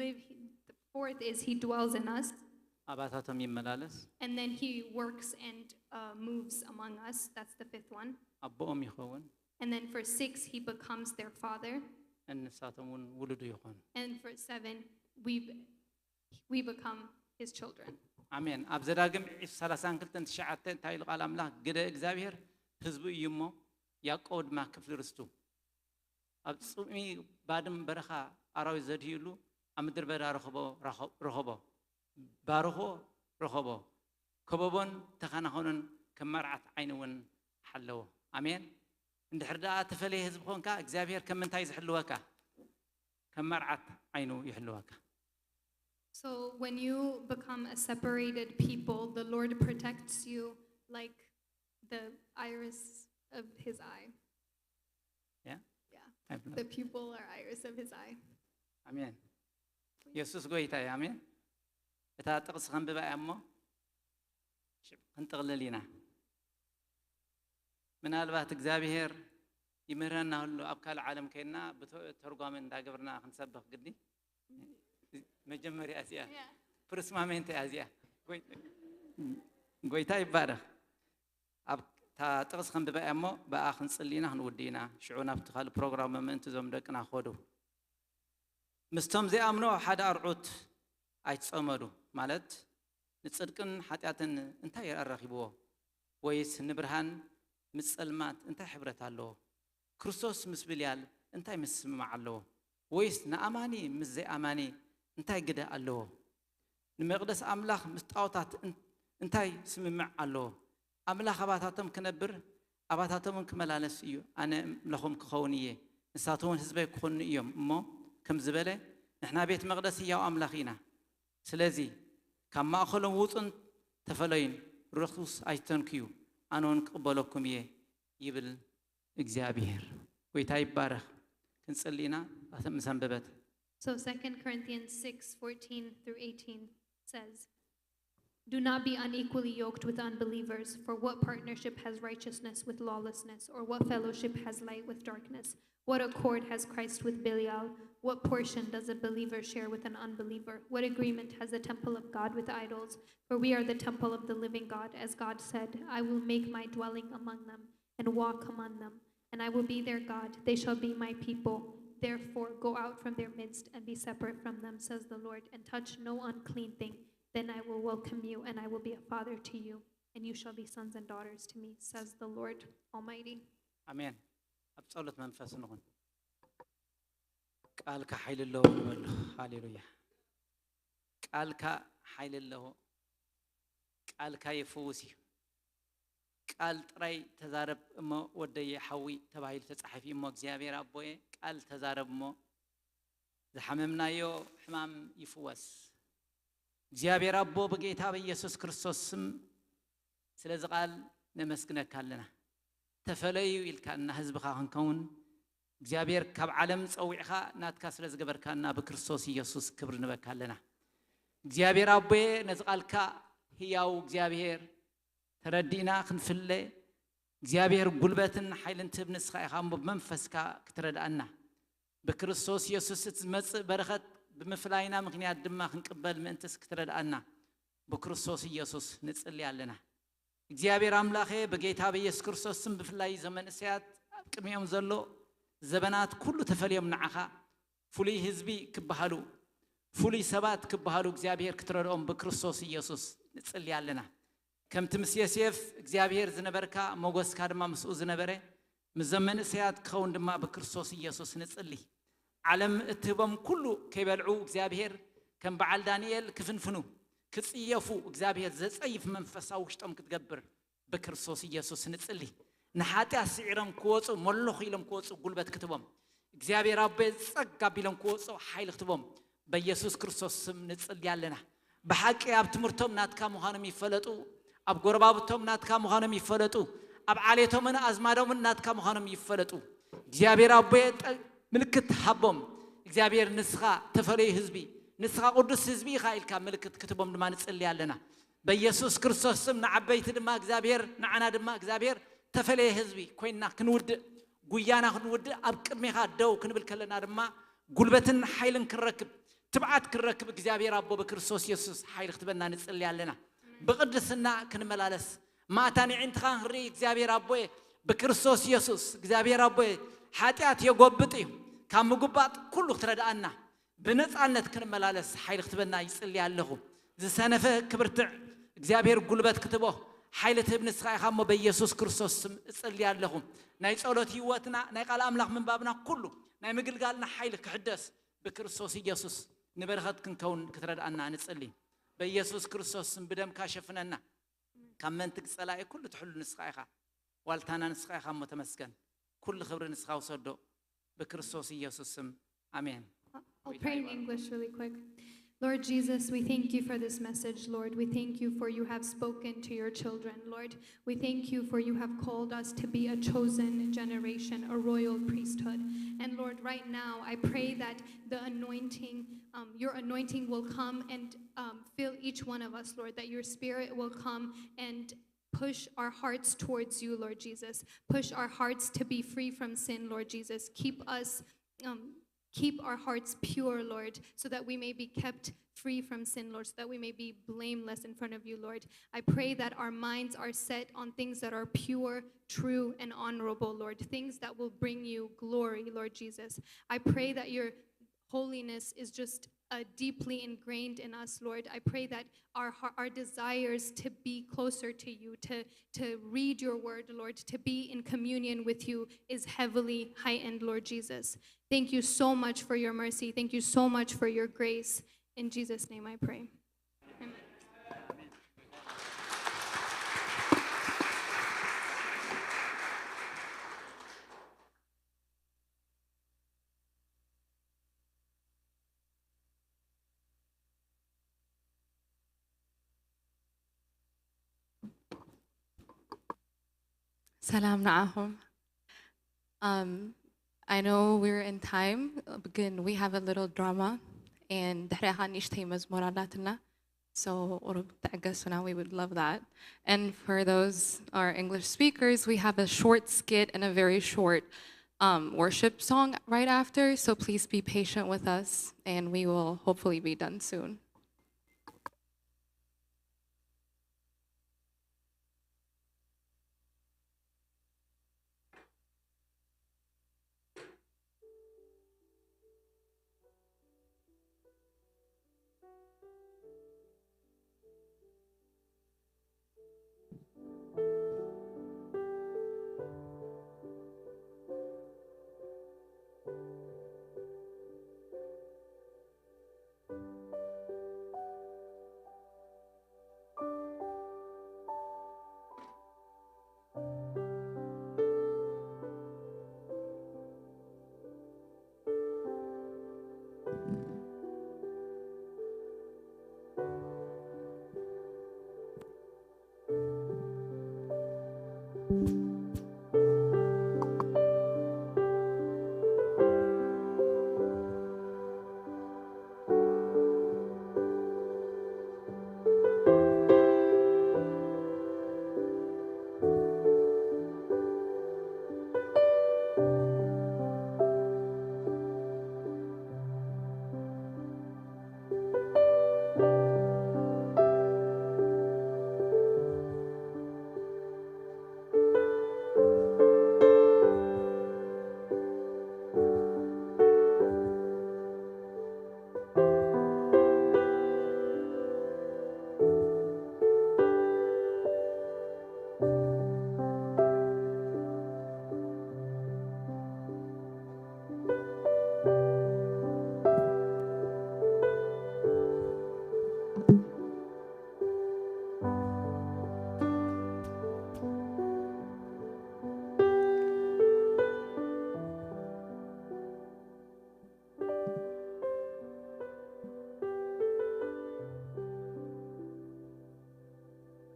live. The fourth is he dwells in us, ኣባታቶም ይመላለስ፣ and then he works and uh, moves among us. That's the fifth one. ኣቦኦም ይኸውን፣ And then for six, he becomes their father. ንሳቶም እውን ውሉዱ ይኾኑ። And for seven, we we become his children. ኣሜን። ኣብ ዘዳግም ዒፍ ሰላሳን ክልተን ትሽዓተ እንታይ ኢሉ ቃል ኣምላኽ? ግደ እግዚኣብሔር ህዝቡ እዩ እሞ ያዕቆብ ድማ ክፍሊ ርስቱ። ኣብ ጽምኢ ባድም በረኻ ኣራዊት ዘድህዩሉ ኣብ ምድሪ በዳ ረኸቦ፣ ረኸ-፣ ረኸቦ። ባርኾ ረኸቦ። ከበቦን ተኸናኸኖን ከም መርዓት ዓይኒ እውን ሓለዎ። ኣሜን። እንድሕር ደኣ ተፈለየ ህዝቢ ኾንካ እግዚኣብሔር ከም ምንታይ ዝሕልወካ? ከም መርዓት ዓይኑ ይሕልወካ። So when you become a separated people, the Lord protects you like the iris of his eye. Yeah? Yeah. I believe. The pupil or iris of his eye. ኣሜን። የሱስ ጎይታ እዩ። ኣሜን። እታ ጥቕሲ ከንብባ እያ እሞ ሽብ ክንጥቕልል ኢና። ምናልባት እግዚኣብሔር ይምህረና ህሉ ኣብ ካልእ ዓለም ከይድና ብተ-፣ ተርጓሚ እንዳገብርና ክንሰብኽ ግዲ። መጀመርያ እዚኣ Yeah. ፕርስማሜንት እያ እዚኣ። ጎይ-፣ ጎይታ ይባረኽ። ኣብ እታ ጥቕሲ ከንብባ እያ እሞ ብኣ ክንጽሊ ኢና ክንውዲ ኢና። ሽዑ ናብቲ ካልእ ፕሮግራም ምእንቲ እዞም ደቅና ክኸዱ። ምስቶም ዘይኣምኑ ሓደ ኣርዑት ኣይትጸመዱ፣ ማለት ንጽድቅን ሓጢኣትን እንታይ ኣራኺብዎ? ወይስ ንብርሃን ምስ ጸልማት እንታይ ሕብረት ኣለዎ? ክርስቶስ ምስ ብልያል እንታይ ምስምማዕ ኣለዎ? ወይስ ንኣማኒ ምስ ዘይኣማኒ እንታይ ግደ ኣለዎ? ንመቕደስ ኣምላኽ ምስ ጣዖታት እን-፣ እንታይ ስምምዕ ኣለዎ? ኣምላኽ ኣባታቶም ክነብር፣ ኣባታቶም እውን ክመላለስ እዩ። ኣነ ኣምላኾም ክኸውን እየ፣ ንሳቶም እውን ህዝበይ ክኾኑ እዮም እሞ፣ ከም ዝበለ፣ ንሕና ቤት መቕደስ ህያው ኣምላኽ ኢና። ስለዚ ካብ ማእኸሎም ውጹን ተፈለዩን፣ ርኹስ ኣይተንክዩ፣ ኣነ እውን ክቕበለኩም እየ ይብል እግዚኣብሔር። ጎይታ ይባረኽ። ክንጽሊ ኢና። ኣተ-፣ ምስ ኣንበበት So Second Corinthians six fourteen through eighteen says, "Do not be unequally yoked with unbelievers, for what partnership has righteousness with lawlessness, or what fellowship has light with darkness? What accord has Christ with Belial? What portion does a believer share with an unbeliever? What agreement has the temple of God with idols? For we are the temple of the living God, as God said, 'I will make my dwelling among them and walk among them, and I will be their God. They shall be my people.' Therefore, go out from their midst and be separate from them, says the Lord, and touch no unclean thing. Then I will welcome you, and I will be a father to you, and you shall be sons and daughters to me, says the Lord Almighty." ኣሜን። ኣብ ጸሎት መንፈስ ንኹን። ቃልካ ሓይሊ ኣለዎ ንበሎ። ሃሌሉያ። ቃልካ ሓይሊ ኣለዎ። ቃልካ ይፍውስ እዩ። ቃል ጥራይ ተዛረብ እሞ ወደየ ሓዊ ተባሂሉ ተጻሒፉ እሞ፣ እግዚኣብሔር ኣቦየ ቃል ተዛረብ እሞ ዝሓመምናዮ ሕማም ይፍወስ። እግዚኣብሔር ኣቦ፣ ብጌታ ብኢየሱስ ክርስቶስ ስም ስለዚ ቃል ነመስግነካ ኣለና። ተፈለዩ ኢልካና ህዝብኻ ክንከውን፣ እግዚኣብሔር ካብ ዓለም ጸዊዕኻ ናትካ ስለ ዝገበርካና ብክርስቶስ ኢየሱስ ክብሪ ንበካ ኣለና። እግዚኣብሔር ኣቦየ፣ ነዚ ቃልካ ህያው እግዚኣብሔር ተረዲእና ክንፍለ እግዚኣብሔር ጉልበትን ሓይልን ትህብ ንስኻ ኢኻ እሞ ብመንፈስካ ክትረድኣና። ብክርስቶስ ኢየሱስ እቲ ዝመጽእ በረኸት ብምፍላይና ምኽንያት ድማ ክንቅበል ምእንትስ ክትረድኣና ብክርስቶስ ኢየሱስ ንጽሊ ኣለና። እግዚኣብሔር ኣምላኸ፣ ብጌታ ብኢየሱስ ክርስቶስ ስም ብፍላይ እዞም መንእሰያት ኣብ ቅድሚኦም ዘሎ ዘበናት ኩሉ ተፈልዮም ንዓኻ ፍሉይ ህዝቢ ክበሃሉ፣ ፍሉይ ሰባት ክበሃሉ እግዚኣብሔር ክትረድኦም ብክርስቶስ ኢየሱስ ንጽሊ ኣለና። ከምቲ ምስ የሴፍ እግዚኣብሔር ዝነበርካ፣ ሞገስካ ድማ ምስኡ ዝነበረ፣ ምስዞም መንእሰያት ክኸውን ድማ ብክርስቶስ ኢየሱስ ንጽሊ። ዓለም እትህቦም ኩሉ ከይበልዑ እግዚኣብሔር ከም በዓል ዳንኤል ክፍንፍኑ፣ ክጽየፉ እግዚኣብሔር ዘጸይፍ መንፈሳዊ ውሽጦም ክትገብር ብክርስቶስ ኢየሱስ ንጽሊ። ንሓጢኣት ስዒሮም ክወጹ፣ መለኹ ኢሎም ክወጹ ጉልበት ክትቦም፣ እግዚኣብሔር ኣቦ ጸጋ ኣቢሎም ክወጹ ሓይሊ ክትቦም በኢየሱስ ክርስቶስ ስም ንጽሊ ኣለና። ብሓቂ ኣብ ትምህርቶም ናትካ ምዃኖም ይፈለጡ፣ ኣብ ጎረባብቶም ናትካ ምዃኖም ይፈለጡ፣ ኣብ ዓሌቶምን ኣዝማዶምን ናትካ ምዃኖም ይፈለጡ። እግዚኣብሔር ኣቦ ጠ-፣ ምልክት ሃቦም። እግዚኣብሔር ንስኻ ተፈለዩ ህዝቢ፣ ንስኻ ቅዱስ ህዝቢ ኢኻ ኢልካ ምልክት ክትቦም ድማ ንጽሊ ኣለና። በኢየሱስ ክርስቶስ ስም ንዓበይቲ ድማ እግዚኣብሔር፣ ንዓና ድማ እግዚኣብሔር ተፈለየ ህዝቢ ኮይንና ክንውድእ፣ ጉያና ክንውድእ፣ ኣብ ቅድሜኻ ደው ክንብል ከለና ድማ ጉልበትን ሓይልን ክንረክብ፣ ትብዓት ክንረክብ እግዚኣብሔር ኣቦ ብክርስቶስ የሱስ ሓይሊ ክትበና ንጽሊ ኣለና። ብቕድስና ክንመላለስ፣ ማእታን ኣዒንትኻ ክንርኢ እግዚኣብሔር ኣቦ ብክርስቶስ የሱስ እግዚኣብሔር ኣቦ ሓጢኣት የጎብጥ እዩ። ካብ ምጉባጥ ኩሉ ክትረድኣና፣ ብነጻነት ክንመላለስ ሓይሊ ክትበና ይጽሊ ኣለኹ። ዝሰነፈ ክብርትዕ እግዚኣብሔር ጉልበት ክትቦ ሓይሊ ትህብ ንስኻ ኢኻ እሞ በኢየሱስ ክርስቶስ ስም እጽሊ ኣለኹ። ናይ ጸሎት ህይወትና፣ ናይ ቃል ኣምላኽ ምንባብና፣ ኩሉ ናይ ምግልጋልና ሓይሊ ክሕደስ ብክርስቶስ ኢየሱስ ንበረኸት ክንከውን ክትረድኣና ንጽሊ። በኢየሱስ ክርስቶስ ስም ብደምካ ሸፍነና። ካብ መንትግ ጸላኢ ኩሉ ትሕሉ ንስኻ ኢኻ። ዋልታና ንስኻ ኢኻ እሞ ተመስገን። ኩሉ ክብሪ ንስኻ ውሰዶ። ብክርስቶስ ኢየሱስ ስም ኣሜን። I'll pray in English really quick. Lord Jesus, we thank you for this message, Lord. We thank you for you have spoken to your children, Lord. We thank you for you have called us to be a chosen generation, a royal priesthood. And Lord, right now, I pray that the anointing, um, your anointing will come and um, fill each one of us, Lord, that your spirit will come and push our hearts towards you, Lord Jesus. Push our hearts to be free from sin, Lord Jesus. Keep us, um, keep our hearts pure, Lord, so that we may be kept free from sin, Lord, so that we may be blameless in front of you, Lord. I pray that our minds are set on things that are pure, true, and honorable, Lord, things that will bring you glory, Lord Jesus. I pray that your holiness is just uh, deeply ingrained in us, Lord. I pray that our, har- our desires to be closer to you, to, to read your word, Lord, to be in communion with you is heavily heightened, Lord Jesus. Thank you so much for your mercy. Thank you so much for your grace. In Jesus' name I pray. Amen. ሰላም ንዓኹም። Um, I know we're in time, ግን we have a little drama, and ድሕሪኻ ንእሽተይ መዝሙር ኣላትና። So ቁሩብ ተዕገሱና, we would love that. And for those are English speakers, we have a short skit and a very short um, worship song right after. So please be patient with us, and we will hopefully be done soon.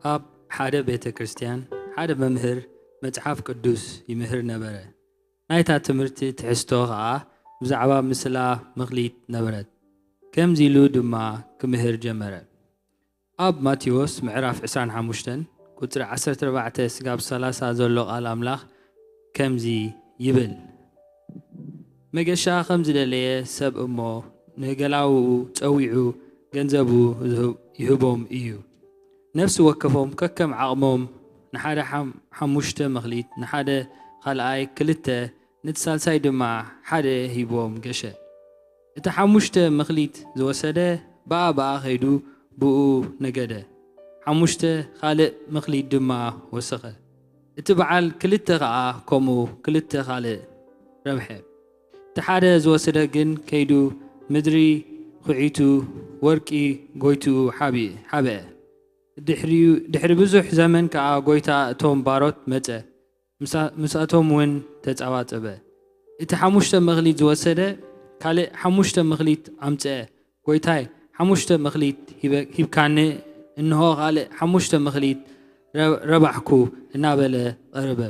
ኣብ ሓደ ቤተ ክርስቲያን ሓደ መምህር መጽሓፍ ቅዱስ ይምህር ነበረ። ናይታ ትምህርቲ ትሕዝቶ ኸኣ ብዛዕባ ምስላ መኽሊት ነበረት። ከምዚ ኢሉ ድማ ክምህር ጀመረ። ኣብ ማቴዎስ ምዕራፍ ዕስራን ሓሙሽተን ቁጽሪ ዓሰርተ ኣርባዕተ ስጋብ ሰላሳ ዘሎ ቃል ኣምላኽ ከምዚ ይብል፣ መገሻ ከም ዝደለየ ሰብ እሞ ንገላውኡ ጸዊዑ ገንዘቡ ዝህብ- ይህቦም እዩ። ነፍሲ ወከፎም ከከም ዓቕሞም ንሓደ ሓም- ሓሙሽተ መኽሊት፣ ንሓደ ኻልኣይ ክልተ፣ ነቲ ሳልሳይ ድማ ሓደ ሂቦም ገሸ። እቲ ሓሙሽተ መኽሊት ዝወሰደ ብኣ ብኣ ኸይዱ ብኡ ነገደ። ሓሙሽተ ኻልእ መኽሊት ድማ ወሰኸ። እቲ በዓል ክልተ ኸኣ ከምኡ ክልተ ኻልእ ረብሐ። እቲ ሓደ ዝወሰደ ግን ከይዱ ምድሪ ኹዒቱ ወርቂ ጎይትኡ ሓቢ- ሓብአ። ድሕሪኡ- ድሕሪ ብዙሕ ዘመን ከኣ ጎይታ እቶም ባሮት መጸ። ምሳ- ምስኣቶም እውን ተጻባጸበ። እቲ ሓሙሽተ መኽሊት ዝወሰደ ካልእ ሓሙሽተ መኽሊት ኣምጽአ። ጎይታይ፣ ሓሙሽተ መኽሊት ሂበ- ሂብካኒ፣ እንሆ ካልእ ሓሙሽተ መኽሊት ረ- ረባሕኩ እናበለ ቐረበ።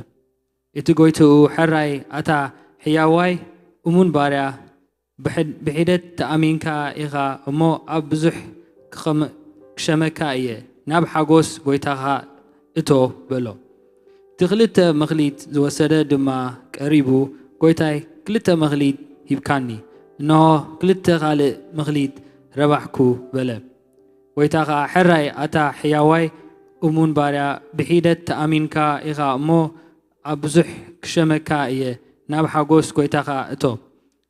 እቲ ጎይትኡ፣ ሕራይ ኣታ ሕያዋይ እሙን ባርያ፣ ብሕድ- ብሒደት ተኣሚንካ ኢኻ እሞ ኣብ ብዙሕ ክኸመ- ክሸመካ እየ፣ ናብ ሓጎስ ጎይታኻ እቶ በሎ። እቲ ክልተ መኽሊት ዝወሰደ ድማ ቀሪቡ፣ ጎይታይ፣ ክልተ መኽሊት ሂብካኒ፣ እንሆ ክልተ ካልእ መኽሊት ረባሕኩ በለ። ጎይታ ኸኣ፣ ሕራይ ኣታ ሕያዋይ እሙን ባርያ፣ ብሒደት ተኣሚንካ ኢኻ እሞ ኣብ ብዙሕ ክሸመካ እየ፣ ናብ ሓጎስ ጎይታኻ እቶ።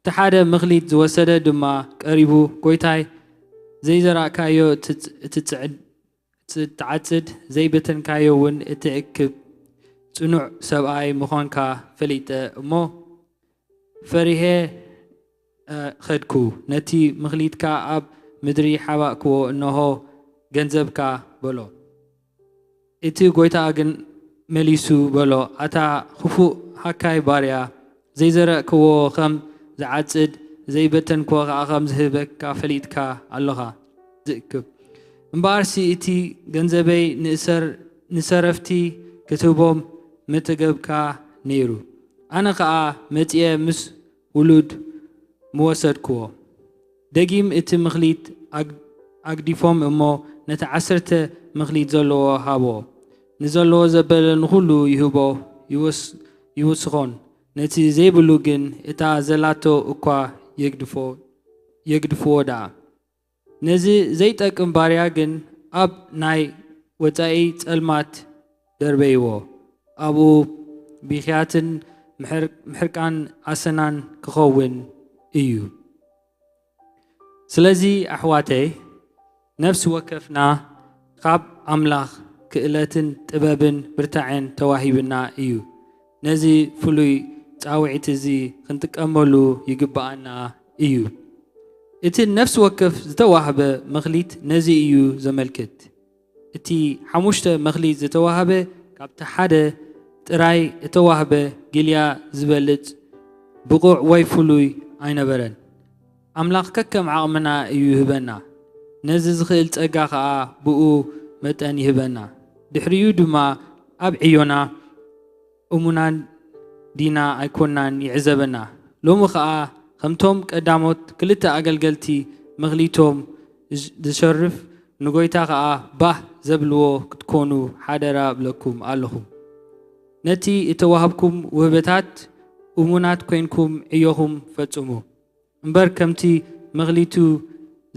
እቲ ሓደ መኽሊት ዝወሰደ ድማ ቀሪቡ፣ ጎይታይ፣ ዘይዘራእካዮ እትጽ- እትጽዕድ- እትዓጽድ፣ ዘይበተንካዮ እውን እትእክብ ጽኑዕ ሰብኣይ ምዃንካ ፈሊጠ እሞ፣ ፈሪሄ ኸድኩ። ነቲ መኽሊትካ ኣብ ምድሪ ሓባእክዎ፣ እንሆ ገንዘብካ በሎ። እቲ ጐይታ ግን መሊሱ በሎ፣ ኣታ ኽፉእ ሃካይ ባርያ፣ ዘይዘረእክዎ ኸም ዝዓጽድ፣ ዘይበተንክዎ ኸኣ ኸም ዝህበካ ፈሊጥካ ኣሎኻ። ዝእክብ እምበኣርሲ፣ እቲ ገንዘበይ ንእሰር- ንሰረፍቲ ክትህቦም ምተገብካ ነይሩ። ኣነ ኸኣ መጺኤ ምስ ውሉድ ምወሰድክዎ። ደጊም እቲ ምኽሊት ኣግ- ኣግዲፎም እሞ ነቲ ዓሰርተ ምኽሊት ዘለዎ ሃቦ። ንዘለዎ ዘበለ ንኹሉ ይህቦ ይወስ- ይውስኾን፣ ነቲ ዘይብሉ ግን እታ ዘላቶ እኳ የግድፎ- የግድፍዎ ደኣ። ነዚ ዘይጠቅም ባርያ ግን ኣብ ናይ ወጻኢ ጸልማት ደርበይዎ፣ ኣብኡ ብኽያትን ምሕር- ምሕርቃን ኣሰናን ክኸውን እዩ። ስለዚ ኣሕዋተይ፣ ነፍሲ ወከፍና ካብ ኣምላኽ ክእለትን ጥበብን ብርታዐን ተዋሂብና እዩ። ነዚ ፍሉይ ጻውዒት እዚ ክንጥቀመሉ ይግብኣና እዩ። እቲ ነፍሲ ወከፍ ዝተዋህበ መኽሊት ነዚ እዩ ዘመልክት። እቲ ሓሙሽተ መኽሊት ዝተዋህበ ካብቲ ሓደ ጥራይ እተዋህበ ጊልያ ዝበልጽ ብቑዕ ወይ ፍሉይ ኣይነበረን። ኣምላኽ ከከም ዓቕምና እዩ ይህበና። ነዚ ዝኽእል ጸጋ ኸኣ ብኡ መጠን ይህበና። ድሕሪኡ ድማ ኣብ ዕዮና እሙናን ዲና ኣይኮናን ይዕዘበና። ሎሚ ኸኣ ከምቶም ቀዳሞት ክልተ ኣገልገልቲ መኽሊቶም ዝሸርፍ ንጎይታ ኸኣ ባህ ዘብልዎ ክትኮኑ ሓደራ እብለኩም ኣለኹ። ነቲ እተዋህብኩም ውህበታት እሙናት ኮይንኩም ዕዮኹም ፈጽሙ። እምበር ከምቲ መኽሊቱ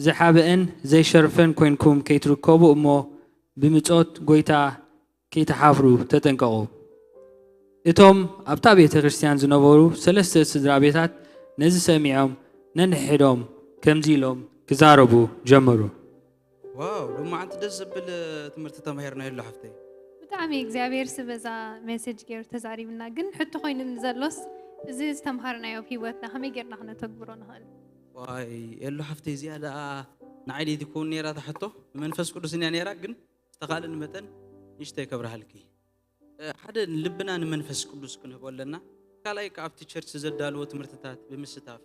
ዝሓብአን ዘይሸርፈን ኮይንኩም ከይትርከቡ እሞ ብምጾት ጎይታ ከይትሓፍሩ ተጠንቀቑ። እቶም ኣብታ ቤተ ክርስቲያን ዝነበሩ ሰለስተ ስድራ ቤታት ነዚ ሰሚዖም ነንሕድሕዶም ከምዚ ኢሎም ክዛረቡ ጀመሩ። ዋው ሎማዓንቲ ደስ ዘብል ትምህርቲ ተማሂርና የሎ ሓፍተይ። ብጣዕሚ እግዚኣብሔር ስበዛ ሜሴጅ ገይሩ ተዛሪብና። ግን ሕቶ ኮይኑኒ ዘሎስ እዚ ዝተምሃርናዮ ኣብ ህይወትና ከመይ ጌርና ክነተግብሮ ንኽእል? ዋይ የሎ ሓፍተይ እዚኣ ደኣ ንዓይ ለይቲ ክውን ነይራ እታ ሕቶ ንመንፈስ ቅዱስ እያ ነይራ። ግን ዝተኻልን መጠን ንእሽተይ ከብርሃልኪ። ሓደ ልብና ንመንፈስ ቅዱስ ክንህቦ ኣለና። ካልኣይ ከኣ ኣብቲ ቸርች ዘዳልዎ ትምህርትታት ብምስታፍ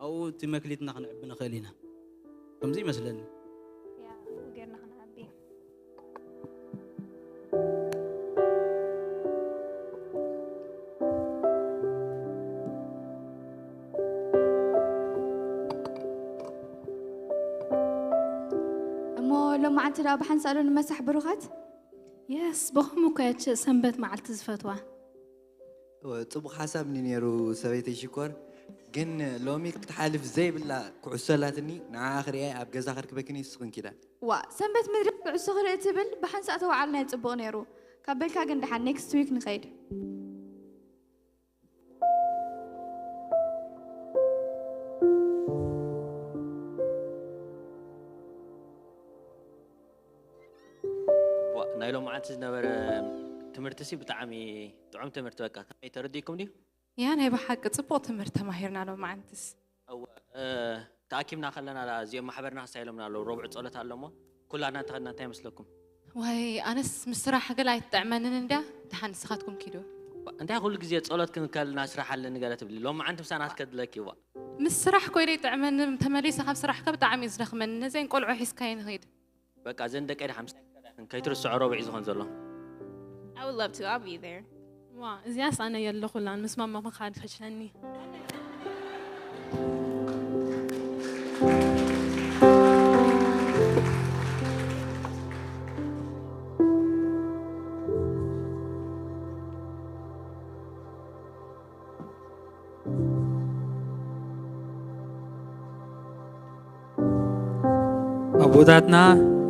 ኣብኡ እቲ መክሊትና ክንዕቢ ንኽእል ኢና። ከምዚ ይመስለኒ። ያ ጌርና ክንዓቢ። ስራ ብሓንሳእ ዶ ንመሳሕ ብሩኻት? የስ ብኸምኡ እኮ እየ ሰንበት መዓልቲ ዝፈትዋ። ጽቡቕ ሓሳብ ኒ ነይሩ ሰበይተይ ሽኮር፣ ግን ሎሚ ክትሓልፍ ዘይብላ ኩዕሶ ኣላትኒ። ንዓ ክሪኣይ ኣብ ገዛ ከርክበክኒ ስኽን ኪዳ። ዋ ሰንበት ምድሪ ኩዕሶ ክርኢ ትብል ብሓንሳእ ተወዓልናይ ጽቡቕ ነይሩ። ካብ በልካ ግን ደሓን ኔክስት ዊክ ንኸይድ። ናይ ሎማዓንቲ ዝነበረ ትምህርቲ ሲ ብጣዕሚ ጥዑም ትምህርቲ። በቃ ከመይ ተረዲእኩም ድዩ? ያ ናይ ብሓቂ ጽቡቕ ትምህርቲ ተማሂርና ሎማዓንትስ። እወ፣ እ፣ ተኣኪብና ከለና እዚኦም ማሕበርና ክሳይ ኢሎምና ኣለዉ። ረቡዕ ጸሎት ኣሎ እሞ ኩላና እንተኸድና እንታይ ይመስለኩም? ዋይ ኣነስ ምስ ስራሕ ገለ ኣይትጥዕመንን እንድያ። ደሓን ንስኻትኩም ኪዱ። እንታይ ኩሉ ግዜ ጸሎት ክንከልና ስራሕ ኣለኒ ገለ ትብሊ። ሎማዓንቲ ምሳና ክትከድለኪ ዋ። ምስ ስራሕ ኮይደ ይጥዕመኒ ተመሊሰ ካብ ስራሕካ ብጣዕሚ እዩ ዝደኽመኒ። ነዘን ቆልዑ ሒዝካ ይንኸይድ። በቃ እዘን ደቀይ ድሓ ምሳይ ከይትርስዖ ረቡዕ እዩ ዝኾን ዘሎ። I would love to. I'll be there. ዋ እዚኣስ ኣነ የለኹላን ምስ ማማ ምኻድ ፈችለኒ። ኣቦታትና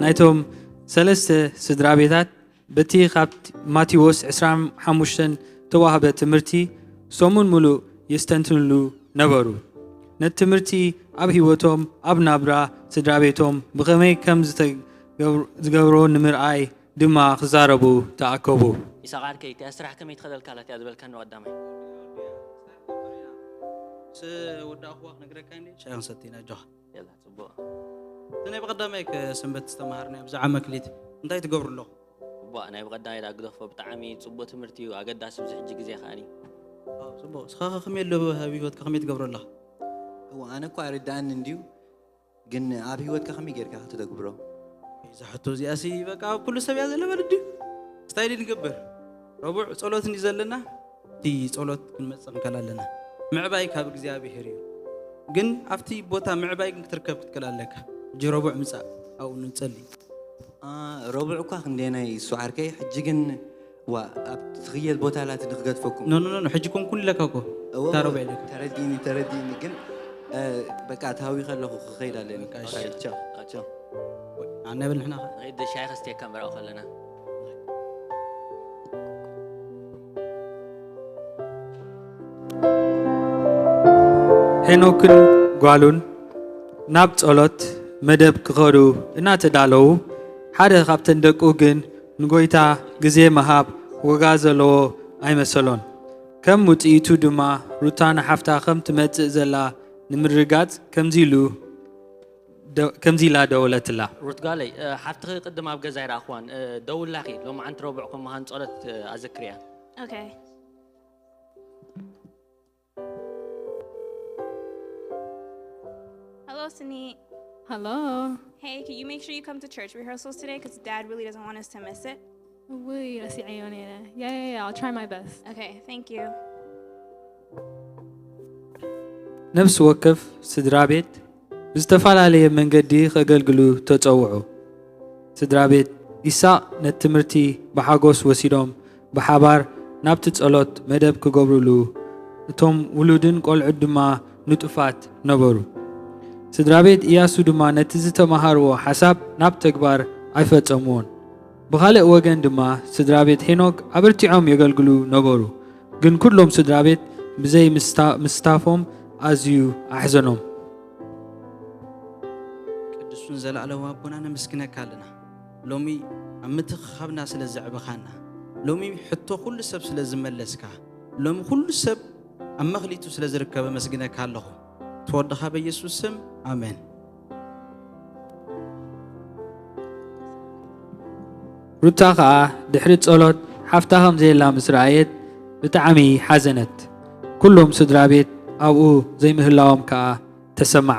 ናይቶም ሰለስተ ስድራ ቤታት በቲ ካብ ማቴዎስ ዕስራን ሓሙሽተን እተዋህበ ትምህርቲ ሰሙን ምሉእ የስተንትንሉ ነበሩ። ነቲ ትምህርቲ ኣብ ህይወቶም፣ ኣብ ናብራ ስድራ ቤቶም ብኸመይ ከም ዝተገብር- ዝገብሮ ንምርኣይ ድማ ክዛረቡ ተኣከቡ። ኢሳቕ ዓርከይ፣ እቲኣ ስራሕ ከመይ ትኸደልካ ኣላ እቲኣ ዝበልካኒ ቀዳማይ? ምስ ወዳእኽዋ ክነግረካ እንዴ? ሻሂ ክንሰቲ ኢና፣ ኣጆኻ። የላ፣ ጽቡቕ። እቲ ናይ ብቐዳማይ ከ ሰንበት ዝተማሃርናዮ ብዛዕባ መክሊት እንታይ ትገብሩ ኣለኹም? እዋእ ናይ ብቐዳይ ዳ ግደፎ ብጣዕሚ ጽቡቕ ትምህርቲ እዩ ኣገዳሲ ኣብዚ ሕጂ ግዜ ከኣኒ። ጽቡቕ እስኻ ከ ከመይ ኣሎ ኣብ ህይወትካ ከመይ ትገብሮ ኣለኻ? እዋ ኣነ እኳ ኣይርድኣኒ እንድዩ ግን ኣብ ህይወትካ ከመይ ጌርካ ከተተግብሮ? እዛ ሕቶ እዚኣ ሲ በቃ ኣብ ኩሉ ሰብ እያ ዘለ በል ድዩ? ስታይል ንገብር ረቡዕ ጸሎት እንዲ ዘለና እቲ ጸሎት ክንመጽእ ክንከል ኣለና። ምዕባይ ካብ እግዚኣብሔር እዩ። ግን ኣብቲ ቦታ ምዕባይ ግን ክትርከብ ክትክእል ኣለካ። ሕጂ ረቡዕ ምጻእ ኣብኡ ንጸሊ። ረቡዕ እኳ ክንደየናይ እሱ ዓርከይ ሕጂ ግን ዋ ኣብ ትኽየል ቦታ ላትኒ ክገድፈኩም ኖ ኖ ኖ ሕጂ ኮንኩን ኢለካ እኮ እታ ረቡዕ ኢለካ ተረዲኒ ተረዲኒ ግን በቃ ታዊ ከለኹ ክኸይድ ኣለኒ ቻው ቻው ኣነ ብል ንሕና ኸ ንኸይድ ሻሂ ከስተየካ ምራቕ ከለና ሄኖክን ጓሉን ናብ ጸሎት መደብ ክኸዱ እናተዳለዉ፣ ሓደ ካብተን ደቁ ግን ንጎይታ ግዜ ምሃብ ዋጋ ዘለዎ ኣይመሰሎን። ከም ውጽኢቱ ድማ፣ ሩታ ንሓፍታ ከም ትመጽእ ዘላ ንምርግጋጽ ከምዚ ኢሉ ደ- ከምዚ ኢላ ደወለትላ። ሩት ጓለይ፣ ሓፍትኺ ቅድም ኣብ ገዛ ኣይረኣኽዋን፣ ደውላኺ። ሎማዓንቲ ረቡዕ ከም ምዃን ጸሎት ኣዘክርያ። Okay. Hello, Sini. Hello. Hey, can you make sure you come to church rehearsals today? Because Dad really doesn't want us to miss it. ውይ ረሲዐዮ ነይረ። Yeah, yeah, yeah, I'll try my best. Okay, thank you. ነፍሲ ወከፍ ስድራ ቤት ብዝተፈላለየ መንገዲ ከገልግሉ ተጸውዑ። ስድራ ቤት ኢሳቕ ነቲ ትምህርቲ ብሓጎስ ወሲዶም ብሓባር ናብቲ ጸሎት መደብ ክገብሩሉ፣ እቶም ውሉድን ቆልዑት ድማ ንጡፋት ነበሩ። ስድራ ቤት እያሱ ድማ ነቲ ዝተማሃርዎ ሓሳብ ናብ ተግባር ኣይፈጸምዎን። ብኻልእ ወገን ድማ ስድራ ቤት ሄኖክ ኣበርቲዖም የገልግሉ ነበሩ፣ ግን ኩሎም ስድራ ቤት ብዘይ ምስታ- ምስታፎም ኣዝዩ ኣሕዘኖም። ቅዱስን ዘለኣለማዊ ኣቦና ነመስግነካ ኣለና። ሎሚ ኣብ ምትእኽኻብና ስለ ዘዕበኻና፣ ሎሚ ሕቶ ኩሉ ሰብ ስለ ዝመለስካ፣ ሎሚ ኩሉ ሰብ ኣብ መኽሊቱ ስለ ዝርከብ ኣመስግነካ ኣለኹ። ተወድኻ በኢየሱስ ስም ኣሜን። ሩታ ኸኣ ድሕሪ ጸሎት ሓፍታ ከም ዘየላ ምስ ረኣየት ብጣዕሚ ሓዘነት። ኩሎም ስድራ ቤት ኣብኡ ዘይምህላዎም ከኣ ተሰምዓ።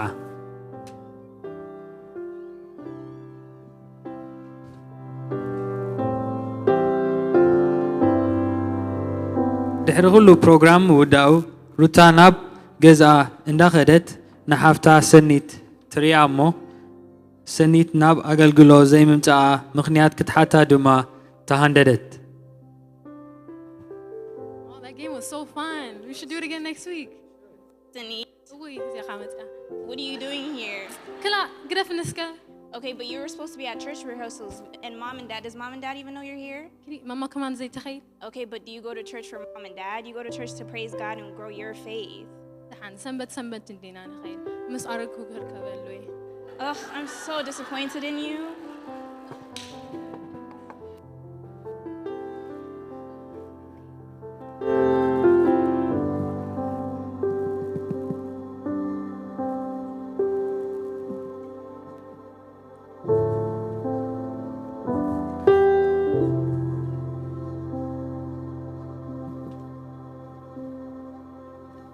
ድሕሪ ኩሉ ፕሮግራም ምውዳኡ ሩታ ናብ ገዝኣ እንዳኸደት ንሓፍታ ሰኒት ትርእያ እሞ ሰኒት ናብ ኣገልግሎ ዘይምምጽኣ ምኽንያት ክትሓታ ድማ ተሃንደደት። Oh, that game was so fun. We should do it again next week. Sydney, እውይ እዚኻ መፅያ what are you doing here? ክላ ግደፍ ንስከ Okay, but you were supposed to be at church rehearsals, and mom and dad. Does mom and dad even know you're here? ማማ ከማን ዘይትኸይድ Okay, but do you go to church for mom and dad? You go to church to praise God and grow your faith. ደሓን ሰንበት ሰንበት እንዲና ንኸይድ ምስ ኣረግኩ ክርከበሉ እየ Ugh, I'm so disappointed in you.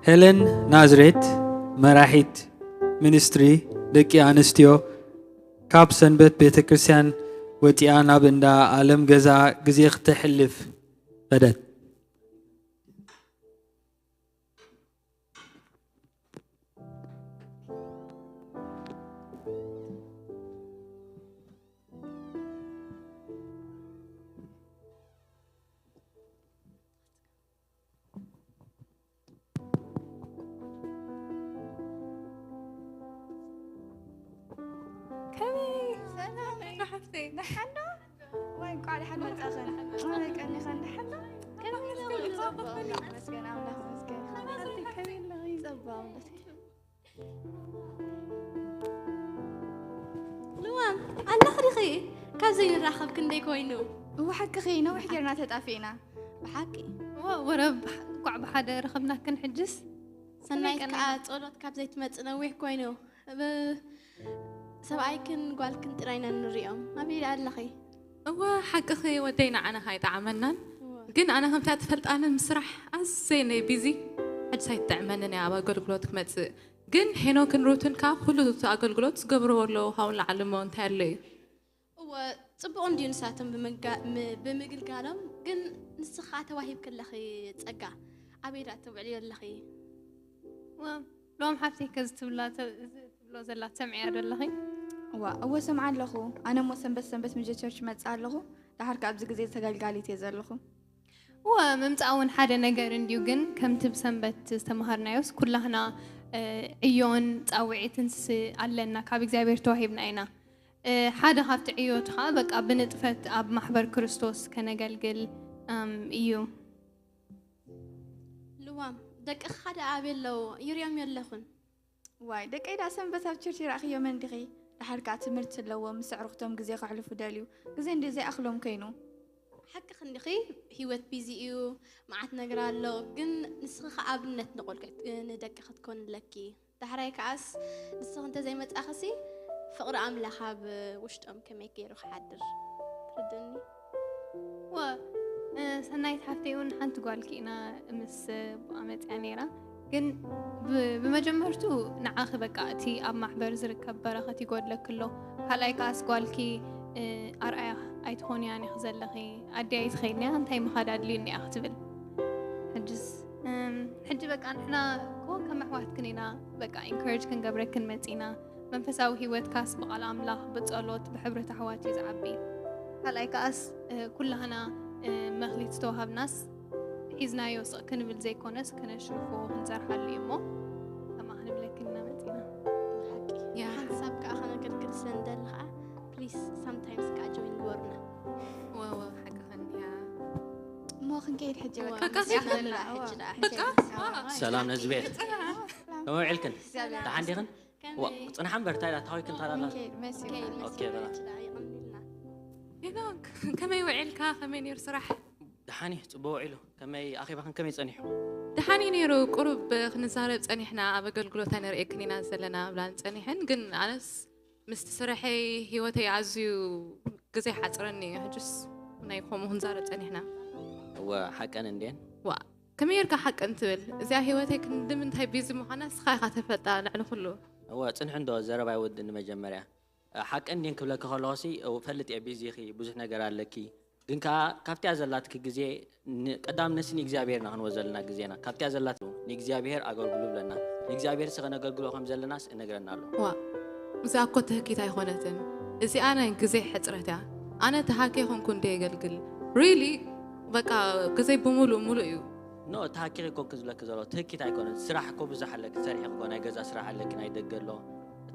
ሄለን ናዝሬት፣ መራሒት ሚኒስትሪ ደቂ ኣንስትዮ፣ ካብ ሰንበት ቤተ ክርስቲያን ወፂኣ ናብ እንዳ ኣለም ገዛ ግዜ ክተሕልፍ ከደት። ከመይ ሰላም ሓፍተይ ደሓን ዶ? ዋይ እንኳዕ ደሓን መጻኽን። ኣነ ቀኒኸን ደሓን ዶ? ከመይ ኣለኺ? ጽቡቕ ኣምላኽ መስገን ኣምላኽ መስገን። ሓፍተይ ከመይ ኣለኺ? ጽቡቕ ኣምላኽ። ልዋም ኣለኺ ዲኺ? ካብ ዘይንራኸብ ክንደይ ኮይኑ? እወ ሓቅኺ ነዊሕ ጌርና ተጣፊእና። ብሓቂ እወ ወረ እንኳዕ ብሓደ ረኸብናክን ሕጅስ ሰናይት ከኣ ጸሎት ካብ ዘይትመጽእ ነዊሕ ኮይኑ። ሰብኣይክን ጓልክን ጥራይ ኢና ንሪኦም። ኣበይ ደኣ ኣለኺ? እወ ሓቅኺ ወደይ ንዓና ኣይጠዓመናን ግን ኣነ ከምታ ትፈልጣኒ ምስራሕ ኣዘይ ናይ ቢዚ ሕጅስ ኣይትጥዕመንን እያ ኣብ ኣገልግሎት ክመጽእ ግን ሄኖክን ሩትን ከዓ ኩሉ እቲ ኣገልግሎት ዝገብርዎ ኣለዉ ካብኡ ንላዕሊ እሞ እንታይ ኣሎ እዩ እወ ጽቡቕ እንድዩ ንሳቶም ብምጋ- ም- ብምግልጋሎም ግን ንስኻ ተዋሂብኪ ኣለኺ ጸጋ ኣበይ ደኣ ተውዕልዮ ኣለኺ ሎም ሓፍተይ ከዚ ትብላ ተ- እዚ ትብሎ ዘላ ትሰምዕያ ዶ ኣለኺ እዋ እወ ሰምዓ ኣለኹ። ኣነ እሞ ሰንበት ሰንበት ምጀ ቸርች መጽእ ኣለኹ። ደሓር ከ ኣብዚ ግዜ ተገልጋሊት እየ ዘለኹ። እወ ምምፃእ እውን ሓደ ነገር እንድዩ ግን ከምቲ ብሰንበት ዝተምሃርናዮስ ኩላህና ዕዮን ፃውዒትን ኣለና ካብ እግዚኣብሔር ተዋሂብና ኢና ሓደ ካብቲ ዕዮት ከዓ በቃ ብንጥፈት ኣብ ማሕበር ክርስቶስ ከነገልግል እዩ ልዋም ደቅኻ ደኣ ኣበይ ኣለዉ ይሪኦም የለኹን ዋይ ደቀይ ዳ ሰንበት ኣብ ቸርች ይራእኽዮመን ዲኺ? ደሓር ከኣ ትምህርቲ ኣለዎም ምስ ኣዕሩኽቶም ግዜ ከሕልፉ ደልዩ ግዜ እንድዩ ዘይኣኽሎም ከይኑ። ሓቅኺ እንዲኺ ህይወት ቢዚ እዩ መዓት ነገር ኣሎ ግን ንስኺ ከኣ ኣብነት ንቆልዑ ንደቂ ክትኮኒ ኣለኪ ዳሕራይ ከኣስ ንስኺ እንተዘይመጻእኽሲ ፍቕሪ ኣምላኽ ኣብ ውሽጦም ከመይ ገይሩ ክሓድር ትርድእኒ ዋ ሰናይት ሓፍተይ እውን ሓንቲ ጓልኪ ኢና ምስ ብኣ መፅያ ነይራ ግን ብመጀመርቱ ንዓኺ በቃ እቲ ኣብ ማሕበር ዝርከብ በረኸት ይጎድለኪ ኣሎ ካልኣይ ከኣስ ጓልኪ ኣርኣያ ኣይትኾንያን ኢኺ ዘለኺ ኣዲ ኣይትኸይድንያ እንታይ ምኻድ ኣድልዩኒ እያ ክትብል ሕጅስ ሕጂ በቃ ንሕና እኮ ከም ኣሕዋትክን ኢና በቃ ኢንካሬጅ ክንገብረክን መፂና መንፈሳዊ ህይወትካስ ብቓል ኣምላኽ ብጸሎት ብሕብረት ኣሕዋት እዩ ዝዓቢ ካልኣይ ከኣስ ኩላህና መኽሊት ዝተዋሃብናስ ሒዝናዮ ስቕ ክንብል ዘይኮነስ ክነሽርፎ ክንሰርሓሉ እዩ እሞ ከማ ክንብለክን ኢና መፂና ሓንሳብ ከዓ ከነገልግል ስለ ንደሊ ከዓ ፕሊስ ሳምታይምስ ከዓ ጆይን ግበሩና ወወ ሓቂ ከንያ እሞ ክንከይድ ሕጂ በቃ ሰላም ነዚ ቤት ከመይ ውዒልክን ደሓን ዲኽን ጽንሓ እምበር እንታይ ታዊክን ታላላ ሄኖክ ከመይ ውዒልካ ከመይ ነይሩ ስራሕ ደሓን እዩ ጽቡቅ ውዒሉ ከመይ ኣኼባኽን ከመይ ጸኒሑ ደሓን እዩ ነይሩ ቁሩብ ክንዛረብ ጸኒሕና ኣብ ኣገልግሎታ ንርእየክን ኢና ዘለና ብላን ጸኒሐን ግን ኣነስ ምስቲ ስርሐይ ህይወተይ ኣዝዩ ግዜ ሓፅረኒ እዩ ሕጅስ ናይ ከምኡ ክንዛረብ ፀኒሕና እወ ሓቀን እንዴን ዋ ከመይ ጌርካ ሓቀን ትብል እዚኣ ህይወተይ ክንዲ ምንታይ ቢዚ ምዃና ንስኻ ኢኻ ተፈልጣ ልዕሊ ኩሉ እወ ፅንሒ እንዶ ዘረባ ይወድእ ንመጀመርያ ሓቀን እንዴን ክብለኪ ከለኹሲ ፈልጥ እየ ቢዚ ኢኺ ብዙሕ ነገር ኣለኪ ግን ከዓ ካብቲኣ ዘላትኪ ግዜ ቀዳምነሲ ንእግዚኣብሔር ኢና ክንወ ዘለና ግዜና ካብቲኣ ዘላት ንእግዚኣብሔር ኣገልግሉ ብለና ንእግዚኣብሔር ሲ ከነገልግሎ ከም ዘለናስ እነግረና ኣሎ ዋ እዚኣ እኮ ትህኪት ኣይኮነትን። እዚኣ ናይ ግዜ ሕጽረት እያ። ኣነ ተሃኬ ኮንኩ እንደ የገልግል። ሪሊ በቃ ግዜ ብምሉእ ሙሉእ እዩ። ኖ ተሃኪኺ ኮንክ ዝብለኪ ዘሎ ትህኪት ኣይኮነን። ስራሕ እኮ ብዙሕ ኣለኪ፣ ሰሪሒ እኮ ናይ ገዛ ስራሕ ኣለኪ፣ ናይ ደገ ኣሎ።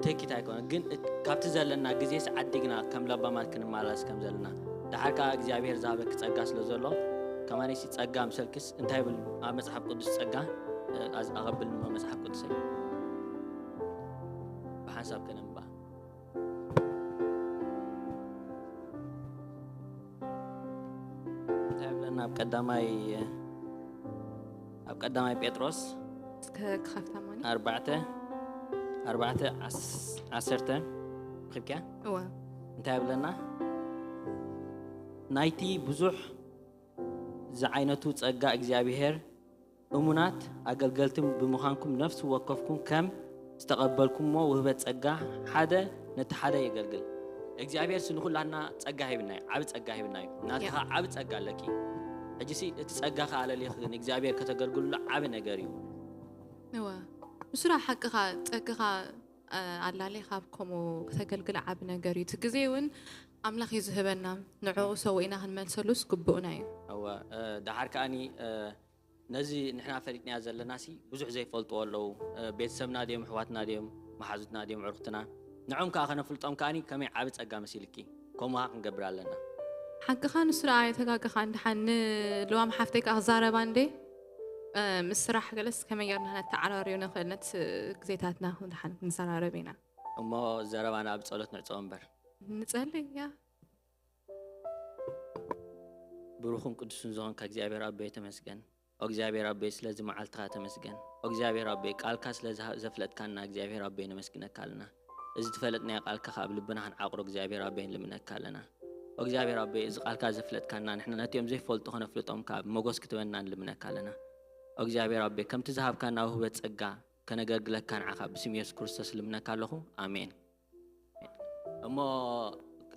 ትህኪት ኣይኮነን ግን እት- ካብቲ ዘለና ግዜስ ዓዲግና ከም ለባማት ክንመላለስ ከም ዘለና፣ ደሓር ከዓ እግዚኣብሔር ዝሃበኪ ጸጋ ስለ ዘሎ፣ ከማነይሲ ጸጋ ምሰልክስ እንታይ ይብል ኣብ መጽሓፍ ቅዱስ ጸጋ? እ፣ ኣዝ- ኣቐብል ንሞ መጽሓፍ ቅዱሰይ ብሓንሳብ ከነንባ እንታይ ይብለና ኣብ ቀዳማይ ኣብ ቀዳማይ ጴጥሮስ እስከ ክኸፍታ ማኒ ኣርባዕተ ኣርባዕተ ዓስ- ዓሰርተ ክብኪያ እወ እንታይ ይብለና? ናይቲ ብዙሕ ዝዓይነቱ ጸጋ እግዚኣብሔር እሙናት ኣገልገልቲ ብምዃንኩም ነፍሲ ወከፍኩም ከም ዝተቐበልኩምዎ ውህበት ጸጋ ሓደ ነቲ ሓደ የገልግል። እግዚኣብሔር ሲ ንኹላትና ጸጋ ሂብና እዩ፣ ዓቢ ጸጋ ሂብና እዩ። ናትኻ ዓቢ ጸጋ ኣለኪ። ሕጂ ሲ እቲ ጸጋ ከኣለሊኽ ግን እግዚኣብሔር ከተገልግሉሉ ዓቢ ነገር እዩ። እወ ምስራ ሓቅኻ ጸግኻ ኣላሌ ካብ ከምኡ ከተገልግል ዓቢ ነገር እዩ። እቲ ግዜ እውን ኣምላኽ እዩ ዝህበና፣ ንዕኡ ሰዊእና ክንመልሰሉስ ግቡእና እዩ። እወ እ፣ ደሓር ከኣኒ እ፣ ነዚ ንሕና ፈሊጥናዮ ዘለና ሲ ብዙሕ ዘይፈልጥዎ ኣለዉ። እ፣ ቤተሰብና ድዮም፣ ኣሕዋትና ድዮም፣ መሓዙትና ድዮም፣ ዕርክትና፣ ንዖም ከዓ ከነፍልጦም ከኣኒ ከመይ ዓቢ ጸጋ መሲልኪ። ከምኡ ከዓ ክንገብር ኣለና። ሓቅኻ ንሱ ደኣ የተጋገኻ እንድሓን ንልዋም ሓፍተይ ከዓ ክዛረባ እንዴ እ፣ ምስ ስራሕ ገለስ ከመይ ጌርና ነተዓራርዮ ንኽእል ነት ግዜታትና ክንድሓን ክንዘራረብ ኢና። እሞ ዘረባና ኣብ ጸሎት ንዕጸው እምበር። ንጸልይ እያ። ብሩኽን ቅዱስን ዝኾንካ እግዚኣብሔር ኣቦይ ተመስገን። ኦ እግዚኣብሔር ኣቦይ ስለዚ መዓልትኻ ተመስገን። ኦ እግዚኣብሔር ኣቦይ ቃልካ ስለ ዝሃ- ዘፍለጥካና እግዚኣብሔር ኣቦይ ነመስግነካ ኣለና። እዚ ትፈለጥናዮ ቃልካ ካብ ልብና ክንዓቕሮ እግዚኣብሔር ኣቦይ ንልምነካ ኣለና። ኦ እግዚኣብሔር ኣቦይ እዚ ቃልካ ዘፍለጥካና ንሕና ነቲኦም ዘይፈልጡ ከነፍልጦም ካብ መጎስ ክትበና ንልምነካ ኣለና። ኦ እግዚኣብሔር ኣቦይ ከምቲ ዝሃብካና ውህበት ጸጋ ከነገልግለካ ንዓኻ ብስም የሱስ ክርስቶስ ልምነካ ኣለኹ። ኣሜን። እሞ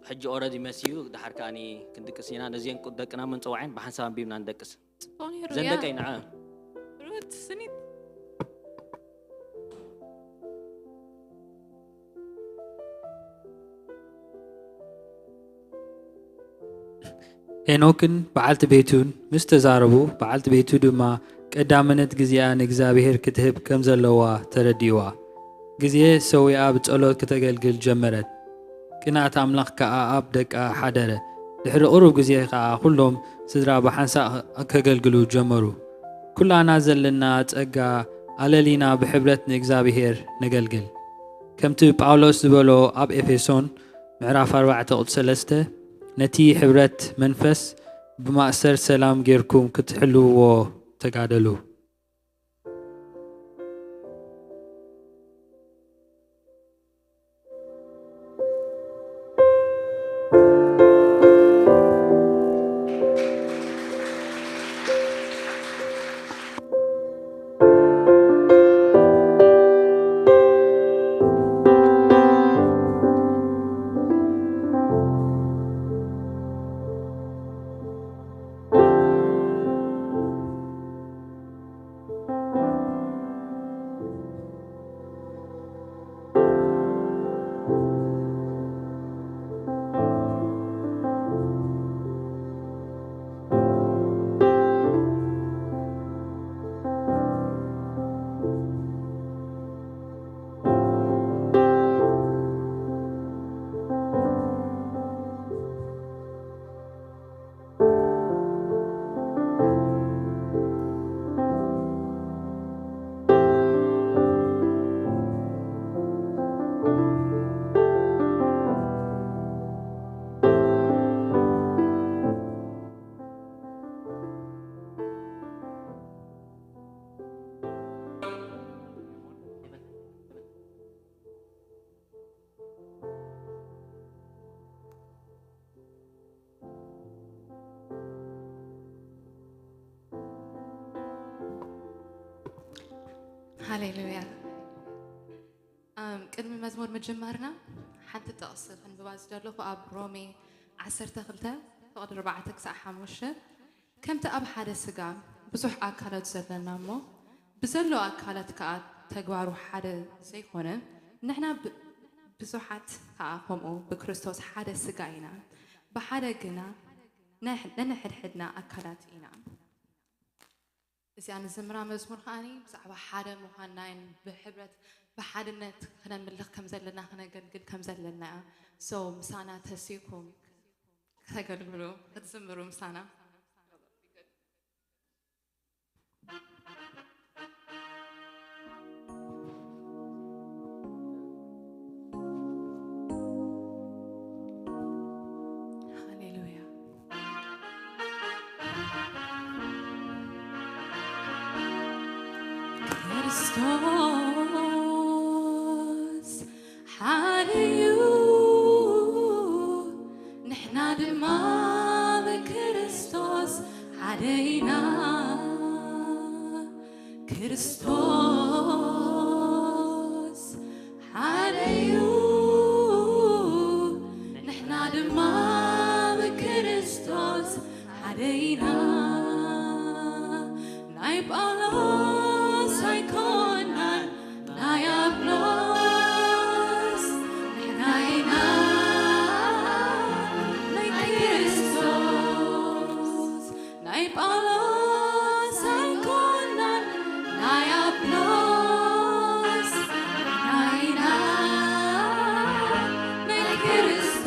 ሕጂ ኦረዲ መሲዩ ድሓር ከኣኒ ክንድቅስ ኢና። ነዚአን ደቅና መንፀዋዕን ብሓንሳብ ኣንቢብና ንደቅስ። ጽቡቕ ነይሩ ዘን እያ። ደቀይ ንዐ ሩት ስኒት ሄኖክን በዓልቲ ቤቱን ምስ ተዛረቡ፣ በዓልቲ ቤቱ ድማ ቀዳምነት ግዜኣ ንእግዚኣብሔር ክትህብ ከም ዘለዋ ተረዲእዋ። ግዜ ሰዊኣ ብጸሎት ከተገልግል ጀመረት። ቅንኣት ኣምላኽ ከኣ ኣብ ደቃ ሓደረ። ድሕሪ ቁሩብ ግዜ ከኣ ኩሎም ስድራ ብሓንሳእ ከገልግሉ ጀመሩ። ኩላና ዘለና ጸጋ ኣለሊና ብሕብረት ንእግዚኣብሔር ነገልግል። ከምቲ ጳውሎስ ዝበሎ ኣብ ኤፌሶን ምዕራፍ ኣርባዕተ ቁጽሪ ሰለስተ፣ ነቲ ሕብረት መንፈስ ብማእሰር ሰላም ጌርኩም ክትሕልውዎ ተጋደሉ። ሃሌሉያ። ኣም፣ ቅድሚ መዝሙር ምጅማርና ሓንቲ ጥቕሲ ከንብባ ዝደለኹ ኣብ ሮሜ ዓሰርተ ክልተ ፍቕዲ ኣርባዕተ ክሳዕ ሓሙሽተ፣ ከምቲ ኣብ ሓደ ስጋ ብዙሕ ኣካላት ዘለና እሞ ብዘሎ ኣካላት ከኣ ተግባሩ ሓደ ዘይኮነ፣ ንሕና ብ- ብዙሓት ከኣ ከምኡ ብክርስቶስ ሓደ ስጋ ኢና፣ ብሓደ ግና ነንሕድሕድና ኣካላት ኢና። እዚኣ ንዝምራ መዝሙር ከዓኒ ብዛዕባ ሓደ ምዃንናን ብሕብረት ብሓድነት ክነምልኽ ከም ዘለና ክነገልግል ከም ዘለና እያ። So ምሳና ተሲእኩም ከተገልግሉ ክትዝምሩ ምሳና። ሃሌሉያ። ክርስቶስ ሓደ እዩ፣ ንሕና ድማ ብክርስቶስ ሓደ ኢና። ክርስቶስ ሓደ እዩ፣ ንሕና ድማ ብክርስቶስ ሓደ ኢና። ናይ ጳውሎስ ኣይኮናን ናይ ኣጵሎስ፣ ንሕና ኢና ናይ ክርስቶስ። ናይ ጳውሎስ ኣይኮናን ናይ ኣጵሎስ፣ ንሕና ኢና ናይ ክርስቶስ።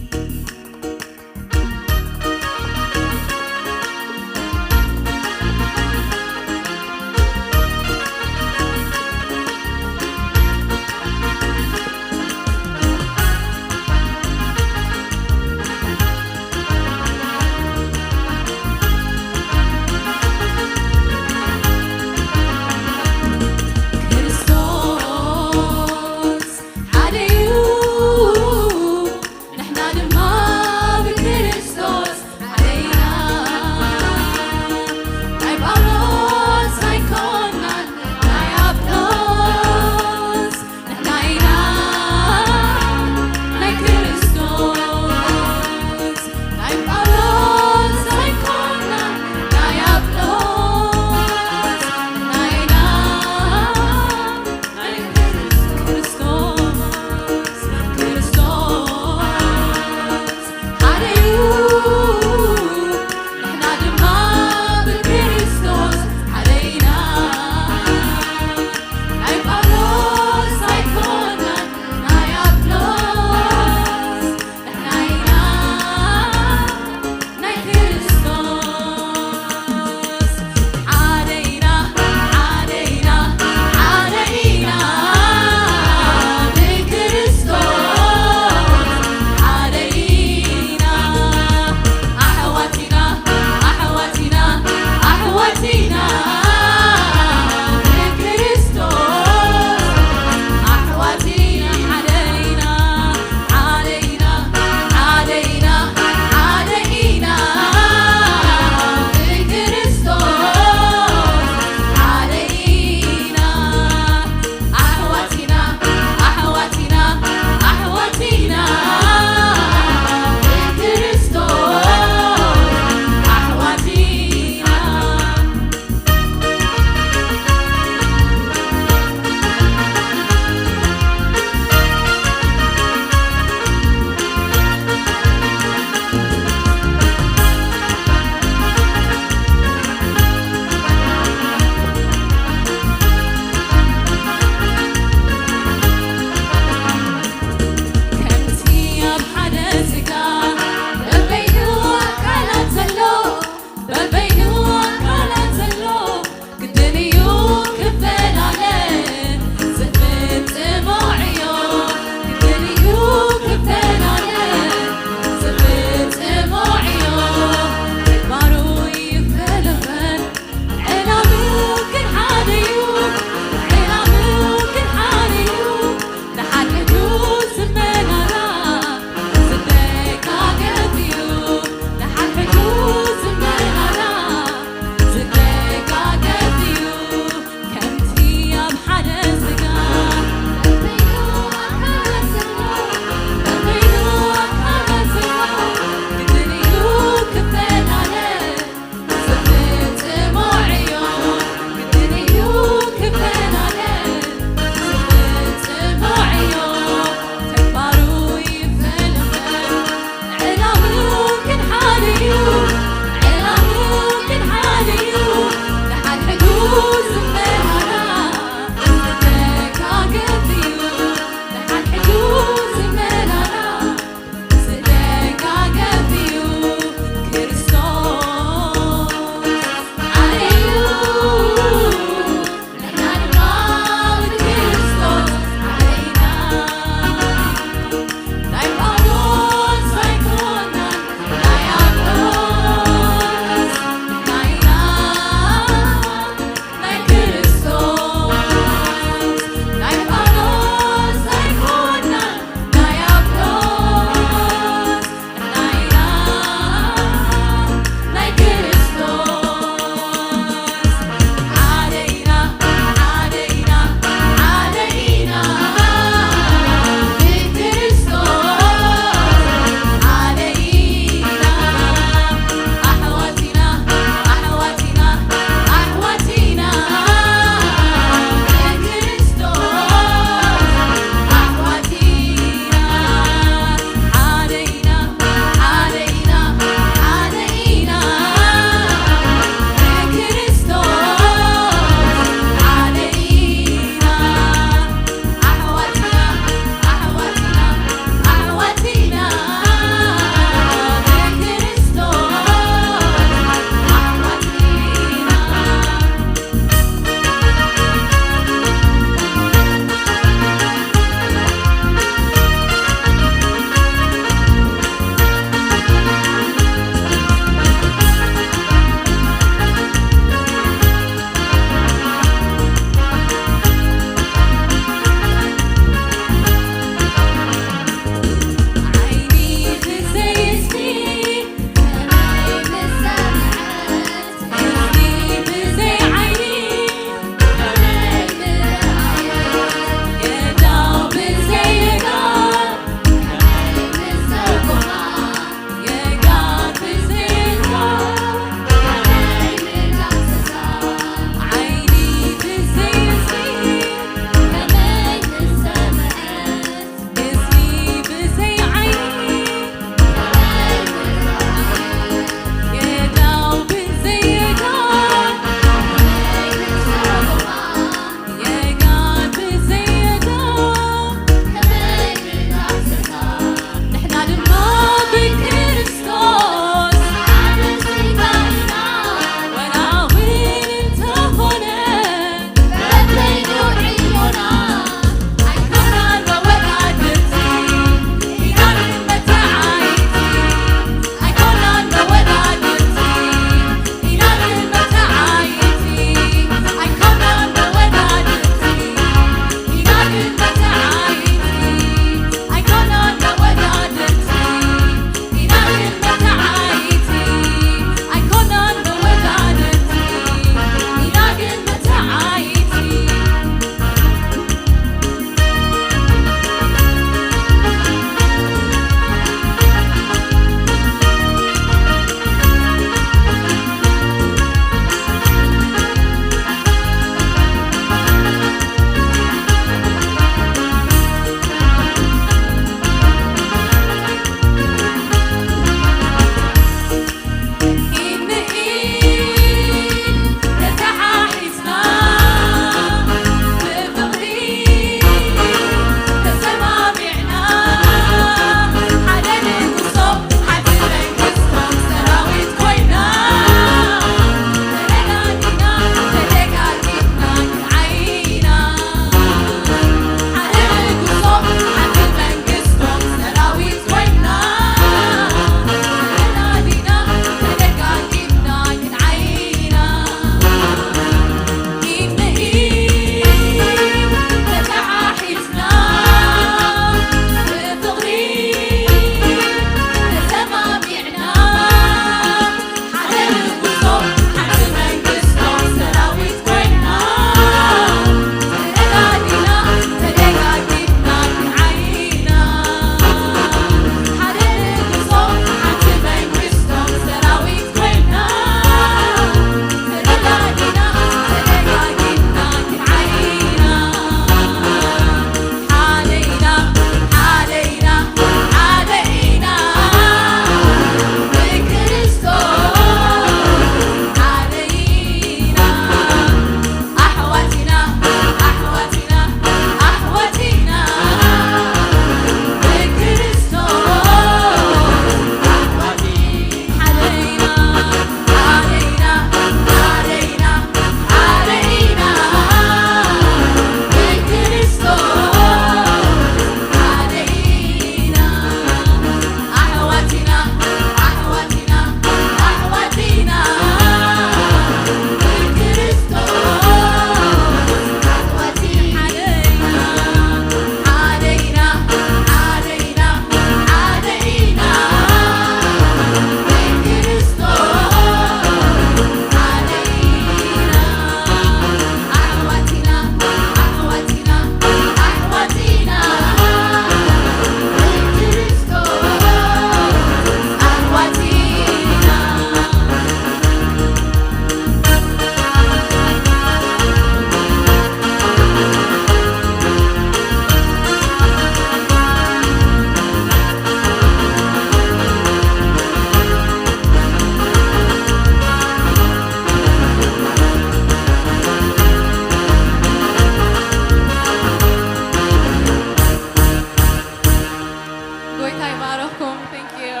ይባረኽኩም። Thank you።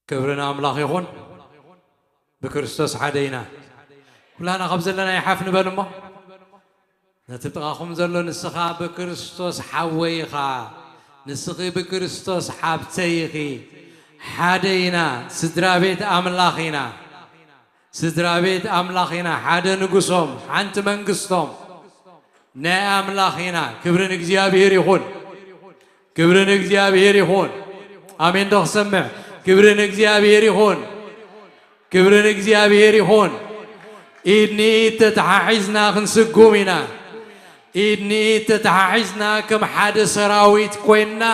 ክብሪ ንኣምላኽ ይኹን። ብክርስቶስ ሓደ ኢና። ኩላና ካብ ዘለና ይሓፍ ንበል እሞ፣ ነቲ ጥቓኹም ዘሎ፣ ንስኻ ብክርስቶስ ሓወይ ኢኻ፣ ንስኺ ብክርስቶስ ሓብተይ ኢኺ። ሓደ ኢና፣ ስድራ ቤት ኣምላኽ ኢና። ስድራ ቤት ኣምላኽ ኢና፣ ሓደ ንጉሶም፣ ሓንቲ መንግስቶም ናይ ኣምላኽ ኢና። ክብሪ ንእግዚኣብሔር ይኹን። ክብሪ ንእግዚኣብሔር ይኹን። ኣሜን ዶ ክሰምዕ? ክብሪ ንእግዚኣብሔር ይኹን። ክብሪ ንእግዚኣብሔር ይኹን። ኢድ ንኢድ ተተሓሒዝና ክንስጉም ኢና። ኢድ ንኢድ ተተሓሒዝና ከም ሓደ ሰራዊት ኮይንና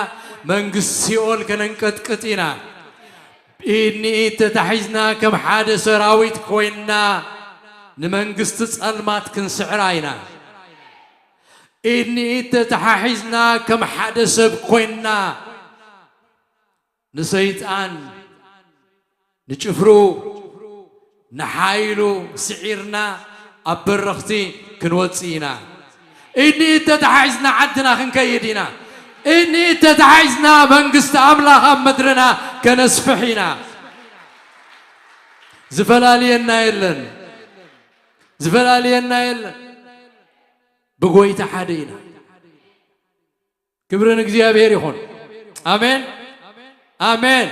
መንግስቲ ሲኦል ከነንቀጥቅጥ ኢና። ኢድ ንኢድ ተታሒዝና ከም ሓደ ሰራዊት ኮይንና ንመንግስቲ ጸልማት ክንስዕራ ኢና። ኢድ ንኢድ ተታሓሒዝና ከም ሓደ ሰብ ኮይንና ንሰይጣን፣ ንጭፍሩ፣ ንሓይሉ ስዒርና ኣብ በረኽቲ ክንወጽእ ኢና። ኢድ ንኢድ ተታሓሒዝና ዓድና ክንከይድ ኢና። ኢድ ንኢድ ተታሓሒዝና መንግስቲ ኣምላኽ ኣብ ምድርና ከነስፍሕ ኢና። ዝፈላልየና የለን። ዝፈላልየና የለን። ብጎይታ ሓደ ኢና። ክብሪ ንእግዚኣብሔር ይኹን። ኣሜን፣ ኣሜን።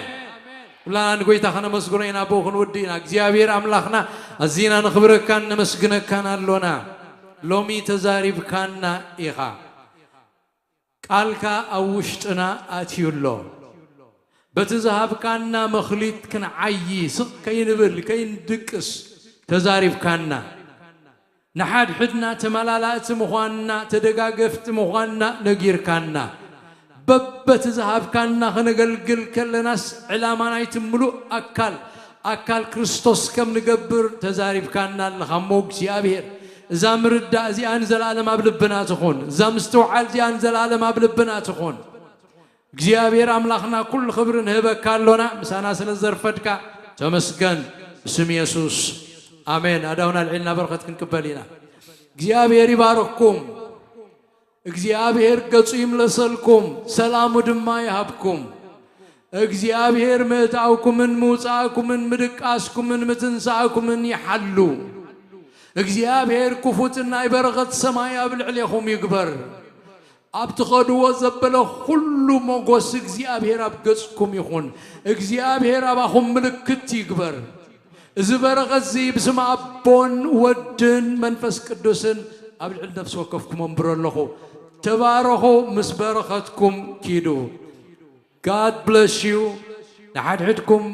ኩላና ንጎይታ ከነመስግኖ ኢና፣ ብኡ ክንውዲ ኢና። እግዚኣብሔር ኣምላኽና፣ ኣዚና ነኽብረካን ነመስግነካን ኣሎና። ሎሚ ተዛሪብካና ኢኻ። ቃልካ ኣብ ውሽጥና ኣትዩ ኣሎ። በቲ ዝሃብካና መኽሊት ክንዓዪ፣ ስቕ ከይንብል፣ ከይንድቅስ ተዛሪብካና። ንሓድሕድና ተመላላእቲ ምዃንና፣ ተደጋገፍቲ ምዃንና ነጊርካና። በበቲ ዝሃብካና ከነገልግል ከለናስ፣ ዕላማ ናይቲ ምሉእ ኣካል፣ ኣካል ክርስቶስ ከም ንገብር ተዛሪብካና ኣለኻ እሞ፣ እግዚኣብሔር፣ እዛ ምርዳእ እዚኣ ንዘለኣለም ኣብ ልብና ትኹን። እዛ ምስትውዓል እዚኣ ንዘለኣለም ኣብ ልብና ትኹን። እግዚኣብሔር ኣምላኽና፣ ኩሉ ክብሪ ንህበካ ኣሎና፣ ምሳና ስለ ዘርፈድካ ተመስገን። ብስም የሱስ፣ ኣሜን። ኣእዳውና ኣልዒልና በረኸት ክንቅበል ኢና። እግዚኣብሔር ይባርኽኩም። እግዚኣብሔር ገጹ ይምለሰልኩም፣ ሰላሙ ድማ ይሃብኩም። እግዚኣብሔር ምእታውኩምን ምውጻእኩምን ምድቃስኩምን ምትንሳእኩምን ይሓሉ። እግዚኣብሔር ክፉት ናይ በረኸት ሰማይ ኣብ ልዕሌኹም ይግበር። ኣብ ትኸድዎ ዘበለ ኩሉ ሞጎስ እግዚኣብሔር ኣብ ገጽኩም ይኹን። እግዚኣብሔር ኣባኹም ምልክት ይግበር። እዚ በረኸት እዚ ብስም ኣቦን ወድን መንፈስ ቅዱስን ኣብ ልዕሊ ነፍሲ ወከፍኩም ኣንብሮ ኣለኹ። ተባረኹ፣ ምስ በረኸትኩም ኪዱ። God bless you። ንሓድሕድኩም